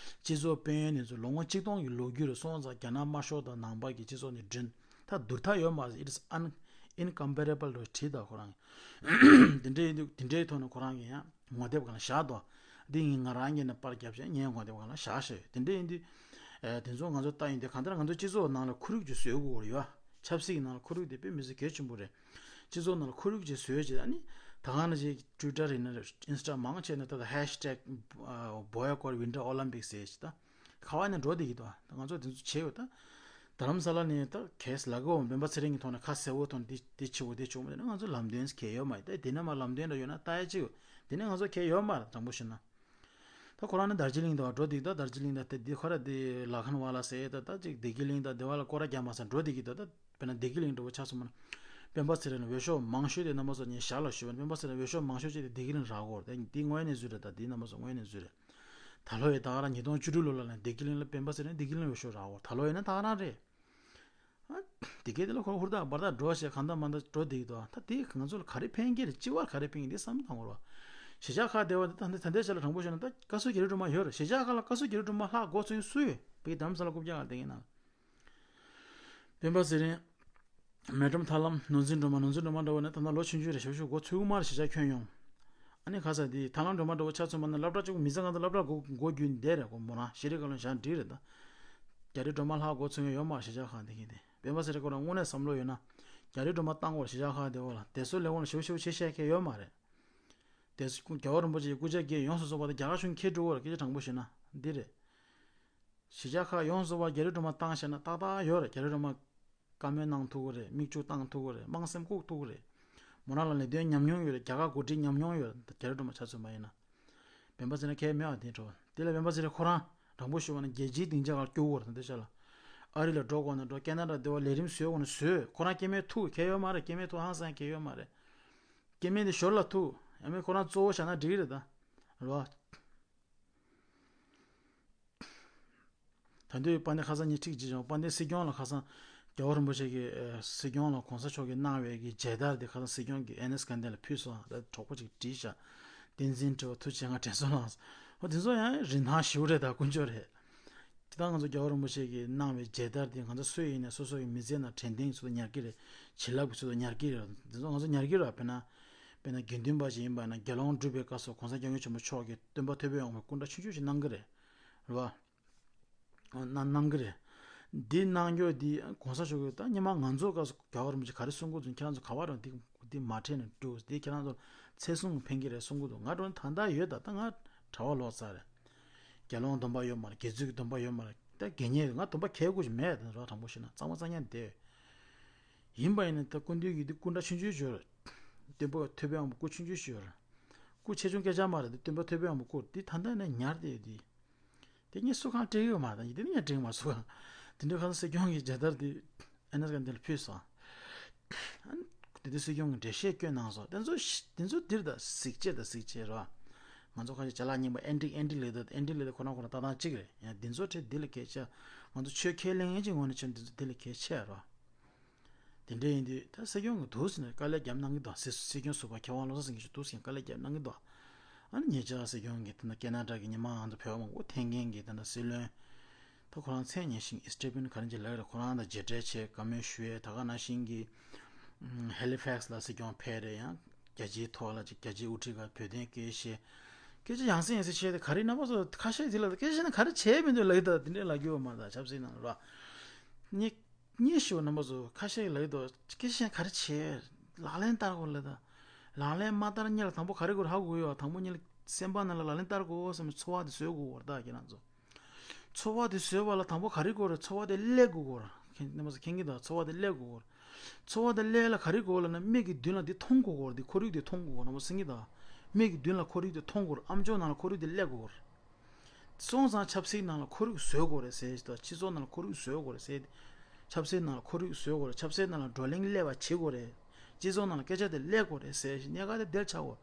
སྤྱི་ཚོགས་དཔལ་ཡོན་འདི་ཚོ་ལོ་ངོ་ཆིག་སྟོང་གི་ལོ་རྒྱུས་རེད། སོང་ཙང་རྒྱ་ནག་དམར་ཤོག་དང་ནང་པ་གི་སྤྱི་ཚོགས་ནི་འགྲན་ད་བསྡུར་ཐབས་ཡོད་མ་རེད། It is un- incomparable རེད་བྲིས་ད་ཁོ་རང་གིས། དེ་འདྲ་ཡིན་དུས་དེ་འདྲའི་ཐོག་ནས་ཁོ་རང་གིས་ཡང་ངོ་དེབ་སྒང་ལ་བཞག་འདུག། འདི་ངས་ང་རང་གིས་ནི་པར་བརྒྱབ་བྱས་ངའི་ངོ་དེབ་སྒང་ལ་བཞག་བཞག་ཡོད། དེ་འདྲ་ཡིན་དུས། ཨ་དེ་ཚོ་ང་ཚོ་ལྟ་ཡིན་དུས་གང་ལྟར་ང་ཚོ་སྤྱི་ཚོགས་ནང་ལ་ཁོར་ཡུག་ཅིག་བཟོ་དགོས་ཀྱི་ཡོད། ཆབ་སྲིད་ཀྱི་ནང་ལ་ཁོར་ཡུག་དེ་དཔེ་མི་སྲིད་གལ་ཆེན་པོ་རེད། སྤྱི་ཚོགས་ནང་ལ་ཁོར་ཡུག་ཅིག་བཟོས་བྱས། ཨ་ནི་ད་ག་ནང་བཞིན་ཊུའི་ཊར་ཡིན་ན་རེད། ཨིན་སི་ཊ་མང་ཆེ་ནས་ད་ལྟ་ཧེཤ་ཊེག་ཨ་Boycott Winter Olympics ཟེར་བྱས་ད། ག་བ་ནས་འགྲོ་བསྡད་ཀྱི་འདུག། ང་ཚོ་དེ་ཚོ་བྱས་ཡོད་ད། རྡ་རམ་ས་ལ་ནས་ད་གས་ལ་གོ་སྤེན་པ་ཚེ་རིང་གི་ཐོག་ནས་ཁ་གསལ་བོ་ཐོག་ནས་འདི་འདི་བྱེད་དགོས་འདི་བྱེད་དགོས་མ་རེད་ན། ང་ཚོ་ལམ་སྟོན་གས་ཡོད་མ་རེད། ད་དེ་ནས་མ་ལམ་སྟོན་འདྲ་ཡོད་ན་ལྟ་ཡ་ཅིག་ཡོད། དེ་ནས་ང་ཚོ་གས་ཡོད་མ་རེད། དྲང་པོ་བཤད་ན། ད་ཁོ་རང་ནི་དར་ཇི་ལིང་དུ་འགྲོ་འདུག། ད་དར་ཇི་ལིང་ད་དེ་འདི་ཁོ་ར་དེ་ལ་ཁན་ཝ་ལ་ཟེར་ད་ད་ཅིག་བདེ་སྐྱིད་གླིང་ད་དེ་བ་ལ་སྐོར་ར་རྒྱག་མ་ས་འགྲོ་འདུག་གི་འདུག། ད་དཔེར་ན་བདེ་སྐྱིད་གླིང་འགྲོ་བ་ཆ་ཚང་མ་ན་སྤེན་པ་ཚེ་རིང་ལ་འོས་ཤོག་མང་ཤོས་དེ་རྣམ་པ་ཚོ་ངས་ཞར་ལ་ཞུས་པ་ན། སྤེན་པ་ཚེ་རིང་འོས་ཤོག་མང་ཤོས་ཅིག་དེ་བདེ་སྐྱིད་གླིང་རག་གོ་རེད། ད་འདི་དངོས་གནས་ཟུར་རེད། ད་འདི་རྣམ་པ་ཚོ་དངོས་གནས་ཟུར་རེད། ད་ལོ་ཡི་ད་ག་རང་ཉིས་སྟོང་བཅུ་དྲུག་ལོ་ལ་ནས་བདེ་སྐྱིད་གླིང་ལ་སྤེན་པ་ཚེ་རིང་བདེ་སྐྱིད་གླིང་འོས་ཤོག་རག་གོ། ད་ལོ་ཡིན་ན་ད་ག་རང་རེད། ཨ། དེ་གས་དེ་ལ་ཁོ་ཧུར་ཐག་འབར་ཐག་འགྲོ་བྱས་གང་ལྟར་མ་ལྟར་འགྲོ་བསྡད་ཀྱི་འདུག། ད་དེ་ང་ཚོ་ལ་ག་རེ་ཕན་གྱི་རེད། སྤྱི་པར་ག་རེ་ཕན་གྱི་འདི་བསམ་བློ་བཏང་དགོས་རེད་བ། གཞིས་ཆགས་ཁག་དེ་བ་དེ་ད་འདི་ད་ལྟའི་ཆ་ལ་དྲང་པོ་བཤད་ན་ད་བཀའ་ཟུར་རྒྱ་རི་སྒྲོལ་མ་ཡོད་རེད། གཞིས་ཆགས་ཁག་ལ་བཀའ་ཟུར་རྒྱ་རི་སྒྲོལ་མ་ལྷག་འགོ་ཚུགས་མཁན་སུ་ཡོད། བོད་ཀྱི་རྡ་རམ་ས་ལ་རྐུབ་བཀྱག་ལ་བསྡད་མཁན་ནང་། སྤེན་པ་ཚེ་རིང་། མེ་སྒྲོན་ཐར་ལམ། ནོར་འཛིན་སྒྲོལ་མ། ནོར་འཛིན་སྒྲོལ་མ་འདྲ་བོ་ནི་ད་ལྟ་ལོ་ཆུང་ཆུང་རེད། ཞབས་ཞུ་འགོ་ཚུགས་མ་རེད། གཞིས་ཆགས་ཁྱོན་ཡོངས། ཨ་ནི་ཁ་ས་དེ་ཐར་ལམ་སྒྲོལ་མ་འདྲ་བོ་ཆ་མཚོན་པ་ན་སློབ་གྲྭ་གཅིག་པུ་མི་ཚེ་གང་དུ་སློབ་གྲྭ་འགོ་འགོ་རྒྱུ་འདི་རེད་གོ། མོ་རང་ཤེས་རིག་བཀའ་བློན་ཞང་འགྲིག་རེད་ད། རྒྱ་རི་སྒྲོལ་མ་ལྷག་འགོ་ཚུགས་ཡོད་མ་རེད། གཞིས་ཆགས་ཁག་འདི་གི་དེ་སྤེན་པ་ཚེ་རིང་ཁོ་རང་དངོས་གནས་བསམ་བློ་ཡོད་ན། རྒྱ་རི་སྒྲོལ་མ་བཏང་དགོས་རེད། གཞིས་ཆགས་ཁག་དེ་བ་ལ་དེ་ཚོ་ལས་ཁུངས་ལ་ཞེ་པོ་ཞེ་པོ་བྱེད་ཤེས་མཁན་ཡོད་མ་རེད། དེ་ཚོ་རྒྱལ་བ་རིན་པོ་ཆེའི་སྐུ་ཕྱྭ་བརྒྱད་ཡོངས་སུ་རྫོགས་པ་དེ་རྒྱ་གར་གཞུང་ཁྱེར་འགྲོ་དགོས་རེད། སྐད་ཆ་དྲང་པོ་བཤད་ན་འདི་རེད། གཞིས་ཆགས་ཁག་ཡོངས་སུ་རྫོགས་པ་རྒྱ་རི་སྒྲོལ་མ་བཏང་བྱས་ན་ཏག་ཏག་ཡོད་རེད། རྒྱ་རི་སྒྲོལ་མ། བཀའ་མོལ་གནང་ཐུབ་ཀྱི་རེད། མིག་ཆུ་བཏང་ཐུབ་ཀྱི་རེད། དམངས་སེམས་བཀུག་ཐུབ་ཀྱི་རེད། མོ་རང་ལ་ལས་དོན་ཉམས་མྱོང་ཡོད་རེད། རྒྱ་གར་འགོ་ཁྲིད་ཉམས་མྱོང་ཡོད་རེད། རྒྱ་རི་སྒྲོལ་མ་ཆ་མཚོན་པ་ཡིན་ན། སྤེན་པ་ཚེ་རིང་ཁས་མེད་པ་དེ་འགྲོ། དེ་ལ་སྤེན་པ་ཚེ་རིང་ཁོ་རང་དྲང་པོ་ཞུ་བ་ན་རྒྱལ་སྤྱིའི་སྡིངས་ཆ་སྒང་སྐྱོ་བོ་རེད། དེ་ཤ་ལ་ཨ་རི་ལ་འགྲོ་དགོས་ན་འགྲོ། ཁེ་ན་ཌ་དེ་བ་ལས་རིམ་བཟོས་དགོས་ན་བཟོས། ཁོ་རང་སྐྱེ་དམན་ཐུག་ཁེ་ཡོད་མ་རེད། སྐྱེ་དམན་ཐུག་ཧང་སང་ཁེ་ཡོད་མ་རེད། སྐྱེ་དམན་དེ་ཞོར་ལ་ཐུག་ཡང་མིན་ཁོ་རང་གཙོ་བོ་བཞག་ན་འགྲིག་གི་རེད་ད། རེད་བ། ད་དུང་དཔལ་ལྡན་ཁ་སང་ཉིན་ཁྲིག་ཅིག་བྱུང་། དཔལ་ལྡན་སྲིད་སྐྱོང་ལ་ཁ་སང་རྒྱལ་བ་རིན་པོ་ཆེ་གིས་ཨ་སྲིད་སྐྱོང་ལ་གོང་ས་མཆོག་གིས་གནང་བའི་གི་མཇལ་དར་དེ་ཁ་སང་སྲིད་སྐྱོང་གིས་ཨེན་ཨེས་སྐལ་ལྡན་ལ་ཕུལ་སོང་། ད་གྲོགས་པོ་ཅིག་བྲིས་ཤག་བསྟན་འཛིན་བགྲེས་པ་ཐུགས་རྗེ་ཆེ། ང་དྲན་གསོ་བླངས་སོང་། འོ་དེ་ཚོ་ཡང་རིན་ཐང་ཞེ་པོ་རེད། ད་ཀུན་སྤྱོད་རེད། དེ་དང་ང་ཚོ་རྒྱལ་བ་རིན་པོ་ཆེ་གིས་གནང་བའི་མཇལ་དར་དེ་ང་ཚོ་སུ་ཡིན་ནའི་སོ་སོ་གི་མི་ཚེ་ནང་དྲན་རྟེན་ཚོ་ཉར་གི་རེད། བྱིན་རླབས་ཀྱི་ཚུལ་དུ་ཉར་གི་རེད། དེ་ཚོ་ང་ཚོ་ཉར་གི་རེད། དཔེར་ན་དཔེར་ན་དགེ་འདུན་པ་ཞིག་ཡིན་པ་ན་དགེ་སློང་སྒྲུབ་པའི་སྐབས་སུ་གོང་ས་སྐྱབས་མགོན་ཆེན་པོ་མཆོག་གིས་སྟོན་པ་ཐུབ་པའི་དབང་པོ་སྐུ་འདྲ་ཆུང་ཆུང་ཞིག་གནང་གི་རེད། རེད་བ། གནང་གནང་གི་རེད། འདི་གནང་རྒྱུ་འདི་གོང་ས་མཆོག་གིས་ད་སྔོན་མ་ང་ཚོ་སྐབས་སུ་རྒྱལ་བ་རིན་པོ་ཆེ་ག་རེ་གསུང་གི་འདུག་ཁྱེད་རང་ཚོ་ག་པར་ཡོང་འདི་འདི་མ་དྲན་ནས་འགྲོ། འདི་ཁྱེད་རང་ཚོ་ཚེ་སྲུང་ཕན་གྱི་རེད་གསུང་གི་འདུག་ང་འགྲོ་ན་ད་ལྟ་ཡོད། ད་ད་ང་གྲྭ་པ་ལོག་ཚར་རེད། དགེ་སློང་སྡོམ་པ་ཡོད་མ་རེད། དགེ་ཚུལ་གྱི་སྡོམ་པ་ཡོད་མ་རེད། ད་དགེ་བསྙེན་ང་སྡོམ་པ་ཁྱེར་དགོས་ཀྱི་མེད། ད་རོགས་དྲང་པོ་ཞུས་ན་གཙང་མ་གཙང་རྐྱང་བསྡད་ཡོད། ཡིན་པ་ཡིན་ན་ད་སྐུ་མདུན་གྱི་འདི་སྐུ་འདྲ་ཆུང་ཆུང་ཅིག་ཡོད་རེད། སྟོན་པ་ཐུབ་པའི་དབང་པོ་སྐུ་ཆུང་ཆུང་ཞིག་ཡོད་རེད། སྐུ་ཆེ་ཆུང་སྐད་ཆ་མ་རེད། འདི་སྟོན་པ་ཐུབ་པའི་དབང་པོ་སྐུ་འདི་ད་ལྟ་ནས་ཉར་བསྡད་ཡོད་འདི། དེ་ངས་སུ་གང་སྤྲད་ཡོད་མ་རེད། དེ་ངས་སྤྲད་མ་སུ་གང་། དེ་འདྲའི་ཁ་སང་སྲིད་སྐྱོང་གི་མཇལ་དར་དེ་ཨ་ནེ་སྐལ་ལྡན་ལ་ཕུལ་སོང་། ཨ་ནི་དེ་དུས་སྲིད་སྐྱོང་གི་འགྲེལ་བཤད་བསྐྱོན་གནང་སོང་། དེ་ཚོ་ཤི་དེ་ཚོ་འདིར་ད་གཟིགས་བྱས་ད་གཟིགས་བྱས་རོ། ང་ཚོ་ཁ་ཤས་ཅ་ལག་རྙིང་པ་ཨེན་ཊིག་ཨེན་ཊིག་ལབ་ད་ཨེན་ཊིག་ལབ་ད་ཁོ་རང་ཁོ་རང་ལྟ་སྟངས་གཅིག་རེད། ཡང་འདི་ཚོ་ཁྲིད་འདི་ལ་གལ་ཆེ། ང་ཚོ་ཆོས་ཁས་ལེན་མཁན་གྱི་ངོས་ནས་ཆོས་འདི་ཚོ་འདི་ལ་གལ་ཆེ་རོ། དེ་འདྲ་ཡིན་དུས་ད་སྲིད་སྐྱོང་གི་འདུག་ཟེར་ནས་དཀའ་ལས་བརྒྱབ་གནང་གི་འདུག་སྲིད་སྲིད་སྐྱོང་ཟུར་པ་མཁས་དབང་བློ་བཟང་སེང་གེ་ཞིག་འདུག་ཟེར་ནས་དཀའ་ལས་བརྒྱབ་གནང་གི་འདུག་ཨ་ནི་ཉེ་ཆར་སྲིད་སྐྱོང་གིས་ད་ལྟ་ཀེ་ན་ཌ་གི་ཉི་མ་ང་ཚོ་བོད་པ་མང་པོ་འཐེན་མཁན་གྱི་ད་ལྟ་སྲིད་བློན་ད་ཁོ་རང་མཚན་ཉེ་ཞིང་ཨི་སི་ཊི་ཕིན་ག་རེ་ཅིག་ལབ་རེད། ཁོ་རང་དང་མཇལ་འཕྲད་བྱས་བཀའ་མོལ་ཞུས། ད་ག་ནང་བཞིན་གྱི་ཧེ་ལི་ཕེག་སི་ལ་སྲིད་སྐྱོང་ཕེབས་རེད། ཡང་རྒྱལ་སྤྱིའི་ཐོག་ལ་ཅིག་རྒྱལ་སྤྱིའི་དབུ་ཁྲིད་ཁག་བོད་དོན་སྐད་བཤད། སྐད་ཆ་ཡང་སེ་ཡང་སེ་བཤད་དེ་ག་རེ་རྣམ་པ་ཚོ་ཁ་ཤས་དེ་ལ་སྐད་ཆ་ནི་ག་རེ་བྱས་མི་འདུག་ལབ་ད་དེ་འདྲས་ལབ་རྒྱུ་མ་རེད། ད་ཆབ་སྲིད་ནང་ལ་ར་ཉེ། སྙན་ཞུ་རྣམ་པ་ཚོ་ཁ་ཤས་ལབ་ཀྱི་འདུག་སྐད་ཆ་ག་རེ་བྱས། ལག་ལེན་བསྟར་དགོས་ལབ་ད། ལག་ལེན་མ་བསྟར་སྔོན་ལ་དང་པོ་ག་རེ་དགོས་རེད་ཧ་གོ་ཡོད། དང་པོ་སྔོན་ལ་སེམས་པ་ནང་ལ་ལག་ལེན་བསྟར་དགོས་བསམ་པའི་ཚོར་བ་དེ་བཟོ་དགོས་རེད། ད་ཁྱེད་རང་ཚོ་ཚོར་བ་དེ་བཟོས་པ་ལ་དང་པོ་ག་རེ་དགོས་རེད། ཚོར་བ་དེ་སླེབས་དགོས་རེད། ཁྱེད་རྣམ་པ་ཚོ་མཁྱེན་གྱི་འདུག་ཚོར་བ་དེ་སླེབས་དགོས་རེད། ཚོར་བ་དེ་སླེབས་ལ་ག་རེ་དགོས་ལབ་ན་མིག་གི་མདུན་ལ་དེ་མཐོང་དགོས་རེད། དེ་ཁོར་ཡུག་དེ་མཐོང་དགོས་རེད། རྣམ་པ་ཚོ་མཁྱེན་གྱི་འདུག་མིག་གི་མདུན་ལ་ཁོར་ཡུག་དེ་མཐོང་དགོས་རེད། ཨམ་ཅོག་ནང་ལ་ཁོར་ཡུག་དེ་སླེབས་དགོས་རེད། སོང་ཙང་ཆབ་སྲིད་ནང་ལ་ཁོར་ཡུག་བཟོ་དགོས་རེད་ཟེར་ཞིག་དང་། སྤྱི་ཚོགས་ནང་ལ་ཁོར་ཡུག་བཟོ་དགོས་རེད་ཟེར། ཆབ་སྲིད་ནང་ལ་ཁོར་ཡུག་བཟོ་དགོས་རེད། ཆབ་སྲིད་ནང་ལ་བགྲོ་གླེང་སླེབས་པ་བྱེད་དགོས་རེད། སྤྱི་ཚོགས་ནང་ལ་སྐད་ཆ་དེ་སླེབས་དགོས་རེད་ཟེར་ཞིག་གནད་འགག་དེ་དེར་ཆགས་དགོས།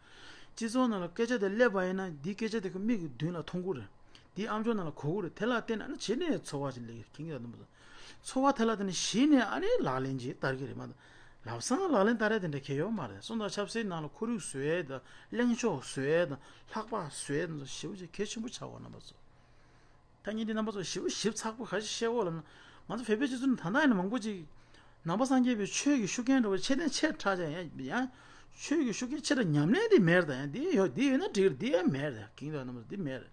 སྤྱི་ཚོགས་ནང་ལ་སྐད་ཆ་དེ་སླེབས་པ་ཡིན་ན་འདིའི་སྐད་ཆ་དེ་ཁོ་མིག་གི་མདུན་ལ་མཐོང་གི་རེད། འདིའི་ཨམ་ཅོག་ནང་ལ་གོ་གི་རེད། དེ་ལ་བརྟེན་ནས་ཨ་ནི་བྱེད་ནས་ཚོར་བ་ཅིག་སླེབས་ཀྱི་རེད། མཁྱེན་གྱི་འདུག་ཚོར་བ་དེ་ལ་བརྟེན་ནས་གཞི་ནས་ཨ་ནི་ལག་ལེན་ཅིག་བསྟར་གྱི་རེད་མ་གཏོགས། ལམ་སང་ལག་ལེན་བསྟར་ཡ་དེ་འདྲ་གང་ཡང་ཡོད་མ་རེད། སོང་ཙང་ཆབ་སྲིད་ནང་ལ་ཁོར་ཡུག་བཟོ་ཡས་དང་གླེང་ཕྱོགས་བཟོ་ཡས་དང་ལྷག་པ་བཟོ་ཡས་དང་ཞེ་པོ་ཅིག་གལ་ཆེན་པོ་ཆགས་པ། རྣམ་པ་ཚོ། ད་ངས་འདི་རྣམ་པ་ཚོ་ཞེ་པོ་ཞིབ་ཚགས་པོ་ག་ཞིག་བཤད་དགོས་ལབ་ན། ང་ཚོ་བོད་པའི་སྤྱི་ཚོགས་ནང་ད་ལྟ་ཡིན་ན་མང་པོ་ཅིག་ནང་པ་སངས་རྒྱས་པའི་ཆོས་ཀྱི་ཤུགས་རྐྱེན་འདྲ་བོ་ཆེ་ལྡན་ཆེ་དྲགས་ཀྱང་ཡང་ཡང་ཆོས་ཀྱི་ཤུགས་རྐྱེན་ཆེ་དྲགས་ཉམས་ལེན་འདི་མེད་རེད། ད་ཡང་འདི་ཡོད་འདི་ཡོད་ན་འགྲིག་རེད། འདི་ཡང་མེད་རེད། ཀིང་དང་རྣམ་པ་ཚོ་འདི་མེད་རེད།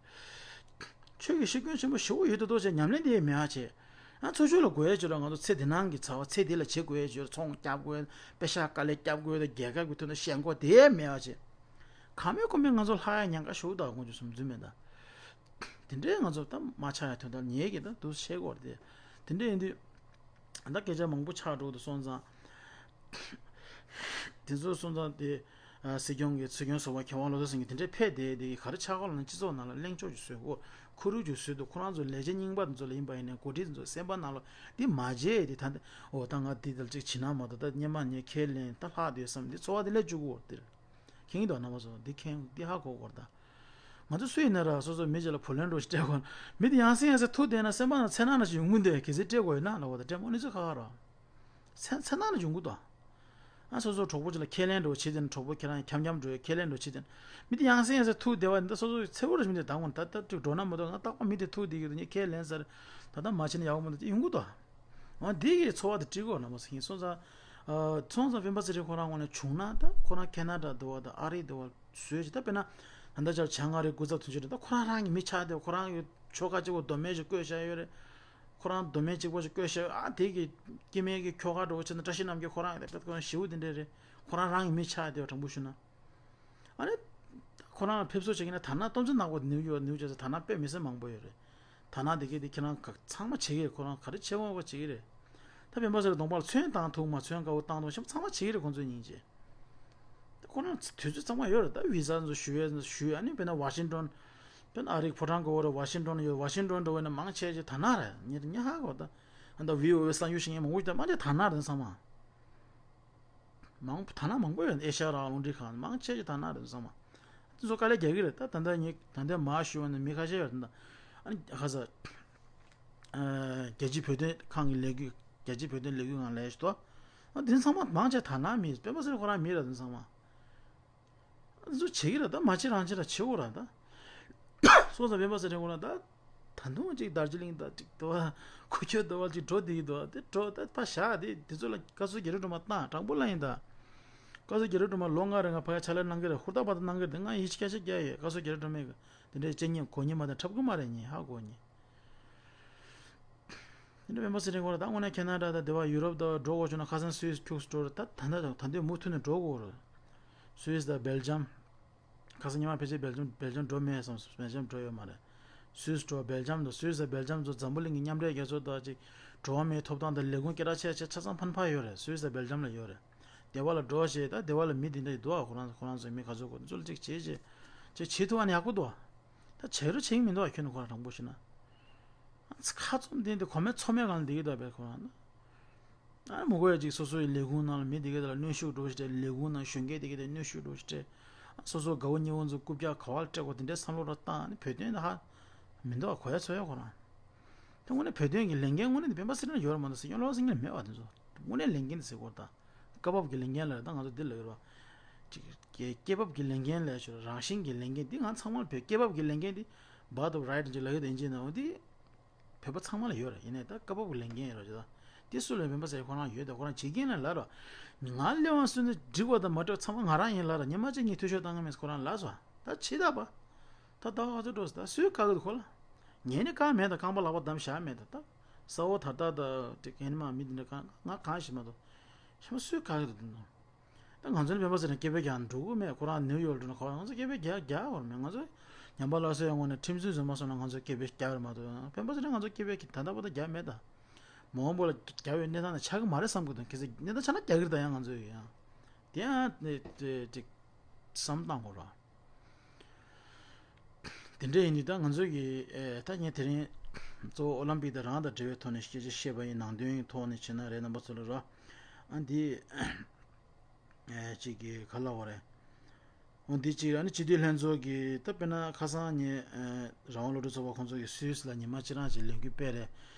ཆོས་ཀྱི་ཤུགས་རྐྱེན་ཆེན་པོ་ཞེ་པོ་ཡོད་དོ་དོ་ཅེས་ཉམས་ལེན་དེ་མེད་པ་བྱས། ཨ་ཚོ་ཆོས་ལ་དགོས་ཡས་བྱོས་ར། ང་ཚོ་ཚེ་འདི་ནང་གི་བྱ་བ་ཚེ་འདི་ལ་བྱེད་དགོས་ཡས་བྱོས་ར། ཚོང་རྒྱབ་དགོས། པེ་ཤག་དཀའ་ལས་རྒྱབ་དགོས། ད་རྒྱལ་ཁབ་ཀྱི་དོན་དུ་ཞེན་ཁོག་དེ་མེད་པ་བྱས། གང་མེད་ཁོ་མེད་ང་ཚོ་ལྷག་ཡས་ཉེན་ཁ་ཞེ་པོ་དག་དགོངས་རྒྱུ་བསམ་ཚུལ་མེད་ད། དེ་འདྲའི་ང་ཚོ་ད་མ་ཆགས་ཡ་དོན་དག་ཉེས་ཀྱི་ད་འདུག་བཤད་དགོས་རེད་དེ། དེ་འདྲ་ཡིན་དུས། ད་སྐད་ཆ་མང་པོ་ཆགས་འགྲོ་འདུག་སོང་ཙང་། དེ་ཚོ་སོང་ཙང་དེ། ཨ་སྲིད་སྐྱོང་གི་སྲིད་སྐྱོང་ཟུར་པ་མཁས་དབང་བློ་བཟང་སེང་གེ་དེ་འདྲའི་ཕེབས་བསྡད་དེ་ག་རེ་ཆགས་ཀྱི་ལབ་ན་སྤྱི་ཚོགས་ནང་ལ་གླེང་ཕྱོགས་ཅིག་བཟོས་དགོས། ཁོར་ཡུག་ཅིག་བཟོས་འདུག་ཁོ་རང་ཚོ་ལས་བྱེད་རྙིང་པ་དེ་ཚོ་ལ་ཡིན་པ་ཡིན་ནའི་འགོ་ཁྲིད་དེ་ཚོ་སེམས་པ་ནང་ལ་འདི་མ་བརྗེད་དེ་ད་འདི་འོ་ད་ང་འདི་དང་གཅིག་བྱེད་ན་མ་གཏོགས་ད་སྔོན་མ་ནས་ཁས་ལེན་ད་ལྷག་བསྡད་བསམ་འདི་ཚོར་བ་དེ་སླེབས་བཅུག་གི་ཡོད་རེད། དེ་མཁྱེན་གྱི་འདུག་རྣམ་པ་ཚོ། འདི་མཁྱེན་འདི་ཧ་གོ་དགོས་རེད་ད། ང་ཚོ་སུ་ཡིན་ན་ར་སོ་སོ་མི་གཅིག་ལ་བུ་ལོན་འདྲ་ཞིག་སྤྲད་དགོས། མི་དེ་ཡང་སེ་ཡང་སེ་ཐུག་བསྡད་ན་སེམས་པ་ནང་འཚེར་སྣང་འདྲ་ཞིག་ཡོང་གི་འདུག་གལ་སྲིད་སྤྲད་དགོས་ཡོད་ན་ལབ་པ་ད་སྤྲད་མོ་ནི་ཚོད་ཁ་ཁ་ར། འཚེར་འཚེར་སྣང་འདྲ་ཞིག་ཡོང་གི་འདུག་ཨ་སོ་སོ་གྲོགས་པོ་གཅིག་ལ་ཁས་ལེན་འདྲ་བྱེད་དེ་ན་གྲོགས་པོ་ཁྱེད་རང་འཁྱམ་འཁྱམ་འགྲོ་ཡ་ཁས་ལེན་འདྲ་བྱེད་དེ་ན། མི་དེ་ཡང་སེ་ཡང་སེ་ཐུག་བསྡད་པ་འདི་སོ་སོ་འཚེར་པོ་འདྲ་ཞིག་མི་དེ་ད་ངོ་ད་ལྟ་ཅིག་འགྲོ་ན་མ་གཏོགས་ང་རྟག་པར་མི་དེ་ཐུག་བསྡད་ཀྱི་འདུག་ངས་ཁས་ལེན་ཟེར། ད་ལྟ་མ་བྱས་ན་ཡག་པོ་མི་འདུག་ཅེས་ཡོང་གི་འདུག་ཨ་འདི་གི་ཚོར་བ་དེ་སྤྲད་དགོས་རྣམ་པ་ཚོ་ཡིན་སོང་ཙང་། ཨ་སོང་ཙང་སྤེན་པ་ཚེ་རིང་ཁོ་རང་ངོས་ནས་བྱུང་ན་ད་ཁོ་རང་ཁེ་ན་ཌ་འདྲ་བ་དང་ཨ་རི་འདྲ་བ་བཟོས་ཅིག་ད་དཔེར་ན་ད་ལྟ་ཅར་བྱང་ཨ་རིའི་སྐུ་ཚབ་དོན་གཅོད་རེད། ད་ཁོ་རང་རང་གི་མི་ཆགས་བསྡད། ཁོ་རང་གི་ཆོལ་ཁ་གཅིག་པོ་མདོ་སྨད་ཅིག་བསྐོས་བཞག་ཡོད་རེད། ཁོ་རང་མདོ་སྨད་གཅིག་པོ་ཅིག་བསྐོས་བཞག་ཡོད། ཨ་དེ་གི་སྐྱེ་དམན་གྱི་ཁྱོ་ག་འདྲ་བོ་བྱས་ན་བཀྲ་ཤིས་རྣམ་རྒྱལ་ཁོ་རང་ཡོད་རེད། ད་ཁོ་རང་ཞེ་པོ་དེ་འདྲ་རེད། ཁོ་རང་རང་གི་མི་ཆགས་བསྡད་པ་དྲང་པོ་ཞུ་ན། ཨ་ནི། ཁོ་རང་ལ་ཕེབས་བསུ་བྱེད་ཀྱི་ན་དར་ནག་སྟོང་ཆ་ནག་པོ་ནིའུ་ཡོག་ནིའུ་ཇར་སི་དར་ནག་དཔེ་མི་སྲིད་མང་པོ་ཡོད་རེད། དར་ནག་དེ་གས་དེ་ཁྱེད་རང་ག་ཚང་མ་བྱེད་ཀྱི་རེད། ཁོ་རང་ག་རེ་བྱེད་དགོས་པ་བྱེད་ཀྱི་རེད། ད་སྤེན་པ་ཚེ་རིང་གདོང་པ་ལ་ཚོན་བཏང་ཐུབ་མ་ཚོན་དཀར་པོ་བཏང་ཐུབ་ཤམ་ཚང་མ་བྱེད་ཀྱི་རེད་ཁོང་ཚོའི་སྙིང་རྗེ། ད་ཁོ་རང་དུས་ཚོད་གཙང་མ་ཡོད་རེད། ད་བི་ཟ་ཚོ་ཞུ་ཡས་ཚོ་ཞུ་ཡས། ཨ་ནི་དཔེར་ན་ཝ་ཤིང་ཏོན། དཔེར་ན་ཨ་རིའི་ཕོ་བྲང་གི་འོག་རེད། ཝ་ཤིང་ཏོན་ཡོད། ཝ་ཤིང་ཏོན་འགྲོ་བས་ན་མང་ཆེ་ཆེ་དར་ནག་རེད། ཉེ་ཉེ་ཧ་གོ་ད། ཨ་ད་བྷི་ཨོ་ཨེ་གསར་འགྱུར་ཞིག་ངས་མང་པོ་ཞིག་ད་མང་ཆེ་དར་ནག་རེད་ཚང་མ། མང་དར་ནག་མང་པོ་ཡོད། ཨེ་ཤ་ཡ་རང་དབང་རླུང་འཕྲིན་ཁང་མང་ཆེ་ཆེ་དར་ནག་རེད་ཚང་མ། དེ་ཚོ་དཀའ་ལས་རྒྱག་གི་རེད། ད་ད་ལྟ་ངས་ད་ལྟ་མར་ཞུ་བ་ནི་མི་ཁ་ཤས་ཡོད་རེད་ད། ཨ་ནི་ཁ་ས། རྒྱལ་སྤྱིའི་བོད་དོན་ཁང་གི་ལས་འགུལ། རྒྱལ་སྤྱིའི་བོད་དོན་ལས་འགུལ་ཁང་ལས་ཤོག་དོ། དེ་ཚང་མ་མང་ཆེ་དར་ནག་མི་སྤེན་པ་ཚེ་རིང་ཁོ་རང་མི་ར། དེ་ཚང་མ་འཛུ་བྱེད་ཀྱི་ར། ད་མ་བྱེད་རང་བྱེད་ར་བྱེད་འོ་ར། ད་སོང་ཙང་སྤེན་པ་ཚེ་རིང་ཁོ་རང་ད་ད་དུང་ཅིག་དར་ཇི་གླིང་ད་ཅིག་དོ་ཁུ་ཁྱོད་དོ་བ་ཅིག་འགྲོ་བསྡད་ཀྱི་འདུག་དེ་འགྲོ་ད་ཕ་བཞག་དེ་དེ་ཚོ་ལ་བཀའ་ཟུར་རྒྱ་རི་སྒྲོལ་མ་བཏང་དྲང་པོ་ལ་ཡིན་ད། བཀའ་ཟུར་རྒྱ་རི་སྒྲོལ་མ་ལོ་ལྔ་རིང་ང་ཕ་ཡ་ཕྱག་ལས་གནང་གི་རེད། ཧུར་ཐག་པ་ད་གནང་གི་རེད། ང་ཡིད་ཆེས་སྐྱ་ཆ་རྒྱག་ཡོད། བཀའ་ཟུར་རྒྱ་རི་སྒྲོལ་མས་དེ་འདྲའི་ཅི་ཉན་གོ་ཉན་མ་དང་འཁྲབ་གི་མ་རེད། ཉན་ཧ་གོ་ཉན། དེ་འདྲ་སྤེན་པ་ཚེ་རིང་ཁོ་ར་ད་དངོས་གནས་ཁེ་ན་ཌ་དང་དེ་བ་ཡུ་རོབ་དང་འགྲོ་དགོས་བྱུང་ན་ཁ་སང་སུད་སི་ཁྱུགས་སུ་འགྲོ་ར། ད་ད་ད་ད་དུང་མུ་མཐུད་ནས་འགྲོ་དགོས་ར། སུད་སི་དང་སྦེལ་ཇམ། ཁ་སང་ཉི་མ་ཕལ་ཆེར་སྦེལ་ཇམ་སྦེལ་ཇམ་འགྲོ་མེད་བསམ། སྦེལ་ཇམ་འགྲོ་ཡོད་མ་རེད། སུད་སི་འགྲོ། སྦེལ་ཇམ་དང་སུད་སི་དང་སྦེལ་ཇམ་ཚོ་འཛམ་བུ་གླིང་གི་མཉམ་འབྲེལ་རྒྱལ་ཚོགས་དང་ཅིག་འགྲོ་བ་མིའི་ཐོབ་ཐང་དང་ལས་ཁུངས་སྐད་གྲགས་ཆེ་ཆེ་ཆ་ཚང་ཕན་ཕ་ཡོད་རེད། སུད་སི་དང་སྦེལ་ཇམ་ལ་ཡོད་རེད། དེ་བ་ལ་འགྲོ་བྱས་ད་དེ་བ་ལ་མི་དེ་འདྲ་ཡི་འདུག་ཨ། ཁོ་རང་ཁོ་རང་ཚོའི་མི་ག་ཚོད་གོ་ཚོད་ལ་ཅིག་བྱེད་བྱེད་ཅིག་བྱེད་ཐུབ་ཨ་ནི་ཡག་པོ་འདུག་ཨ། ད་བྱེད་རོགས་བྱེད་ཀྱི་མི་འདུག་ཨ། ཁྱོད་ནི་ཁོ་རང་དྲང་པོ་ཞུ་ན། ཁ་བཙུམ་དེ་འདི་གོ་མེད་ཚོར་མེད་སྒང་ལ་བསྡད་ཀྱི་འདུག་པས་ཁོ་རང་ན། ཨ་མི་དགོས་ཡ་ཅིག་སོ་སོའི་ལས་ཁུངས་ནང་ལ་མི་དེ་ག་དེ་ལ་གནོན་ཤུགས་འགྲོ་ཞིག་སྤྲད། ལས་ཁུངས་ནང་གཞོན་སྐྱེས་དེ་ག་དེ་གནོན་ཤུགས་འགྲོ་ཞིག་སྤྲད། སོ་སོ་དགའ་བོ་ཉེ་བོ་ཚོ་རྐུབ་བཀྱག་ག་བ་ལ་སྤྲད་དགོས་དེ་འདྲའི་བསམ་བློ་ར་བཏང་ནས་བོད་དོན་དེ་ཧ་མི་འདུག་གོ་ཡ་ཚོར་ཡ་ཁོ་རང་། དེ་དངོས་གནས་བོད་དོན་གྱི་ལས་འགན་དངོས་གནས་དེ་སྤེན་པ་ཚེ་རིང་ལ་ཡོད་རེད་མ་གཏོགས་སྲིད་སྐྱོང་བློ་བཟང་སེང་གེ་ལ་མེད་པ། དེ་ཚོ་དངོས་གནས་ལས་འགན་དེ་ཟེར་དགོས་ད། སྐབས་བབ་ཀྱི་ལས་འགན་ལ་ད་ང་ཚོ་འདི་ལ་ཡོད་རེད་བ། ཅིག་སྐྱེ་སྐྱེ་བབ་ཀྱི་ལས་འགན་ལས་ཤོར་རང་བཞིན་གྱི་ལས་འགན་འདི་ང་ཚང་མར་བོད་སྐྱེ་བབ་ཀྱི་ལས་འགན་འདི་birth of right ཅིག་ལ་ཡོད་དེ་ཡིན་གཅིག་ན་འོ་འདི་བོད་པ་ཚང་མ་ལ་ཡོད་རེད། ཡིན་ནའི་ད་སྐབས་བབ་ཀྱི་ལས་འགན་ཡོད་རེད་ད། འདི་སུ་ལ་སྤེན་པ་ཚེ་རིང་ཁོ་རང་ཡོད་དེ་ཁོ་རང་བྱེད་ཀྱིན་ལ་ལ་ར། ང་སླེབས་དབང་སུན་ནས་འགྲིག་པ་དང་མ་འགྲིག་ཚང་མ་ང་རང་ཡིན་ལ་ར། ཉི་མ་གཅིག་གཉིས་འཐུས་ཤོར་བཏང་གི་མེད་ཁོ་རང་ལ་སོ། ད་བྱེད་ད་པ། ད་ད་ག་ཚོད་འགྲོ་ཟེར་ད་སུས་བཀག་གི་འདུག་ཁོ་ལ། ངས་ནི་བཀག་མེད་ད། རྐང་པ་ལག་པ་བསྡམས་བཞག་མེད་ད། ད་ས་འོག་ད་ལྟ་ད་དེ་གན་མ་མི་འདི་འདྲ་གང་ང་གང་ཞིག་མ་གཏོགས་ཞེ་མ་སུས་བཀག་གི་འདུག་ད་ང་ཚོ་ནི་སྤེན་པ་ཚེ་རིང་སྐད་འབོད་རྒྱག་འགྲོ་གི་མེད། ཁོ་རང་ནིའུ་ཡོག་འགྲོ་ན་ཁོ་རང་ང་ཚོ་སྐད་འབོད་རྒྱག་རྒྱག་བར་མེད། ང་ཚོ་ཉམས་པ་སླར་གསོའི་ངོས་ནས་ཁྲིམས་སྲུང་བཟོས་མ་སོང་ན་ང་ཚོ་སྐད་འབོད་རྒྱག་བར་མ་གཏོགས་སྤེན་པ་ཚེ་རིང་ང་ཚོ་སྐད་འབོད་ཀྱི་ད་ལྟ་བར་དུ་རྒྱག་མེད་ད། མ་འོངས་པ་ལ་རྒྱག་པའི་གནས་སྟངས་ནི་ཆགས་ཀྱི་མ་རེད་བསམ་གྱི་འདུག་གལ་སྲིད་གནས་སྟངས་ཆགས་ན་རྒྱག་གི་རེད་ད། ཡང་ང་ཚོས་ཡང་དེ་ཡང་ནི་དེ་ཅིག་བསམ་བཏང་དགོས་ར། དེ་འདྲ་ཡིན་དུས་ད་ང་ཚོས་ཀྱི་ཨེ་ད་ངས་དེ་རིང་གཙོ་བོ་ཨོ་ལམ་པིག་དང་རང་དང་འབྲེལ་བའི་ཐོག་ནས་སྐད་ཆ་བཤད་པ་ཡིན། ནང་དོན་གྱི་ཐོག་ནས་བྱས་ན་རེད། རྣམ་པ་ཚོ་ལ་ར་ཨ་འདི་ཨེ་ཅིག་གི་ག་ལ་བ་རེད། འོ་འདི་ཅིག་ཨ་ནི་སྤྱི་འཐུས་ལྷན་ཚོགས་ཀྱི་ད་དཔེར་ན་ཁ་སང་ངས་ཨེ་རང་དབང་སློབ་ཕྲུག་ཚོགས་པ་ཁོང་ཚོ་གི་སུད་སི་ལ་ཉི་མ་གཅིག་རང་ཅིག་ལས་འགུལ་སྤེལ་རེད།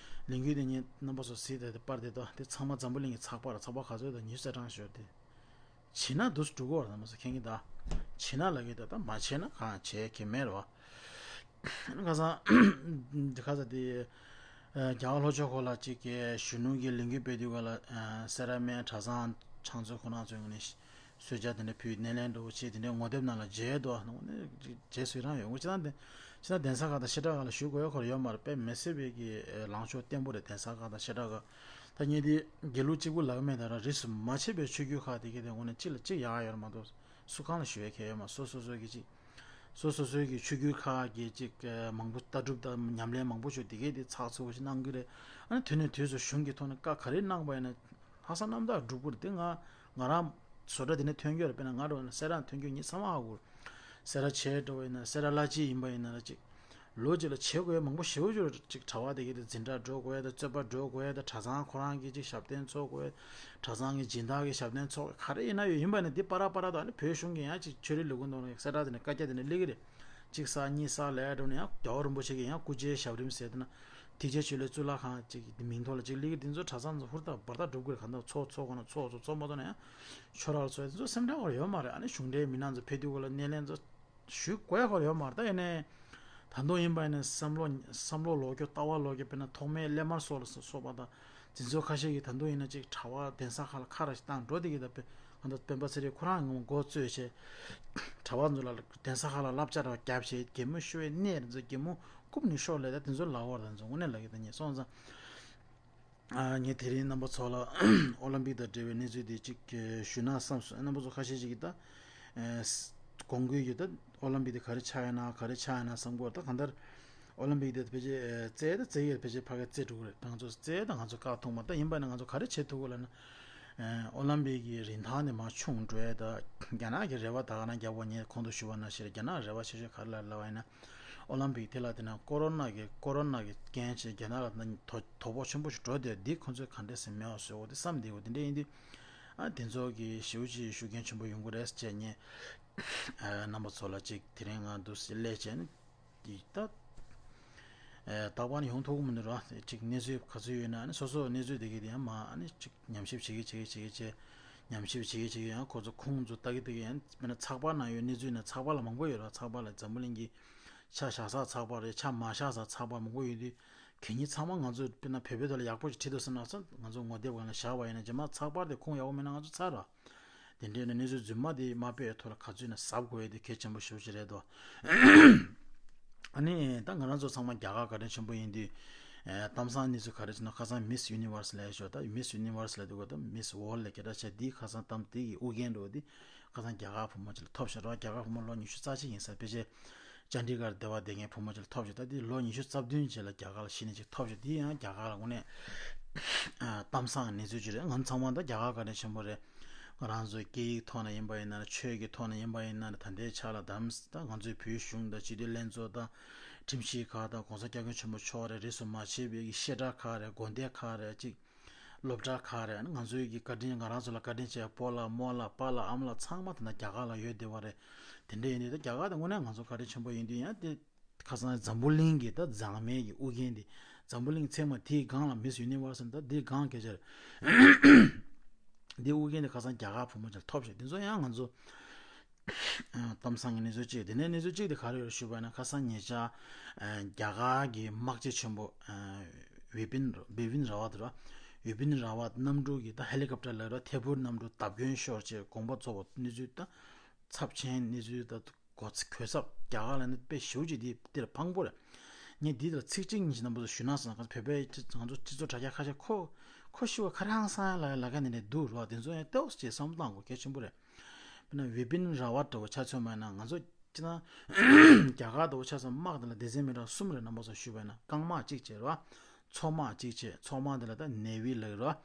ལས་འགུལ་དེ་ངས་རྣམ་པ་ཚོ་གཟིགས་དེ་དེ་པར་དེ་དང་དེ་ཚང་མ་འཛམ་བུ་གླིང་གི་ཚགས་པར་ཚགས་པར་ག་ཚོད་དང་ཉི་ཤུ་རྩ་གྲངས་ཤོར་དེ། བྱེད་ན་འདུག་སེ་འགྲོ་གི་ཡོད་རེད་མ་གཏོགས་མཁྱེན་གྱི་ད། བྱེད་ན་ལབ་ཀྱི་ད། ད་མ་བྱེད་ན་གང་བྱེད་ཀྱི་མེད་རེད་བ། ཁ་སང་དེ་ཁ་སང་དེ་རྒྱལ་བ་ལྷོ་ཕྱོགས་ཁོ་ལ་གཅིག་གི་གཞོན་ནུ་གི་ལས་འགུལ་སྤེལ་དུས་ག་ལ་སེ་ར་སྨད་གྲྭ་ཚང་ཕྱག་མཛོད་ཁོ་རང་ཚོའི་ངོས་ནས་གསོལ་ཇ་དེ་འདྲ་ཕུལ། སྣེ་ལེན་འདྲ་བོ་བྱས། དེ་འདྲའི་ངོ་དེབ་ནང་ལ་མཇལ་འདུག་ཨ། རྗེས་སུ་རང་ཡོང་གི་ཅི་ན་དེ་ཅི་ན་གདན་ས་ཁག་དང་བཤད་གྲྭ་ཁག་ལ་ཞུགས་དགོས་ཡ་ཁོ་རང་ཡོད་མ་རེད། དཔེ་མི་སྲིད་པའི་གི་ལངས་ཕྱོགས་བརྟན་པོ་རེད། གདན་ས་ཁག་དང་བཤད་གྲྭ་ཁག་ད་ངས་དེ་དགེ་ལུགས་གཅིག་པུ་ལབ་མེད་ད་ར། རིས་སུ་མ་ཆད་པའི་ཆོས་བརྒྱུད་ཁག་དེ་གའི་དེ་ངོ་ནས་གཅིག་ལ་གཅིག་ཡག་ཡོད་རེད་མ་གཏོགས་སུ་གང་ལ་ཞུ་ཡས་ཁེལ་ཡོད་མ། སོ་སོ་སོའི་གི་གཅིག་སོ་སོ་སོའི་གི་ཆོས་བརྒྱུད་ཁག་གི་གཅིག་མང་པོ་ལྟ་གྲུབ་དང་ཉམས་ལེན་མང་པོ་ཞིག་དེ་གའི་དེ་ཚགས་ཚུད་པོ་ཞིག་གནང་གི་རེད། ཨ་ནི་དུས་ནས་དུས་སུ་གཞུང་གི་ཐོག་ནས་བཀའ་ག་རེ་གནང་པ་ཡིན་ན་ལྷག་བསམ་རྣམ་དག་སྒྲུབ་དགོས་རེད། དེ་ང་ང་རང་བཟོ་གྲྭ་དེ་ནས་ཐོན་རྒྱུ་རེད། དཔེར་ན་ང་འགྲོ་ན་སེ་ར་ཐོན་རྒྱུ་ཉིད་ཚང་མ་ཧ་གོ་རེད། སེ་ར་བྱེས་འགྲོ་བ་ཡིན་ན་སེ་ར་བླ་སྤྱི་ཡིན་པ་ཡིན་ན་ལ་ཅིག་ལོ་གཅིག་ལ་བྱེད་དགོས་ཡ་མང་པོ་ཞེ་པོ་ཅིག་གྲྭ་པ་དེ་གའི་དེ་འཛིན་གྲྭ་འགྲོ་དགོས་ཡ་དང་རྩོད་པ་འགྲོ་དགོས་ཡ་དང་གྲྭ་ཚང་ཁོ་རང་གིས་ཅིག་ཞབས་བརྟན་ཚོགས་དགོས་ཡ། གྲྭ་ཚང་གི་སྦྱིན་བདག་གི་ཞབས་བརྟན་ཚོགས་ག་རེ་ཡིན་ན་ཡོད། ཡིན་པ་ནི་འདི་པ་ར་པ་ར་དང་ནི་བོད་གཞུང་གི་ཡང་ཅིག་ཆོས་རིག་ལས་ཁུངས་དང་ནི་གསལ་བསྒྲགས་དེ་ནི་བཀའ་རྒྱ་དེ་ནི་སླེབས་ཀྱི་རེད། གཅིག་བསགས་གཉིས་བསགས་ལས་འགྲོ་ནས་ཡང་རྒྱལ་བ་རིན་པོ་ཆེ་གི་ཡང་སྐུ་ཕྱྭའི་ཞབས་རིམ་ཟེར་དེ་ན་ཐེག་ཆེན་ཆོས་གླིང་གཙུག་ལག་ཁང་ཅིག་གི་མིང་ཐོག་ལ་ཅིག་སླེབས་ཀྱི་དེ་ཚོ་གྲྭ་ཚང་ཚོ་ཧུར་ཐག་འབར་ཐག་སྒྲུབ་དགོས་རེད། གང་ལྟར་ཚོགས་ཚོགས་གོ་ན་ཚོགས་ཚོགས་ཚོགས་མ་ཐོག་ན་ཡང་ཆོས་རར་ཚོགས་དེ་ཚོ་སེམས་ཁྲལ་བར་ཡོད་མ་རེད། ཨ་ནི་གཞུང་འབྲེལ་མི་སྣ་ཚོ་ཕེབས་དུས་གོ་ལ་སྣེ་ལེན་ཚོ་ཞུ་དགོས་ཡ་ཁོ་ར་ཡོད་མ་རེད། ད་ཡིན་ནའི་ད་དུང་ཡིན་པ་ཡིན་ན་བསམ་བློ་བསམ་བློ་ལོག་སྐྱོ་ལྟ་བ་ལོག་སྐྱོ་དཔེར་ན་ཐོག་མའི་སླད་མར་སོགས་ལ་སོགས་པ་དང་དེ་ཚོ་ཁ་ཤས་ཀྱིས་ད་དུང་ཡིན་ན་ཅིག་གྲྭ་པ་གདན་ས་ཁག་ལ་ཁ་ར་ཞིག་བཏང་འགྲོ་བསྡད་ཀྱི་ད་དཔེ་ང་ཚོ་སྤེན་པ་ཚེ་རིང་ཁོ་རང་ངོ་མགོ་གཙོས་བྱས་གྲྭ་པ་ཚོ་ལ་གདན་ས་ཁག་ལ་བསླབ་བྱ་ར་བརྒྱབ་བྱས་གད་མོ་ཤོར་བའི་གནས་ར་ཚོ་གད་མོ་རྐུབ་ནས་ཤོར་ལས་ད་དེ་ཚོ་ལ་བར་ད་ཚོ་དངོས་གནས་ལ་གི་ད་ཉེ་སོང་ཙང་། ངས་དེ་རིང་རྣམ་པ་ཚོ་ལ་ཨོ་ལམ་པིག་དང་འབྲེལ་བའི་གནས་ཚུལ་དེ་གཅིག་ཞུས་ན་བསམ་སོང་། རྣམ་པ་ཚོ་ཁ་ཤས་ཤིག་གིས་ད་དགོངས་ཀྱི་ཡོད། ད་ཨོ་ལམ་པིག་དེ་ག་རེ་ཆགས་ཡོད་ན་ག་རེ་ཆགས་ཡོད་ན་བསམ་གྱི་ཡོད། ད་གང་ལྟར་ཨོ་ལམ་པིག་དེ་ཕལ་ཆེར་རྩེད་ད་རྩེད་ཡོད། ཕལ་ཆེར་ཕ་གིར་རྩེད་འགྲོ་གི་རེད། ད་ང་ཚོ་རྩེད་ད་ང་ཚོ་བཀག་ཐུབ་མ། ད་ཡིན་པ་ན་ང་ཚོ་ག་རེ་བྱེད་ཐུབ་གི་ལབ་ན་ཨོ་ལམ་པིག་གི་རིན་ཐང་དེ་མར་ཆུང་འགྲོ་ཡ། ད་རྒྱ་ནག་གི་རེ་བ་ད་ག་ན་རྒྱབ་པ་ངས་གོང་དུ་ཞུས་པ་ནང་བཞིན་རེད། རྒྱ་ནག་རེ་བ་ཆེ་ཤོས་ག་རེ་ལ་ལབ་པ་ཡིན་ན། ཨོ་ལམ་པིག་དེ་ལ་དེ་ན་ཀོ་རོ་ན་གི་ཀོ་རོ་ན་གི་རྐྱེན་བྱས་རྒྱ་ནག་ལ་ན་དོ་དོ་ཕོག་ཆེན་པོ་ཞིག་འགྲོ་བསྡད། འདི་ཁོ་ཚོས་ག་འདྲས་སེ་མེད་པ་བཟོ་དགོས་དེ་བསམ་བསྡད་དགོས། དེ་འདྲས་ཡིན་དུས་ཨ་དེ་ཚོ་གི་ཞེ་པོ་ཅིག་ཤུགས་རྐྱེན་ཆེན་པོ་ཡོང་གི་རེད་ཅེས་ངས་ཨ་རྣམ་པ་ཚོ་ལ་ཅིག་དེ་རིང་ང་འདུག་སེ་སླེབས་བྱས་ནས་འདི་ད་ ཨེ་རྟག་པར་ནི་ཡོང་ཐུབ་ཀྱི་མི་འདུག་ར། ཅིག་གནས་ཚུལ་ག་ཚོད་ཡོད་ན་ནི་སོ་སོ་གནས་ཚུལ་དེ་གི་དེ་ཡང་མ་ནི་ཅིག་ཉམས་ཞིབ་བྱེད་ཀྱི་བྱེད་ཀྱི་བྱེད་ཀྱི་བྱེད། ཉམས་ཞིབ་བྱེད་ཀྱི་བྱེད་ཀྱི་ཡང་ཁོ་ཚོ་ཁུངས་ཚོ་ལྟ་གི་ལྟ་གི་ཡང་མིན་ན་ཚགས་པར་ནང་ཡོད་གནས་ཚུལ་ན་ཚགས་པར་ལ་མང་པོ་ཡོད་ར། ཚགས་པར་ལ་འཛམ་བུ་གླིང་གི་ཆ་བཞག་ས་ཚགས་པར་རེད། ཆ་མ་བཞག་ས་ཚགས་པར་མང་པོ་ཡོད་དུས་གན་ཡིན་ཚང་མ་ང་ཚོ་དཔེར་ན་བོད་པའི་ཐོག་ལ་ཡག་པོ་ཞིག་བྲིས་འདུག་ཟེར་ན་ཚོ་ང་ཚོ་ངོ་དེབ་སྒང་ལ་བཞག་པ་ཡིན་ན་རྗེས་མ་ཚགས་པར་དེ་ཁུངས་ཡག་པོ་མེད་ན་ང་ཚོ་ཚར་ར། དེ་འདྲའི་ནས་གནས་ཚུལ་རྫུན་མ་དེ་མ་སྤེལ་བའི་ཐོག་ལ་ག་ཚོད་ནས་གཟབ་དགོས་ཡ་དེ་གལ་ཆེན་པོ་ཞེ་པོ་ཅིག་རེད་དོ། ཨ་ནི་ད་ང་རང་ཚོ་ཚང་མ་རྒྱ་གར་བཀའ་དྲིན་ཆེན་པོ་ཡིན་དུས། ཨེ་གཏམ་བཟང་གནས་ཚུལ་ག་རེ་བྱས་ན་ཁ་སང་Miss Universe་ལབ་ཡ་ཞོ་ད་Miss Universe་ལབ་དུས་གོ་ད་Miss World་ལ་སྐད་གྲགས་ཆེ་འདི་ཁ་སང་གཏམ་དེ་གི་ཨུ་རྒྱན་འགྲོ་འདི་ཁ་སང་རྒྱ་གར་བུ་མོ་ཅིག་ལ་ཐོབ་ཤག་ར། རྒྱ་གར་བུ་མོ་ལོ་ཉི་ཤུ་རྩ་གཅིག་ཡིན་ས་ཕལ་ཆེར་ཅན་ཌི་གར་སྡེ་བ་བསྡད་མཁན་བུ་མོ་ཅིག་ལ་ཐོབ་ཤག་ད་འདི་ལོ་ཉི་ཤུ་རྩ་བདུན་ཅིག་ལ་རྒྱ་གར་ལ་གཞི་ནས་ཅིག་ཐོབ་ཤག་འདི་ཡང་རྒྱ་གར་ལ་དངོས་གནས་ཨ་གཏམ་བཟང་གནས་ཚུལ་ཅིག་རེད། ང་ཚང་མ་ད་རྒྱ་གར་བཀའ་དྲིན་ཆེན་པོ་རེད། ང་རང་ཚོའི་སྐད་ཡིག་ཐོག་ནས་ཡིན་པ་ཡིན་ན་ཆོས་ཀྱི་ཐོག་ནས་ཡིན་པ་ཡིན་ན་ད་ལྟའི་ཆ་ལ་དམ་ད་ང་ཚོའི་བོད་གཞུང་དང་སྤྱི་འཐུས་ལྷན་ཚོགས་དང་ཁྲིམས་ཞིབ་ཁག་དང་གོང་ས་སྐྱབས་མགོན་ཆེན་པོ་མཆོག་རེད། རིས་སུ་མ་ཆད་པའི་བཤད་གྲྭ་ཁག་རེད། དགོན་སྡེ་ཁག་རེད། ཅིག་སློབ་གྲྭ་ཁག་རེད། ང་ཚོའི་གི་བཀའ་དྲིན་ང་རང་ཚོ་ལ་བཀའ་དྲིན་ཆེ་སྤོ་ལགས་རྨོ་ལགས་པཱ་ལགས་ཨ་མ་ལགས་ཚང་མ་ད་ལྟ་རྒྱ་གར་ལ་ཡོད་བསྡད་པ་རེད། དེ་འདྲ་ཡིན་དུས་ད་རྒྱ་གར་དང་དངོས་གནས་ང་ཚོ་བཀའ་དྲིན་ཆེན་པོ་ཡིན་དུས་ཡང་དེ། ཁ་སང་འཛམ་བུ་གླིང་གི་ད་མཛངས་མའི་གི་ཨུ་རྒྱན་དེ། འཛམ་བུ་གླིང་ཚད་མ་དེའི་སྒང་ལ་Miss Universe་ད་དེའི་སྒང་སྐད་ཆ་རེད། དེའི་ཨུ་རྒྱན་དེ་ཁ་སང་རྒྱ་གར་བུ་མོ་ཅིག་ཐོབ་ཤག་དེ་ཚོ་ཡང་ང་ཚོ་གཏམ་བཟང་གི་གནས་ཚུལ་གཅིག་དེ་ནས་གནས་ཚུལ་གཅིག་དེ་ག་རེ་ཡོད་ཞུས་པ་ན་ཁ་སང་ཉེ་ཆར་རྒྱ་གར་གི་དམག་སྤྱི་ཆེན་པོ་བི་པིན་བི་པིན་ར་ཝ་ད་ར། བི་པིན་ར་ཝ་གནམ་གྲུ་གི་ད་ཧེ་ལི་ཀོབ་ཊར་ལ་ར་ཐད་འཕུར་གནམ་གྲུ་བརྡབ་སྐྱོན་ཤོར་བྱས་དགོངས་པ་རྫོགས་པ་གནས་ཚུལ་ད་ཚབས་ཆེན་གནས་ཚུལ་ད། གོ་ཚ་གོ་ཚབ་རྒྱ་གར་ལ་ནི་དཔེ་ཞེ་པོ་ཅིག་འདི་འདིར་ཕངས་པོ་རེད། ངས་འདི་ལ་ཚིག་གཅིག་གཉིས་ཤིག་རྣམ་པ་ཚོ་ཞུས་ན་བསམ་ང་ཚོ་བོད་པའི་སྤྱི་ང་ཚོ་སྤྱི་ཚོགས་དྲ་རྒྱ་ཁ་ཤས་ཁོ་ཁོ་ཤི་བ་ཁ་རང་སང་ཡ་ལ་ལ་ཁ་ནས་ནས་འདུག་རོགས་དེ་ཚོ་ཡང་ལྟོས་ཅེས་བསམ་བློ་བཏང་དགོས་གལ་ཆེན་པོ་རེད། དཔེར་ན་ཝི་པིན་ར་ཝ་འདྲ་བོ་ཆ་མཚོན་པ་ཡིན་ན་ང་ཚོ་སྤྱི་ན་རྒྱ་གར་འདྲ་བོ་ཆ་མཚོན་དམག་དེ་ལ་སྡེ་ཚན་མི་འདྲ་གསུམ་རེད། རྣམ་པ་ཚོ་ཞུས་པ་ཡིན་ན་རྐང་དམག་གཅིག་བྱས་རོགས། མཚོ་དམག་གཅིག་བྱས། མཚོ་དམག་དེ་ལ་ད་ནེ་ཝི་ལབ་ཀྱི་རེད།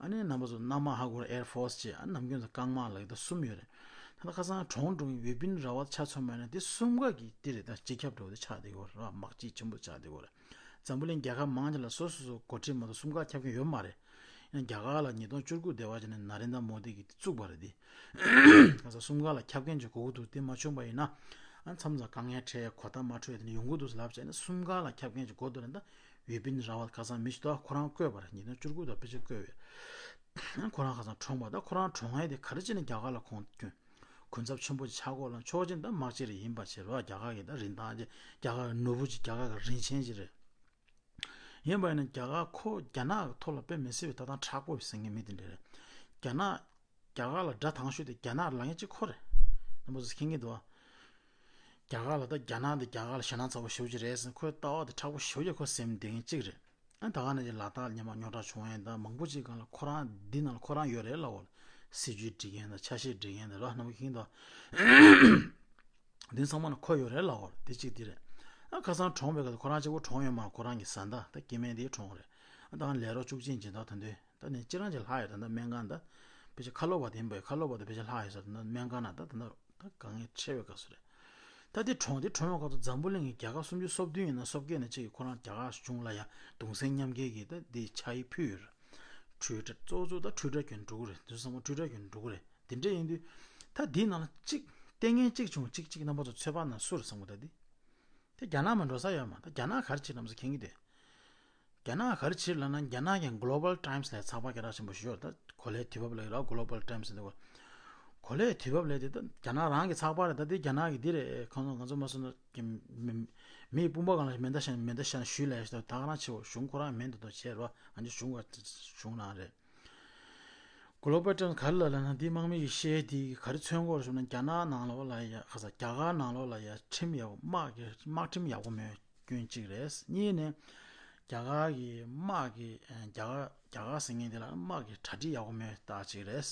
ཨ་ནི་རྣམ་པ་ཚོ་གནམ་དམག་ཧ་གོ་རེད། ཨེར་ཕོར་སི་བྱས། ཨ་ནི་ནམ་རྒྱུན་ཚོ་རྐང་དམག་ལབ་ཀྱི་ད་གསུམ་ཡོད་རེད། ད་ལྟ་ཁ་སང་གྲོངས་འགྲོ་མཁན་ཝི་པིན་ར་ཝ་ཆ་མཚོན་པ་ཡིན་ན་དེ་གསུམ་ཀ་གི་དེ་རེད། ད་སྤྱི་ཁྱབ་འདྲ་བོ་དེ་ཆགས་བསྡད་ཀྱི་ཡོད་རེད། དམག་སྤྱི་ཆེན་པོ་ཆགས་བསྡད་ཀྱི་ཡོད་རེད། འཛམ་བུ་གླིང་རྒྱལ་ཁབ་མང་ཆེ་ལ་སོ་སོ་སོ་འགོ་ཁྲིད་མ་གཏོགས་གསུམ་ཀ་ཁྱབ་མཁན་ཡོད་མ་རེད། ཡང་རྒྱ་གར་ལ་ཉིས་སྟོང་བཅུ་དགུ་སྡེ་བ་བྱས་ནས་ན་རེན་དྲ་མོ་དི་གིས་དེ་བཙུགས་པ་རེད་དེ། ཁ་སང་གསུམ་ཀ་ལ་ཁྱབ་མཁན་ཅིག་དགོས་ཀྱི་འདུག་དེ་མ་བྱུང་པ་ཡིན་ན། ཨ་མཚམས་མཚམས་དཀའ་ངལ་འཕྲད་གོ་བརྡ་མ་འཕྲོད་དེ་ནས་ཡོང་གི་འདུག་ལབ་བྱས་ནས་གསུམ་ཀ་ལ་ཁྱབ་མཁན་ཅིག་དགོས་འདུག་ལབ་ད། ཝི་པིན་ར་ཝ་ཁ་སང་མི་ཞིག་ད་ཁོ་རང་བསྐོས་པ་རེད། ཉིས་སྟོང་བཅུ་དགུ་དང་ཕལ་ཆེར་བསྐོས་པས། ཁོ་རང་ཁ་སང་གྲོངས་པ་ད་ཁོ་རང་གྲོངས་ཡས་དེ་ག་རེ་བྱས་ནས་རྒྱ་གར་ལ་ཁོང་སྐྱོན་གུན་གུན་གསབ་ཆེན་པོ་ཅིག་ཆགས་ཀྱི་ཡོད་ལབ། ཆོག་མཆན་ད་དམག་སྤྱི་རེད། ཡིན་པ་བྱས་རོགས་རྒྱ་གར་གྱི་ད་རིན་ཐང་ཅིག་རྒྱ་གར་གྱི་ནོར་བུ་ཅིག་རྒྱ་གར་གྱི་རིན་ཆེན་ཅིག་རེད། ཡིན་པ་ཡིན་ན་རྒྱ་གར་ཁོ་རྒྱ་ནག་གི་ཐོག་ལ་དཔེ་མི་སྲིད་པའི་ལྟ་སྟངས་དྲག་པོ་ཟེར་མཁན་མི་དེ་འདྲ་རེད། རྒྱ་ནག་རྒྱ་གར་ལ་དགྲ་དང་ཤོས་དེ་རྒྱ་ནག་ལབ་མཁན་གཅིག་ཁོ་རེད། རྣམ་པ་ཚོ་མཁྱེན་གྱི་འདུག་ཨ། རྒྱ་གར་ལ་ད་རྒྱ་ནག་འདི་རྒྱ་གར་ལ་ཞེད་སྣང་ཚ་པོ་ཞེ་པོ་ཅིག་རེད་ཟེར་ཁོའི་ལྟ་བ་དེ་དྲག་པོ་ཞེ་པོ་ཅིག་ཁོ་སེམས་བདེ་མཁན་གཅིག་རེད། ཨ་ད་ག་ནང་བཞིན་ལ་དྭགས་ཉི་མ་རྙོག་དྲ་བྱུང་ཡས་ད་མང་པོ་ཅིག་སྒང་ལ་ཁོ་རང་འདི་ནང་ལ་ཁོ་རང་ཡོད་རེད་ལབ་འོ། སྲིད་ཇུས་སྒྲིག་མཁན་དང་ཆ་ཤས་སྒྲིག་མཁན་དང་རོ་རྣམ་པ་མཁྱེན་གྱི་འདུག་དེ་ཚང་མ་ན་ཁོ་ཡོད་རེད་ལབ་འོ། དེ་གཅིག་དེ་རེད། ཨ་ཁ་སང་གྲོངས་པའི་སྐབས་སུ་ཁོ་རང་གཅིག་པོ་གྲོངས་ཡོད་མ་རེད། ཁོ་རང་གི་བཟའ་ཟླ་ད་སྐྱེ་དམན་དེ་གྲོངས་རེད། ཨ་ད་ལས་རོགས་བཅུ་གཅིག་སྦྱིན་བདག་ད་འདོད་ད་ནི་ཁྱེད་རང་ཅིག་ལྷག་ཡོད། ད་ལྟ་སྨན་ཁང་ད་ཕལ་ཆེར་ཁ་ལོ་བ་དེ་ཡིན་པས། ཁ་ལོ་བ་ད་ཕལ་ཆེར་ལྷག་ཡོད་ས། ད་ལྟ་སྨན་ཁང་ན་ད་ད་ད་དཀའ་ངལ་འཕྲད་པའི་སྐབས་སུ་རེད། ད་དེ་གྲོངས་དེ་གྲོངས་པའི་སྐབས་སུ་འཛམ་བུ་གླིང་གི་རྒྱལ་ཁབ་སུམ་ཅུ་སོ་བདུན་ཡིན་ན་སོ་བརྒྱད་ནས་གཅིག་གིས་ཁོ་རང་རྒྱ་གར་གཞུང་ལ་ཡང་གདུང་སེམས་མཉམ་སྐྱེད་ཀྱི་ད་དེ་ཕྱག་ཡིག་ཕུལ་ཡོད་རེད། འཕྲུལ་རིག་གཙོ་བོ་གཙོ་ད་འཕྲུལ་རིག་གྱོན་འགྲོ་གི་རེད། དེ་ཚོ་ཚང་མ་འཕྲུལ་རིག་གྱོན་འགྲོ་གི་རེད། དེ་འདྲ་ཡིན་དུས་ད་དེའི་ནང་ལ་གཅིག་ལྟས་ངན་གཅིག་བྱུང་། གཅིག་གཅིག་རྣམ་པ་ཚོ་ཚོད་དཔག་ན་སུ་རེད་བསམ་གི། ད་དེ་དེ་རྒྱ་ནག་མ་འགྲོ་ས་ཡོད་མ། ད་རྒྱ་ནག་ག་རེ་བྱེད་རྣམ་ཚོ་མཁྱེན་གྱི་འདུག་རྒྱ་ནག་ག་རེ་བྱེད་ལབ་ན་རྒྱ་ནག་གི་Global Times་ལ་ཚགས་པར་སྐད་གྲགས་ཆེན་པོ་ཞིག་ཡོད་རེད། ད་གོ་ལའི་དུས་བབ་ལབ་ཡོད་ར། Global Times་ཟེར་འདུག་ག་གོ་ལའི་དུས་བབ་ལབ་དེ་ད་རྒྱ་ནག་རང་གི་ཚགས་པར་རེད། ད་དེ་རྒྱ་ནག་གི་འདི་རེད། ཁོང་ཚོ་ང་ཚོ་མ་སོང་ན་གི་མི་མིའི་དཔུང་པ་སྒང་ལ་མེ་མདའ་བཞག་མེ་མདའ་བཞག་ཞུས་ལབ་ཡ་ཞིག་ད་ག་རང་ཆེ་བ་གཞུང་ཁོ་རང་མེད་འདུག་ད་བྱས་ར། ང་ཚོ་གཞུང་ག་གཞུང་རང་རེད། Global Times་ག་རེ་ལབ་ལབ་ན་འདི་དམག་མི་ཡི་བཤད་དེ་ག་རེ་མཚོན་གྱི་ཡོད་རེད་ཟེར་ན་རྒྱ་ནག་ནང་ལོགས་ལ་ཡ་ཁ་ས་རྒྱ་གར་ནང་ལོགས་ལ་ཡ་ཁྲིམས་ཡག་པོ་དམག་གི་དམག་ཁྲིམས་ཡག་པོ་མེད་སྐྱོན་གཅིག་རེད། གཉིས་ནས་རྒྱ་གར་གི་དམག་གི་རྒྱ་གར་རྒྱ་གར་ཟེར་མཁན་དེ་ལ་དམག་གི་གྲ་སྒྲིག་ཡག་པོ་མེད་རྟགས་གཅིག་རེད།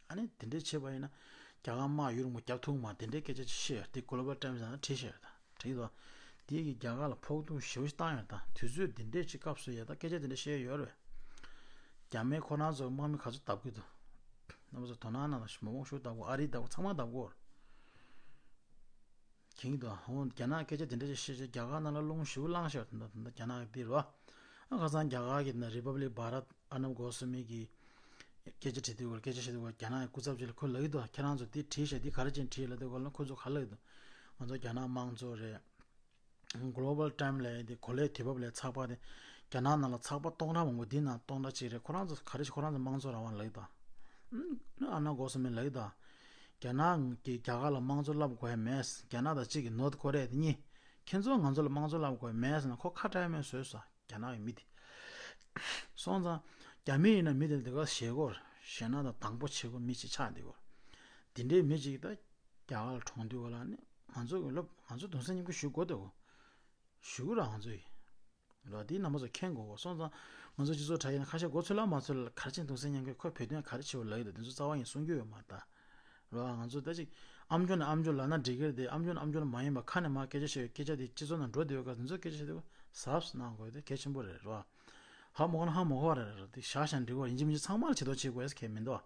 ཨ་ནི་དེ་འདྲས་བྱས་པ་ཡིན་ན་རྒྱ་གར་དམག་ཡུན་རིང་པོ་རྒྱབ་ཐུབ་མ་དེ་འདྲས་སྐད་ཆ་ཅིག་བཤད་ཡོད་དེ་Global Times་ནང་བྲིས་བཞག་ཡོད་ད། དེ་གིས་རྒྱ་གར་ལ་ཕོག་ཐུག་ཞེ་པོ་ཞིག་བཏང་ཡོད་ད། དུས་ཚོད་འདི་འདྲས་ཅིག་སྐབས་སུ་ཡ་ད་སྐད་ཆ་འདི་འདྲས་བཤད་ཡོད་རེད། རྒྱ་མི་ཁོ་རང་ཚོ་དམག་མི་ག་ཚོད་བརྡབ་ཀྱི་འདུག་རྣམ་པ་ཚོ་དོ་སྣང་གནང་དང་། མ་འོངས་ཤུགས་བརྡབ་དགོས། ཨ་རི་བརྡབ་དགོས། ཚང་མ་བརྡབ་དགོས། མཁྱེན་གྱི་འདུག་འོ་རྒྱ་ནག་སྐད་ཆ་འདི་འདྲས་ཅིག་བཤད་བྱས་རྒྱ་གར་ནང་ལ་རླུང་ཞེ་པོ་ལངས་ཤག་ད་ད་རྒྱ་ནག་གི་འདི་རེད་བ། ཨ་ཁ་སང་རྒྱ་གར་གྱི་ན་Republic Bharat Arnab Goswami་གི་སྐད་ཆ་དྲིས་དུས་སྐད་ཆ་བཤད་དུས་རྒྱ་ནག་གི་སྐུ་ཚབ་ཅིག་ལ་ཁོས་ལབ་ཀྱི་འདུག་ཁྱེད་རང་ཚོ་འདི་བྲིས་ཤག་འདི་ག་རེ་བྱས་ནས་བྲིས་ལབ་དུས་སྐབས་ལ་ཁོ་ཚོ་ག་ལབ་ཀྱི་འདུག་ང་ཚོ་རྒྱ་ནག་དམངས་གཙོ་རེད། Global Time ལབ་ཡ་དེ་གོ་ལའི་དུས་བབ་ལས་ཚགས་པར་དེ། རྒྱ་ནག་ནང་ལ་ཚགས་པར་སྟོང་ཕྲག་མང་པོ་འདི་ནང་སྟོང་ཕྲག་གཅིག་རེད། ཁོ་རང་ཚོ་ག་རེ་བྱེད། ཁོ་རང་ཚོ་དམངས་གཙོ་རང་དབང་ལབ་ཀྱི་ད། ཨ་ན་གོ་སོང་མེད་ལབ་ཀྱི་ད། རྒྱ་ནག་གིས་རྒྱ་གར་ལ་དམངས་གཙོ་ལབ་དགོས་ཡ་མེད། རྒྱ་ནག་དང་གཅིག་གི་ནོར་ཐ་ཀོ་རི་ཡ་དེ་གཉིས། ཁྱེད་ཚོ་ང་ཚོ་ལ་དམངས་གཙོ་ལབ་དགོས་ཡ་མེད་ཟེར་ན་ཁོ་ཁ་བྲལ་མེད་བཟོས་སོང་། རྒྱ་ནག་གི་མི་དེ། སོང་ཙང་། རྒྱ་མི་ཡིན་ན་མི་དེ་འདི་ག་ཞེད་སྐོར་ཞེད་སྣང་དང་སྡང་པོ་བྱེད་དགོས་མི་ཅིག་ཆགས་འདི་གོ། དེ་འདྲའི་མི་ཅིག་ད་རྒྱ་གར་ལ་གྲོངས་དུས་ག་ལ་ནི་ང་ཚོ་གི་སློབ་ང་ཚོ་གདུང་སེམས་མཉམ་སྐྱེད་ཞུ་དགོས་འདུག་གོ། ཞུ་གི་ར་ང་ཚོ་ཡིན། ལོ་དེའི་རྣམ་པ་ཚོ་མཁྱེན་དགོས་གོ། སོང་ཙང་ང་ཚོ་སྤྱི་ཚོགས་དྲ་རྒྱ་ནས་ཁ་ཤས་མགོ་ཚོས་ལ་མ་ཚོས་ལ་ག་རེ་བྱས་གདུང་སེམས་མཉམ་སྐྱེད་ཁོས་བོད་དོན་ག་རེ་བྱེད་པ་ལབ་ཡོད་ད། དེ་ཚོ་རྩ་བ་ཡིན་གསུང་རྒྱུ་ཡོད་མ་རེད་ད། རོ། ང་ཚོ་ད་ཅིག་ཨམ་ཅོག་ནས་ཨམ་ཅོག་ལབ་ན་འགྲིག་གི་རེད་དེ། ཨམ་ཅོག་ནས་ཨམ་ཅོག་ལ་མ་ཡིན་པ་ཁ་ནས་མར་སྐད་ཆ་བཤད་ཡོད། སྐད་ཆ་དེ་སྤྱི་ཚོགས་ནང་འགྲོ་བསྡད་ཡོད་སྐབས་དེ་ཚོ་སྐད་ཆ་བཤད་དེ་གཟབ་གཟབ་གནང་དགོས་དེ་གལ་ཆེན་པོ་རེད་རོ། ཧ་མ་གོ་ན་ཧ་མ་གོ་བ་རེད་རེད་དེ་བཞག་བཞག་འགྲིག་གོ། ཡིན་གཅིག་མིན་གཅིག་ཚང་མ་ལ་བྱེད་དོ་བྱེད་དགོས་ཡ་ཁེ་མི་འདུག་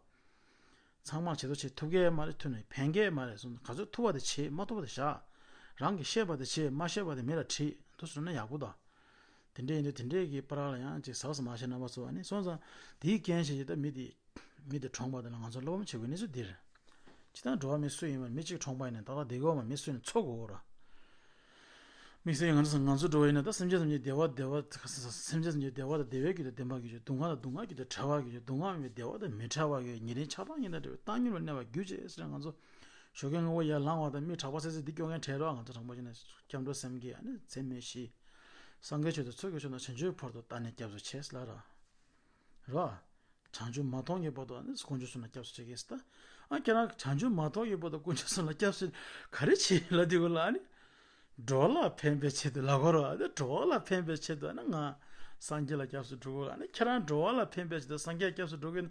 ཚང་མ་བྱེད་དོ་བྱེད་ཐུབ་ཀྱི་མ་རེད། ཐུབ་ནས་ཕན་གྱི་མ་རེད་སོང་། ག་ཚོད་ཐུབ་པ་དེ་བྱེད། མ་ཐུབ་པ་དེ་བཞག་རང་གིས་ཤེས་པ་དེ་བྱེད། མ་ཤེས་པ་དེ་མི་ལ་དྲིས་འདུག་ཟེར་ན་ཡག་པོ་འདུག་དེ་འདྲས་ཡིན་དུས་དེ་འདྲས་ཀྱི་བར་ལ་ཡང་ཅིག་གཟབ་གཟབ་མ་བྱས་རྣམ་པ་ཚོ་ཨ་ནི་སོང་ཙང་དེའི་རྐྱེན་བྱས་ཀྱི་ད་མི་དེ་མི་དེ་གྲོངས་པ་དེ་ལ་ང་ཚོ་བློ་ཕམ་བྱེད་དགོས་གནས་ཚུལ་འདི་རེད། སྤྱིར་བཏང་འགྲོ་བ་མི་སུ་ཡིན་པ་མི་གཅིག་གྲོངས་པ་ཡིན་ན་ཏག་ཏག་བསྡད་དགོས་པ་མི་སུ་ཡིན་ན་འཚོ་དགོས་ར། དམིགས་བསལ་ང་ཚོ་ང་ཚོ་འགྲོ་བ་ཡིན་ན་ད་སེམས་ཅན་ཐམས་ཅད་བདེ་བ་བདེ་བ་སེམས་ཅན་ཐམས་ཅད་བདེ་བ་དང་བདེ་བའི་རྒྱུ་དང་ལྡན་པ་གྱུར་ཅིག་སྡུག་བསྔལ་རྒྱུ་དང་བྲལ་བར་གྱུར་ཅིག་སྡུག་བསྔལ་མེད་པའི་བདེ་བ་དང་མི་འབྲལ་བར་གྱུར་ཅིག་ཉེ་རིང་ཆགས་སྡང་གཉིས་དང་བྲལ་བའི་བཏང་སྙོམས་ལ་གནས་པར་གྱུར་ཅིག་ཟེར་ང་ཚོ་ཞོགས་ཀས་སྔ་པོ་ཡར་ལངས་པ་དང་མི་དྲག་པོ་ཚེ་ཚེ་འདི་སྐྱོ་ངལ་བྲལ་རོགས། ང་ཚོ་དྲང་པོ་བྱས་ན་སྐྱབས་འགྲོ་སེམས་བསྐྱེད་ཨ་ནི་ཚད་མེད་བཞི། སངས་རྒྱས་ཆོས་དང་ཚོགས་ཀྱི་མཆོག་རྣམས་བྱང་ཆུབ་བར་དུ་བཏང་ནས་སྐྱབས་སུ་མཆི་ལབ་ར། རོ། བྱང་ཆུབ་མ་མཐོང་གི་བར་དུ་ཨ་ནི་དཀོན་མཆོག་གསུམ་ལ་སྐྱབས་སུ་མཆི་གེ་ཟེར་ད། ཨ་ཁྱེད་རང་བྱང་ཆུབ་མ་མཐོང་གི་བར་དུ་དཀོན་མཆོག་གསུམ་ལ་སྐྱབས་སུ་ག་རེ་བྱེད་ལབ་དུས་གོ་ལ་ཨ་ནི། འགྲོ་བ་ལ་ཕན་པའི་ཆེད་དུ་ལབ་དགོས་རེད་བ། འགྲོ་བ་ལ་ཕན་པའི་ཆེད་དུ་ཨ་ནི་ང་སངས་རྒྱས་ལ་སྐྱབས་སུ་འགྲོ་དགོས་ལ་ཨ་ནི་ཁྱེད་རང་འགྲོ་བ་ལ་ཕན་པའི་ཆེད་དུ་སངས་རྒྱས་ལ་སྐྱབས་སུ་འགྲོ་གི་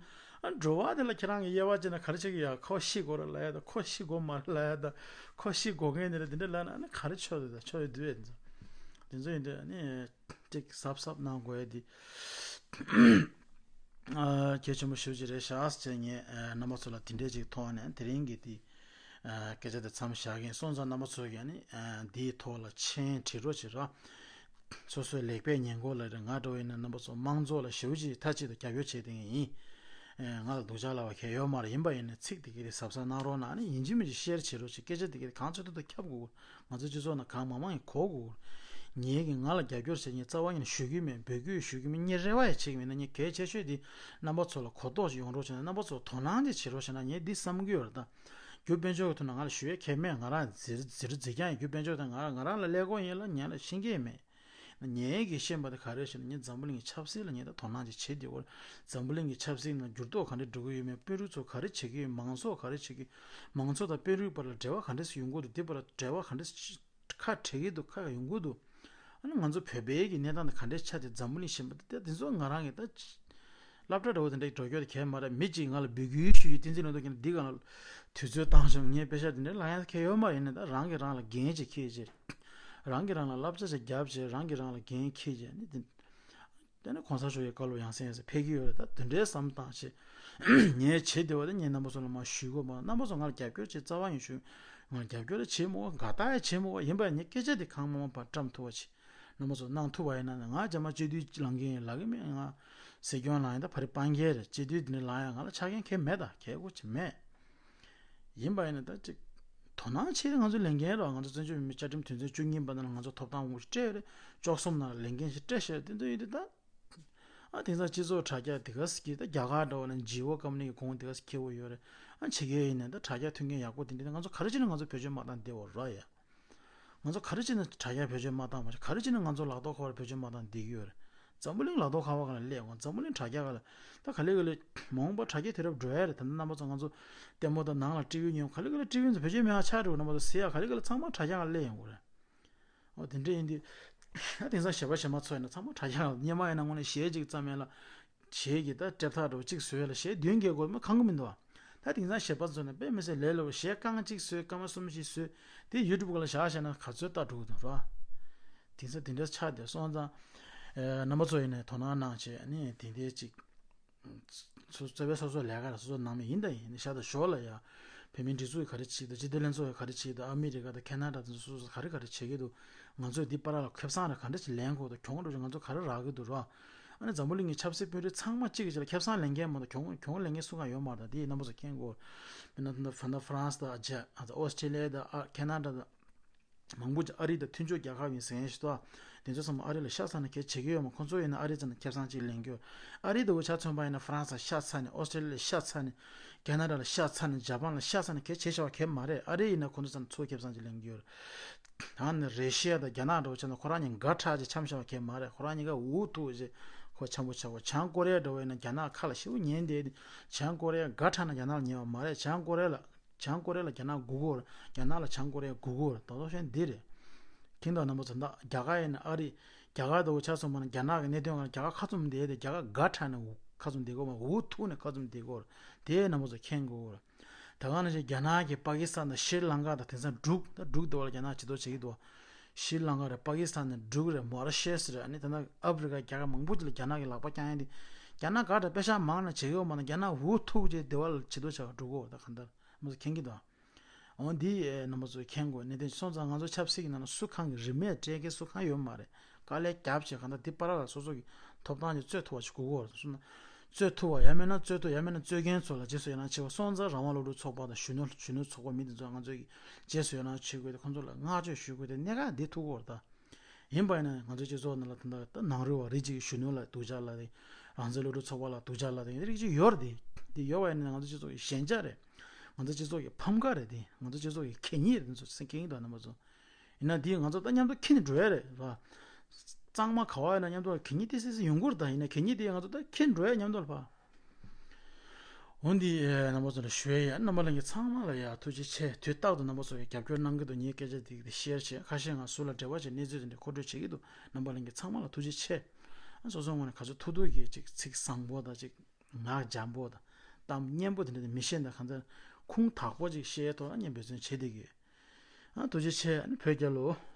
ཨ་འགྲོ་བ་དེ་ལ་ཁྱེད་རང་གི་དབྱེ་བ་བྱས་ན་ག་རེ་བྱེད་ཀྱི་ཡ། ཁོ་ཤི་དགོས་རེད་ལབ་ཡ་ད། ཁོ་ཤི་དགོས་མ་རེད་ལབ་ཡ་ད། ཁོ་ཤི་དགོས་མཁན་དེ་རེད། དེ་འདྲ་ལབ་ན་ཨ་ནི་ག་རེ་ཆོག་རེད་ད། ཆོག་ཡོད་དུས་ཡོད་དེ་ཚོ་ཡིན་དུས་ཨ་ནི་ཅིག་གཟབ་གཟབ་གནང་དགོས་ཡ་དེ། ཨ་གལ་ཆེན་པོ་ཞེ་པོ་ཅིག་རེད་ཤག་ཅེས་ངས་ཨ་རྣམ་པ་ཚོ་ལ་དེ་འདྲས་ཅིག་ཐོག་ནས་དེ་རིང་གི་དེ་ཨ་སྐད་ཆ་དེ་མཚམས་བཞག་གིན་སོང་ཙང་རྣམ་པ་ཚོ་གིས་ཨ་ནི་ཨ་འདིའི་ཐོག་ལ་མཆན་བྲིས་རོགས་བྱེད་རོགས། སོ་སོའི་ལེགས་སྤེལ་ཉེས་འགོག་ལ་རེད། ང་འདྲ་བོ་ཡིན་ན་རྣམ་པ་ཚོ་དམངས་གཙོ་ལ་ཞེ་པོ་ཅིག་མཐའ་གཅིག་ཏུ་རྒྱབ་སྐྱོར་བྱེད་བསྡད་མཁན་ཡིན། ཨ་ང་ལ་སྡུག་ཅག་ལབ་པ་གལ་ཡོད་མ་རེད། ཡིན་པ་ཡིན་ན་ཚིག་དེ་ག་དེ་གཟབ་གཟབ་གནང་རོགས་གནང་། ཨ་ནི་ཡིན་གཅིག་མིན་གཅིག་ཤེར་བྱེད་རོགས་བྱེད། སྐད་ཆ་དེ་ག་དེ་གང་ཚོད་ཐུབ་ཐུབ་ཁྱབ་དགོས། ང་ཚོ་སྤྱི་ཚོགས་ནང་གང་མང་མང་ཡིན་གོ་དགོས། ངེད་ཀྱིས་ང་ལ་རྒྱབ་སྐྱོར་བྱེད་མཁན་རྩ་བ་ཉིད་ནས་ཞུ་གི་མེད། འབོད་སྐུལ་ཞུ་གི་མེད། ངས་རེ་བ་ཡང་བྱེད་ཀྱི་མེད། ན་ངས་གལ་ཆེ་ཤོས་དེ་རྣམ་པ་ཚོ་ལ་གོ་རྟོགས་ཤིག་ཡོང་རོགས་བྱས་ན། རྣམ་པ་ཚོ་དོ་སྣང་ཅིག་བྱེད་རོགས་བྱས་ན་ངས་འདི་བསམ་གྱི་ཡོད་རེད་ད། རྒྱུ་དཔལ་འབྱོར་གྱི་ཐོག་ནས་ང་ལ་ཞུ་ཡས་གང་ཡང་མེད། ང་རང་ཟེར་ཟེར་ཟེར་རྐྱང་ཡིན། རྒྱུ་དཔལ་འབྱོར་དང་ང་རང་ང་རང་ལ་ཀླད་ཀོར་ཡིན་ལ་ངས་ལ་ཤེས་ཀྱི་མེད། ངས་ཀྱིས་ཤེས་པ་དེ་ག་རེ་ཞེ་ན་ངས་འཛམ་བུ་གླིང་གི་ཆབ་སྲིད་ལ་ངས་ད་དོ་སྣང་ཅིག་བྱེད་དེ་འོ། འཛམ་བུ་གླིང་གི་ཆབ་སྲིད་ནང་འགྱུར་ལྡོག་ག་འདྲ་འགྲོ་གི་ཡོད་མེད། དཔོན་རིགས་ཚོ་ག་རེ་བྱེད་ཀྱི་ཡོད། མང་ཚོགས་ག་རེ་བྱེད་ཀྱི་ཡོད། མང་ཚོགས་དང་དཔོན་རིགས་བར་ལ་འབྲེལ་བ་ག་འདྲ་ཞིག་ཡོང་གི་འདུག་འདི་བར་ལ་འབྲེལ་བ་ག་འདྲ་ཞིག་ཁ་བྲལ་གྱི་འདུག་ཁ་ཡོང་གི་འདུག་ཨ་ནི་ང་ཚོ་བོད་པའི་གི་གནས་སྟངས་དེ་ག་འདྲའི་ཆ་དེ་འཛམ་བུ་གླིང་གཞན་པ་དེ་དེ་ཚོ་ང་རང་གི་ད་སློབ་གྲྭ་འདྲ་བོ་དེ་འདྲའི་འགྲོ་རྒྱུ་དེ་གལ་མ་རེད། མི་གཅིག་ང་ལ་འབོད་སྐུལ་ཞུ་རྒྱུ་བསྟན་འཛིན་ལོ་ཏོག་གིས་འདི་ག་ལ་དུས་ཚོད་བཏང་བྱུང་། ངས་དཔེ་ཆ་དེ་འདྲའི་ལབ་ཡ་གལ་ཡོད་མ་རེད། ཡིན་ནའི་ད་རང་གིས་རང་ལ་འགན་ཅིག་འཁྱེར་བྱས། རང་གིས་རང་ལ་བསླབ་བྱ་ཅིག་བརྒྱབ་བྱས། རང་གིས་རང་ལ་འགན་འཁྱེར་བྱས་ནི་དེ། དེ་ནི་གོང་ས་མཆོག་གི་བཀའ་སློབ་ཡང་སེ་ཡང་སེ་ཕེབས་ཀྱི་ཡོད་རེད། ད་དེ་འདྲའི་བསམ་བཏང་བྱས། ངས་བྱེད་བདེ་བ་དེ་ངས་རྣམ་པ་ཚོ་ལ་མར་ཞུ་དགོས་པ། རྣམ་པ་ཚོ་ང་ལ་རྒྱབ་སྐྱོར་བྱེད་རྩ་བ་ཡིན་ཞུ། ང་ལ་རྒྱབ་སྐྱོར་ལ་བྱེད་མོ་དགའ་རྟགས་ཡ་བྱེད་མོ་ཡིན་པ་ངས་སྐད་ཆ་དེ་གང་མང་མང་བར་བཀྲམ་ཐུབ་པ་བྱེད། རྣམ་པ་ཚོ་གནང་ཐུབ་པ་ཡིན་ན་ང་རྗེས་མ་སྤྱི་འཐུས་ལངས་མཁན་ཡིན་ལབ་ཀྱི་མེད། ང་སྲིད་སྐྱོང་ལངས་ཡིན་ད་ཕ་རི་སྤང་རྒྱལ་རེད། སྤྱི་འཐུས་དེ་འདྲ་ལངས་ཡ་ང་ལ་ཆ་རྐྱེན་གང་ཡང་མེད། ད་གལ་དགོས་ཀྱི་མེད། ཡིན་པ་ཡིན་ན་ད་ཅིག་དོ་སྣང་བྱེད་ང་ཚོ་ལས་འགན་རོགས། ང་ཚོ་བཙན་བྱོལ་བོད་མིའི་བཅའ་ཁྲིམས་དོན་ཚན་བཅུ་གཉིས་པ་ནང་ལ་ང་ཚོ་ཐོབ་ཐང་དངོས་སྤྲད་རེད། བཅུ་གསུམ་ནང་ལ་ལས་འགན་ཞིག་སྤྲད་བཞག་དེ་ཚོ་ཡིན་དུས་ད། ཨ་དེང་སང་སྤྱི་ཚོགས་དྲ་རྒྱ་དེ་ག་ཟེར་གྱི་ད་རྒྱ་གར་འདྲ་བོ་ལ་ཇི་འོ་ཀམ་ནི་གི་གོང་དེ་ག་ཟེར་ཁྱེར་བོ་ཡོད་རེད། ཨ་བྱེད་མཁན་ཡིན་ནའི་ད་དྲ་རྒྱ་མཐུན་རྐྱེན་ཡག་པོ་དེ་འདྲ་ད་ང་ཚོ་ག་རེ་བྱས་ན་ང་ཚོ་བེད་སྤྱོད་མ་བཏང་བདེ་བོ་རོགས་ཡ། ང་ཚོ་ག་རེ་བྱས་ན་དྲ་རྒྱ་བེད་སྤྱོད་མ་བཏང་བ་ཞིག་ག་རེ་བྱས་ན་ང་ཚོ་ལག་ཐོག་ཁ་པར་བེད་སྤྱོད་མ་བཏང་བསྡད་ཀྱི་ཡོད་རེད། འཛམ་བུ་གླིང་ལག་ཐོག་ཁ་པར་སྒང་ལ་སླེབས་འོང་། འཛམ་བུ་གླིང་དྲ་རྒྱ་སྒང་ལ་ད་ག་ལེ་ག་ལེ་མ་འོངས་པ་དྲ་རྒྱ་དུས་རབས་འགྲོ་ཡ་རེད། ད་ལྟ་རྣམ་པ་ཚོ་ང་ཚོ་ལྟད་མོ་དང་ནང་ལ་ཊི་ཝི་ཉན་ག་ལེ་ག་ལེ་ཊི་ཝི་ཚོ་བེད་སྤྱོད་མེད་པ་ཆགས་འགྲོ། རྣམ་པ་ཚོ་ཟེར་ཡ་ག་ལེ་ག་ལེ་ཚང་མ་དྲ་རྒྱ་སྒང་ལ་སླེབས་ཡོང་གི་རེད། འོ་དེ་འདྲ་ཡིན་དུས་ད་དེང་སང་གཞས་པ་གཞས་མ་ཚོ་ཡིན་ན་ཚང་མ་དྲ་རྒྱ་སྒང་ལ། སྔོན་མ་ཡིན་ན་དངོས་གནས་གཞས་གཅིག་བརྩམས་ཡ་ལ་གཞས་ཀྱི་ད་དེབ་ཐེར་འདྲ་བོ་གཅིག་བཟོ་ཡ་ལ་གཞས་བདུན་བརྒྱད་དགོས་མ་གང་གི་མི་འདུག་ཨ། ད་དེང་སང་གཞས་པ་ཚོ་ནི་དཔེ་མི་སྲིད་ལས་སླ་པོ། གཞས་རྐང་གཅིག་བཟོས་སྐར་མ་གསུམ་བཞི་བཟོས་དེ་ཡུ་ཊུབ་སྒང་ལ་བཞག་བཞག་ན་ག་ཚོད་ལྟ་འགྲོ་གི་འདུག་ར། དེང་སང་དེ་འདྲ་ཆགས་བསྡད་སོང་ཙང་། ཨེ་རྣམ་པ་ཚོ་ཡིན་ནའི་དོ་སྣང་གནང་བྱས་ནི་དེ་འདྲའི་གཅིག་སོ་སོ་བའི་སོ་སོ་ལས་ཀ་ར་སོ་སོ་ནང་མི་ཡིན་ད་ཡིན་ཤ་ད་ཞོར་ལ་ཡ། བོད་མིའི་སྒྲིག་འཛུགས་ཀྱིས་ག་རེ་བྱེད་ཀྱི་འདུག་སྤྱི་བདེ་ལྷན་ཚོགས་ཀྱིས་ག་རེ་བྱེད་ཀྱི་འདུག་ཨ་མི་རི་ཀ་དང་ཁེ་ན་ཌ་དང་སོ་སོ་ག་རེ་ག་རེ་བྱེད་ཀྱི་འདུག་ང་ཚོས་འདི་བར་ལ་ཁེ་བཟང་ར་ག་འདྲ་ཞིག་ལེན་དགོས་འདུག་གྱོང་འགྲོ་ཞིག་ང་ཚོ་ག་རེ་རག་གི་འདུག་ར། ཨ་ནི་འཛམ་བུ་གླིང་གི་ཆབ་སྲིད་དཔོན་རིགས་ཚང་མ་གཅིག་གི་ཆ་ལ་ཁེ་བཟང་ལེན་མཁན་མ་གཏོགས་གྱོང་གྱོང་ལེན་མཁན་སུ་གང་ཡོད་མ་རེད། ད་དེ་ཡི་རྣམ་པ་ཚོ་མཁྱེན་དགོས། མིན་ན་ད་ད་ཧྥ་རན་སི་དང་ཨ་ཇ་ཨ་ད་ཨོ་སི་ཁྲེ་ལི་ཡ་དང་ཨ་ཁེ་ན་ཌ་དང་། མང་པོ་ཅིག་ཨ་རི་དང་མཐུན་ཕྱོགས་རྒྱལ་ཁབ་ཡིན་ཟེར་མཁན་ཞིག་འདུག་དེ་ཚོ་ཚང་མ་ཨ་རི་ལ་ཤ་ཚ་ནས་གལ་བྱེད་ཀྱི་ཡོད་མ། ཁོང་ཚོ་ཡིན་ན་ཨ་རི་ཚ་ནས་ཁེ་བཟང་ཅིག་ལེན་གྱི་ཡོད། ཨ་རི་དང་འུ་ཅག་མཚོན་པ་ཡིན་ན་ཧྥ་རན་སི་ལ་ཤ་ཚ་ནས། ཨོ་སི་ཀྲེ་ལི་ཡ་ལ་ཤ་ཚ་ནས། ཁེ་ན་ཌ་ལ་ཤ་ཚ་ནས། ཇ་པན་ལ་ཤ་ཚ་ནས་གལ་བྱེད་བྱ་བ་གལ་མ་རེད། ཨ་རི་ཡིན་ན་ཁོང་ཚོ་ཚ་ནས་ཚུར་ཁེ་བཟང་ཅིག་ལེན་གྱི་ཡོད་རེད། ད་ནི་རེ་ཤི་ཡ་དང་རྒྱ་ནག་འདྲ་བོ་བྱས་ན་ཁོ་རང་གཉིས་འགའ་ཁྲག་ཅིག་འཆམ་བྱ་བ་གལ་མ་རེད། ཁོ་རང་གཉིས་ཀ་འུ་ཐུག་ཅིག་ཁོ་འཆམ་པོ་བྱ་བ། བྱང་ཀོ་རི་ཡ་འདྲ་བོ་ཡིན་ན་རྒྱ་ནག་ཁ་ལ་ཞེ་པོ་ཉན་བསྡད་དེ། བྱང་ཀོ་རི་ཡ་འགའ་ཁྲག་ན་རྒྱ་ནག་ལ་ཉན་པ་མ་རེད། བྱང་ཀོ་རི་ཡ་ལ། བྱང་ཀོ་རི་ཡ་ལ་རྒྱ་ནག་དགོས་ཀྱི་ཡོད་རེད། རྒྱ་ནག་ལ་བྱང་ཀོ་རི་ཡ་དགོས་ཀྱི་ཡོད་རེད། དོ་དོ་ཤེས་འདི་རེད། ཁྱེད་དང་རྣམ་པ་ཚོ་ད་རྒྱ་གར་ཡིན་ན་ཨ་རི། རྒྱ་གར་དུ་ཆ་མཚོན་པ་ན་རྒྱ་ནག་གི་གནད་དོན་སྒང་ལ་རྒྱ་གར་ཁ་བཙུམ་བསྡད་དེ། རྒྱ་གར་དགའ་དྲགས་ནས་ཁ་བཙུམ་བསྡད་དགོས་མ། འུ་ཐུག་ནས་ཁ་བཙུམ་བསྡད་དགོས་རེད། དེ་རྣམ་པ་ཚོ་མཁྱེན་དགོས་རེད། ད་ག་ནང་བཞིན་རྒྱ་ནག་གིས་པ་ཀི་སི་ཐན་དང་ཤྲི་ལང་ཀ་དང་དེང་སང་འབྲུག་ད་འབྲུག་དེ་བ་ལ་རྒྱ་ནག་ཇུས་གཏོགས་བྱེད་ཀྱི་འདུག་ཤྲི་ལང་ཀ་རེད། པ་ཀི་སི་ཐན་ནས་འབྲུག་རེད། མོ་རི་ཤེ་སི་རེད། ཨ་ནི་ད་ནང་ཨ་ཕི་རི་ཀ་རྒྱལ་ཁབ་མང་པོ་ཅིག་ལ་རྒྱ་ནག་གིས་ལག་པ་བརྐྱངས་ཡ་དེ། རྒྱ་ནག་དགའ་དྲགས་པེ་ཤག་མང་ན་བྱེད་ཀྱི་ཡོད་མ་གཏོགས། རྒྱ་ནག་འུ་ཐུག་ཅིག་དེ་བ་ལ་ཇུས་གཏོགས་བྱེད་པ་འགྲོ་གི་ཡོད། ད་གང་ལྟར་རྣམ་པ་ཚོ་མཁྱེན་གྱི་འདུག་འོ་འདི་ཨེ་རྣམ་པ་ཚོས་མཁྱེན་དགོས། གནད་དོན་སོང་ཙང་ང་ཚོ་ཆབ་སྲིད་ཀྱི་ནང་ལ་སུ་གང་གི་རིན་མེད་སྤྲད་མཁན་སུ་གང་ཡོད་མ་རེད། དཀའ་ལས་རྒྱབ་བྱས་གང་ལྟར་འདི་བར་ལ་སོ་སོ་གི་ཐོབ་ཐང་ཅིག་རྩོད་ཐུབ་པ་ཞིག་དགོས་ཀྱི་ཡོད་རེད། སོང་ན་རྩོད་ཐུབ་པ། ཡང་མིན་ན་རྩོད་ཐུབ། ཡང་མིན་ན་རྩོད་མཁན་ཚོ་ལ་རྗེས་སུ་ཡི་རང་བྱེད་པ། སོང་ཙང་རང་དབང་སློབ་ཕྲུག་ཚོགས་པ་དང་གཞོན་ནུ་གཞོན་ནུ་ཚོགས་པ་མི་འདི་ཚོ་ང་ཚོས་ཀྱི་རྗེས་སུ་ཡི་རང་བྱེད་དགོས་ཏེ། ཁོང་ཚོ་ལ་བསྔགས་བརྗོད་ཞུ་དགོས་ཏེ། གནད་འགག་འདི་ཐུག་གི་ཡོད་རེད་ད། ཡིན་པ་ཡིན་ན་ང་ཚོའི་སྤྱི་ཚོགས་ནང་ལ་ད་ལྟ་ད་ནང་རུལ་བ་རེད། ཅིག་གཞོན་ནུ་ལ་སྡུག་ཅག་ལབ་དེ། རང་བཙན་སློབ་ཕྲུག་ཚོགས་པ་ལ་སྡུག་ཅག་ལབ་དེ། འདི་རིགས་ཅིག་ཡོད་རེད་དེ། འདི་ཡོད་པ་ཡིན་ན་ང་ཚོ་སྤྱི་ཚོགས་ཀྱི་ཞན་ཆ་རེད། ང་ཚོ་སྤྱི་ཚོགས་ཀྱི་ཕམ་ཁ་རེད་དེ། ང་ཚོ་སྤྱི་ཚོགས་ཀྱི་གད་སྙིགས་རེད། འདི་ཚོ་སེམས་ཁྱེད་ཀྱི་འདུག་རྣམ་པ་ཚོ། ཡིན་ན་འདི་ང་ཚོ་ད་མཉམ་དུ་འཁྱེར་ནས་འགྲོ་ཡ་རེད་ལ། གཙང་མ་ག་བ་ཡིན་ན་མཉམ་དུ་གད་སྙིགས་ཏི་སི་སི་ཡོང་གི་རེད་ད། ཡིན་ན་གད་སྙིགས་དེ་ང་ཚོ་ད་འཁྱེར་འགྲོ་ཡ་མཉམ་དུ་ལ་ཕ། འོན་ཏེ་རྣམ་པ་ཚོ་ལ་ཞུ་ཡ་ཡ། རྣམ་པ་ལྷན་རྒྱས་ཚང་མ་ལ་ཡ་ཐུགས་རྗེ་ཆེ། དུས་རྟག་ཏུ་རྣམ་པ་ཚོ་ཡ་རྒྱབ་སྐྱོར་གནང་གི་འདུག་ངའི་སྐད་ཆ་འདི་གི་ཤེར་བྱས། ཁ་ཤས་ང་སུ་ལ་འབྲེལ་བ་བྱས་གནས་ཚུལ་དེ་འདྲ་མཁོ་སྤྲོད་བྱེད་ཀྱི་འདུག་རྣམ་པ་ལྷན་རྒྱས་ཚང་མ་ལ་ཐུགས་རྗེ་ཆེ། ཨ་སོ་སོའི་ངོས་ནས་ག་ཚོད་ཐུབ་ཐུབ་ཀྱིས་ཅིག་ཚིག་བཟང་པོ་དང་། ཅིག་ངག་འཇམ་པོ་དང་། གཏམ་སྙན་པོ་དེ་འདྲ་དེ་མི་བཤད་ན་གང་ལྟར་ཁུངས་དག་པོ་ཅིག་བཤད་ཐོག་ལ་ངས་འབད་བརྩོན་བྱེད་བསྡད་ཀྱི་ཡོད། ཨ་ཐུགས་རྗེ་ཆེ། ཨ་ནི་བོད་རྒྱལ་ལོ།